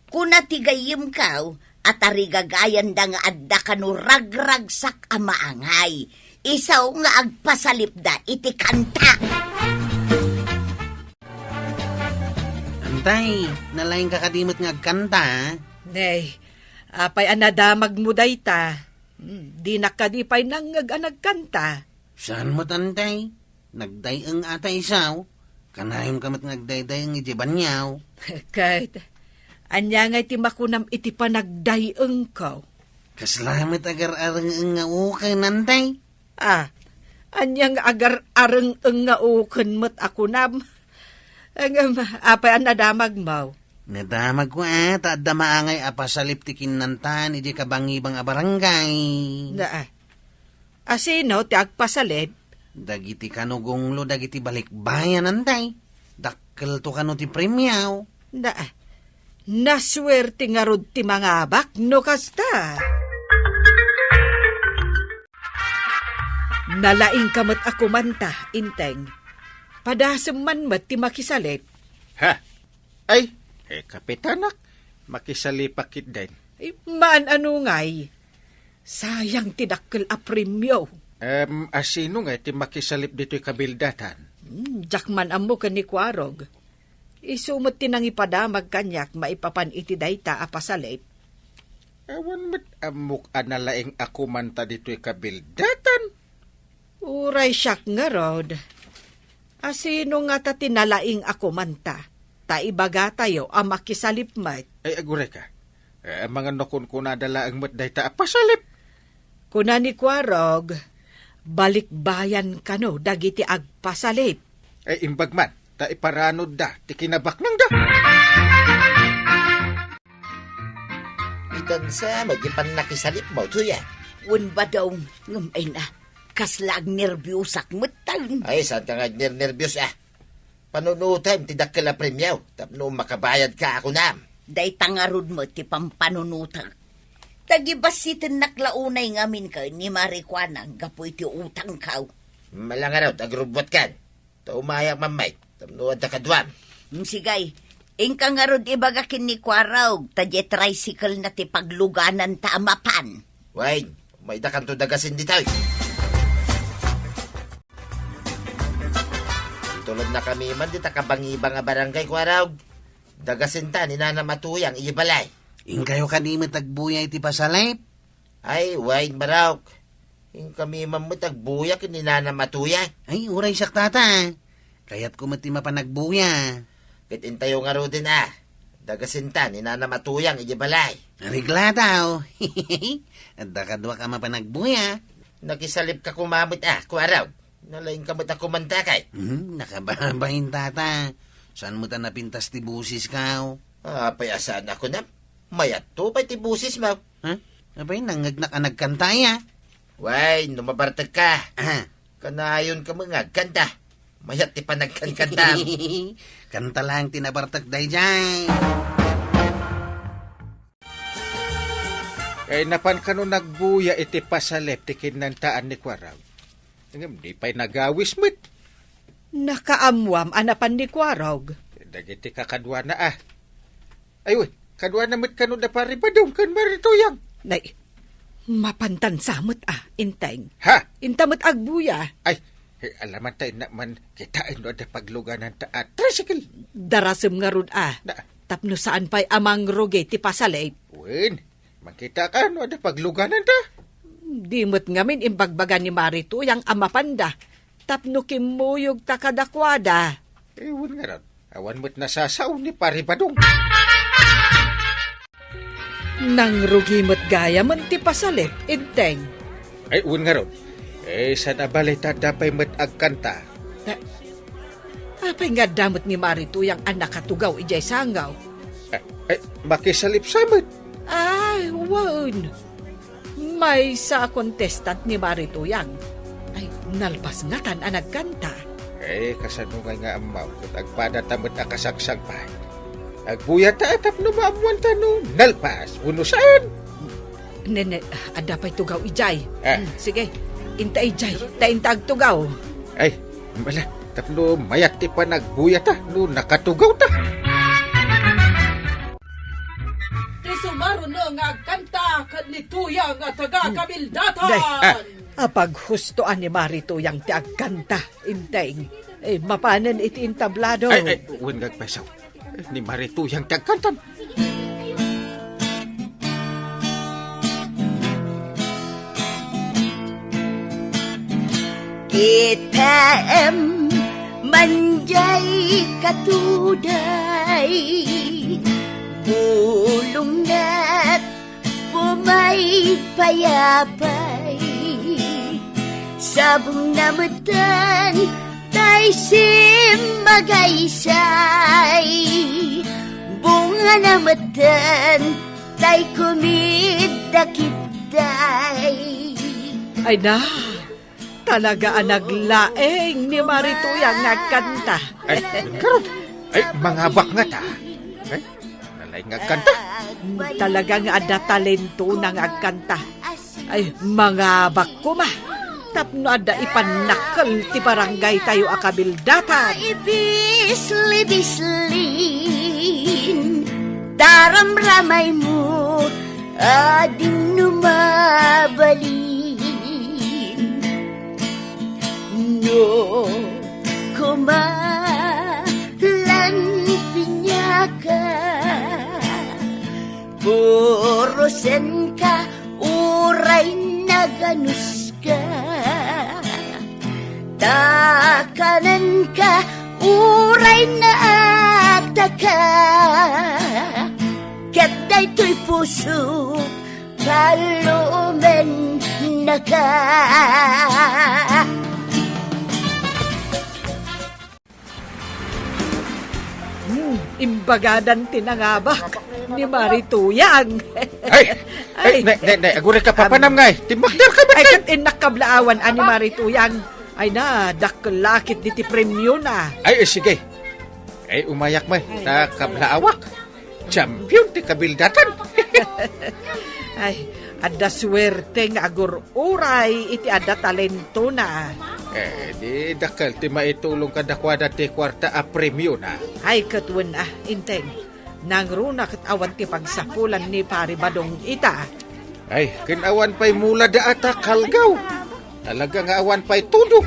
Kuna ti gayyemko a tarigagayanda nga adda kano ragragsak a maangay, isu nga agpasalipda iti kanta. Antay, nalaingka kadi met nga agkanta, a? Nay, apay a nadamagmo dayta? Hmm, dinak kadi pay nangngeg a nagkanta. Saan met, antay? Nagday-eng ata isu. Kanayonka met nga agdayday-eng idiay banio. Ket, ania ngay ti makunam iti panagday-engko? Kasla met agar-areng-eng nga uken, antay? Ah, ania nga agar-areng-eng nga uken met a kunam? Ngem, apay a nadamagmo? Nadamagko, a, ta adda maangay a pasalip ti kinnantaan idiay kabangibang a barangay. Na, ah. Asino ti agpasalip? Dagiti kano gunglo dagiti balikbayan, antay. Dakkelto kano ti premio. Na, nasuerte ngarud ti mangabak no kasta. Nalaingka met a kumanta, Inteng. Padasem man met ti makisalip. Ha? Ay, eh, kapitanak, makisalipak ketdin. Ay, maan-ano ngay? Sayang ti dakkel a premio. Em, asino ngay ti makisalip ditoy kabildatan? Hmm, diak man ammo ken ni Kuarog. Isu met ti nangipadamag kaniak maipapan iti dayta a pasalip. Awan met ammok a nalaing a kumanta ditoy kabildatan. Uray siak ngarud. Asino ngata ti nalaing a kumanta? Ta ibagatayo a makisalip met. Ay, agurayka. Eh, amangan no kunkunada laeng met dayta a pasalip. Kuna ni Kuarog, balikbayan kano dagiti agpasalip. Ay, imbag man, ta iparanodda ti kinabaknangda. Itan sa, madi pannakisalipmo, Tuya. Wen, Badong, ngem ay na, kasla agnerbiosak metten. Ay, saanka nga agnernerbios, a? Panunutem ti dakkel a premio, tapno makabayadka a kunam. Dayta ngarud met ti pampanunotek. Tagibassitennak la unay ngamin ken ni Marijuana gapu iti utangko. Mala ngarud, agrubbuatkan. Ta umayak mammay, tapno adda kaduam. Mm, sige. Inka ngarud ibaga ken ni Kuarog, ta diay tricycle-na ti paglugananta a mapan. Wen, maydakanto dagasen ditoy. Tulodnakami man dita kabangibang a barangay, Kuarog. Dagasinta ni Nanam a Tuyang iti balay. Inkayo kadi met agbuya iti pasalip? Ay, wen, Barok. Inkami man met agbuya ken ni Nanam a Tuyang. Ay, uray siak, tata. Kayatko met ti mapan agbuya. Ket intayo ngaruden a. Dagasinta ni Nanam a Tuyang iti balay. Areglataw. Adda kaduak a mapan agbuya. Nakisalipka koma met a, Kuarog. Nalaingka met a kumantakay. Hmm, nakababain, tata. Saan met a napintas ti bosiskaw? Apay a saan a kunam? Mayatto pay ti bosismo. Ha? Apay, nangngegnak a nagkanta, aya? Wen, no mabartekka. Ah. Kanayonka met nga agkanta. Mayat ti panagkankantam. Kanta lang ti nabartek daydiay. Eh, napan kano nagbuya iti pasalip ti kinnantaan ni Kuarog? Ngem di pay nagawis met. Nakaammuam a napan ni Kuarog. Dagiti kakaduana a. Ay, wen, kaduana met kano da Pari Badong ken Mari Tuyang. Nay, mapantan sa met a, Enteng. Ha? Inta met agbuya. Ay, eh, alamanta innak man, kitaen no adda paglugananta a tricycle. Darasem ngarud a. Na. Tapno saan pay a mangrugi ti pasalip. Wen, makitaka no adda paglugananta. Di met ngamin imbagbaga ni Mari Tuyang a mapanda. Tapno kimmuyogta kadakuada. Eh, wen ngarud, awan met nasasao ni Pari Badong. Nangrugi met gayamen ti pasalip, Enteng. Ay, wen ngarud. Eh, saan a bale ta adda pay met agkanta. Ta-, apay nga adda met ni Mari Tuyang a nakatugaw idiay sangaw? Eh, eh, makisalip sa met. Ay, wen. Maysa a contestant ni Mari Tuyang. Ay, nalpas ngatan a nagkanta. Eh, kasano ngay nga ammom ket agpadata met a kasagsagpa? Agbuyata a tapno maammuanta no nalpas wenno saan. Nene, adda pay tugaw idiay. Ah. Hmm, sige. Inta idiay, ta inta agtugaw. Ay, ala, tapno mayat ti panagbuyata no nakatugawta. Ti sumaruno nga agkanta ken ni Tuyang a taga Kabildatan. Day, ah. Apaghusto a ni Mari Tuyang ti agkanta, Enteng. Eh, mapanen iti entablado. Ay, ay, wen nga agpayso. Ni Mari Tuyang ti agkantam. Kitaem man diay katuday, bulongna pumaypayapay. Sabongna metten tay simmagaysay, bungana metten tay kumidda kitday. Ay na, talaga a naglaeng ni Mari Tuyang nga agkanta. Ay, ngarud. Ay, mangabak ngata. Ay, nalaing nga agkanta. Talaga nga adda talentona nga agkanta. Ay, mangabak koma. Tapno adda ipannakkel ti barangaytayo a Kabildatan. Ibisli-bislin, taramramaymo, adinno mabalin. No koma lan piniaka, purosenka uray naganuska. Ta kanenka uray naataka, ket daytoy pusok palumennaka. Hmm, imbagadan ti nangabak ni Mari Tuyang. Ay! Ay, ay, ne, ne, ne, aguray ka, papanam ngay. Timbagder ka, ay, ba't ket innak kablaawan a ni Mari Tuyang. Ay na, dakkel la ket diti premiona. Ay, eh, sige. Ay, umayak, may. Ay, ta kablaawak. Champion ti Kabildatan. Ay, adda suerte nga agur-uray iti adda talentona. Eh, di dakkel ti maitulong kadakuada ti kuarta a premiona. Ay, ket wen a, Enteng. Nangruna ket awan ti pagsapulan ni Pari Badong ita. Ay, ken awan pay mula da ata kalgaw. Talaga nga awan pay tudo.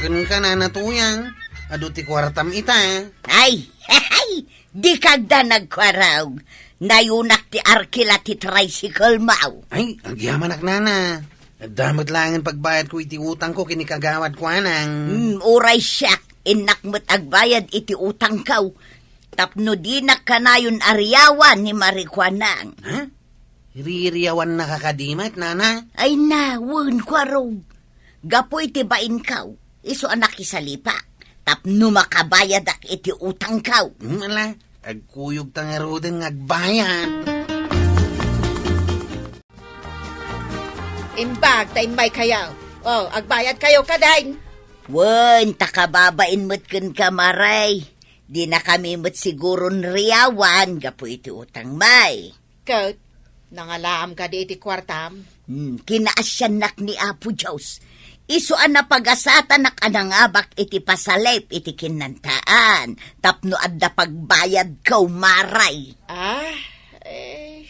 Kenka, Nana Tuyang, adu ti kuartam ita. Ay, ay, dika agda nagkuarog. Nayunak ti arkila ti tricycle mo. Ay, agyamanak, Nana. Adda met laengen pagbayadko iti utangko ken ni Kagawad Kuanang. Hmm, uray siak, innak met agbayad iti utangko. Tapno dinak kanayon a riawan ni Mari Kuanang. Ha? Ririawannaka kadi met, Nana? Ay na, wen, kuarog. Gapu iti bainko, isu a nakisalipak. Tapno makabayadak iti utangko. Hmm, ala, agkuyogta ngaruden nga agbayad. Imbag ta immaykayo. O, agbayadkayo kadin. Wen, ta kababain met kenka, Mari. Dinakami met siguron riawan gapu iti utangmi. Ket, nangalaam kadi iti kuartam? Hmm, kinaasiannak ni Apo Dios. Isu a napagasatanak a nangabak iti pasalip iti kinnantaan, tapno adda pagbayadko, Mari. Ah, eh,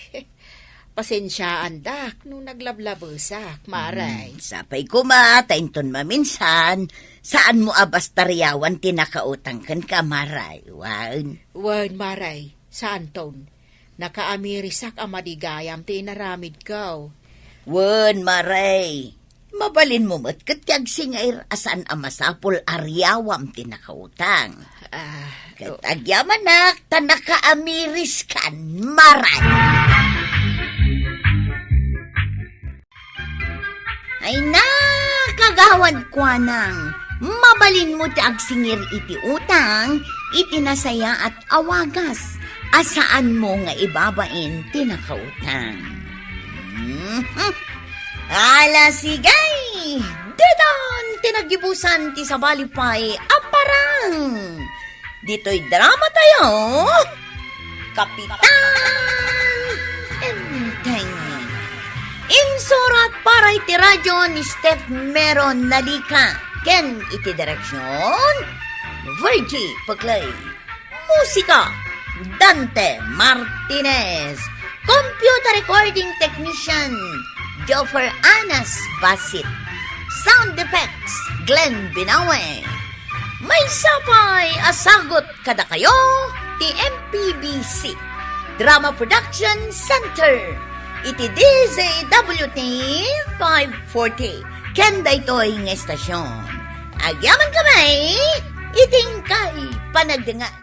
pasensiaandak no naglablabesak, Mari. Hmm, sapay koma, ta inton maminsan, saanmo a basta riawan ti nakautang kenka, Mari. Wen. Wen, Mari, saanton. Nakaamirisak a madi gayam ti inaramidko. Wen, Mari, mabalinmo met ket ti agsingair a saan a masapul a riawam ti nakautang. Ah, ket o- agyamanak ta nakaamiriskan, Mari. Ay na, Kagawad Kuanang, mabalinmo ti agsingir iti utang iti nasayaat a wagas a saanmo nga ibabain ti nakautang. Mhm. Ala, sige! Ditan ti naggibusan ti sabali pay a parang! Ditoy drama tayo, Kapitan Enteng. Insurat para iti radyo ni Steph Mero Nalica ken iti direksyon, Virgie Paclay. Musika, Dante Martinez. Computer recording technician, Joffer Anas Basit. Sound effects, Glenn Binawe. Maysa pay a sagut kadakayo ti M P B C Drama Production Center iti D Z W T five forty ken daytoy nga estasyon. Agyamankami iti inkay panagdengngeg.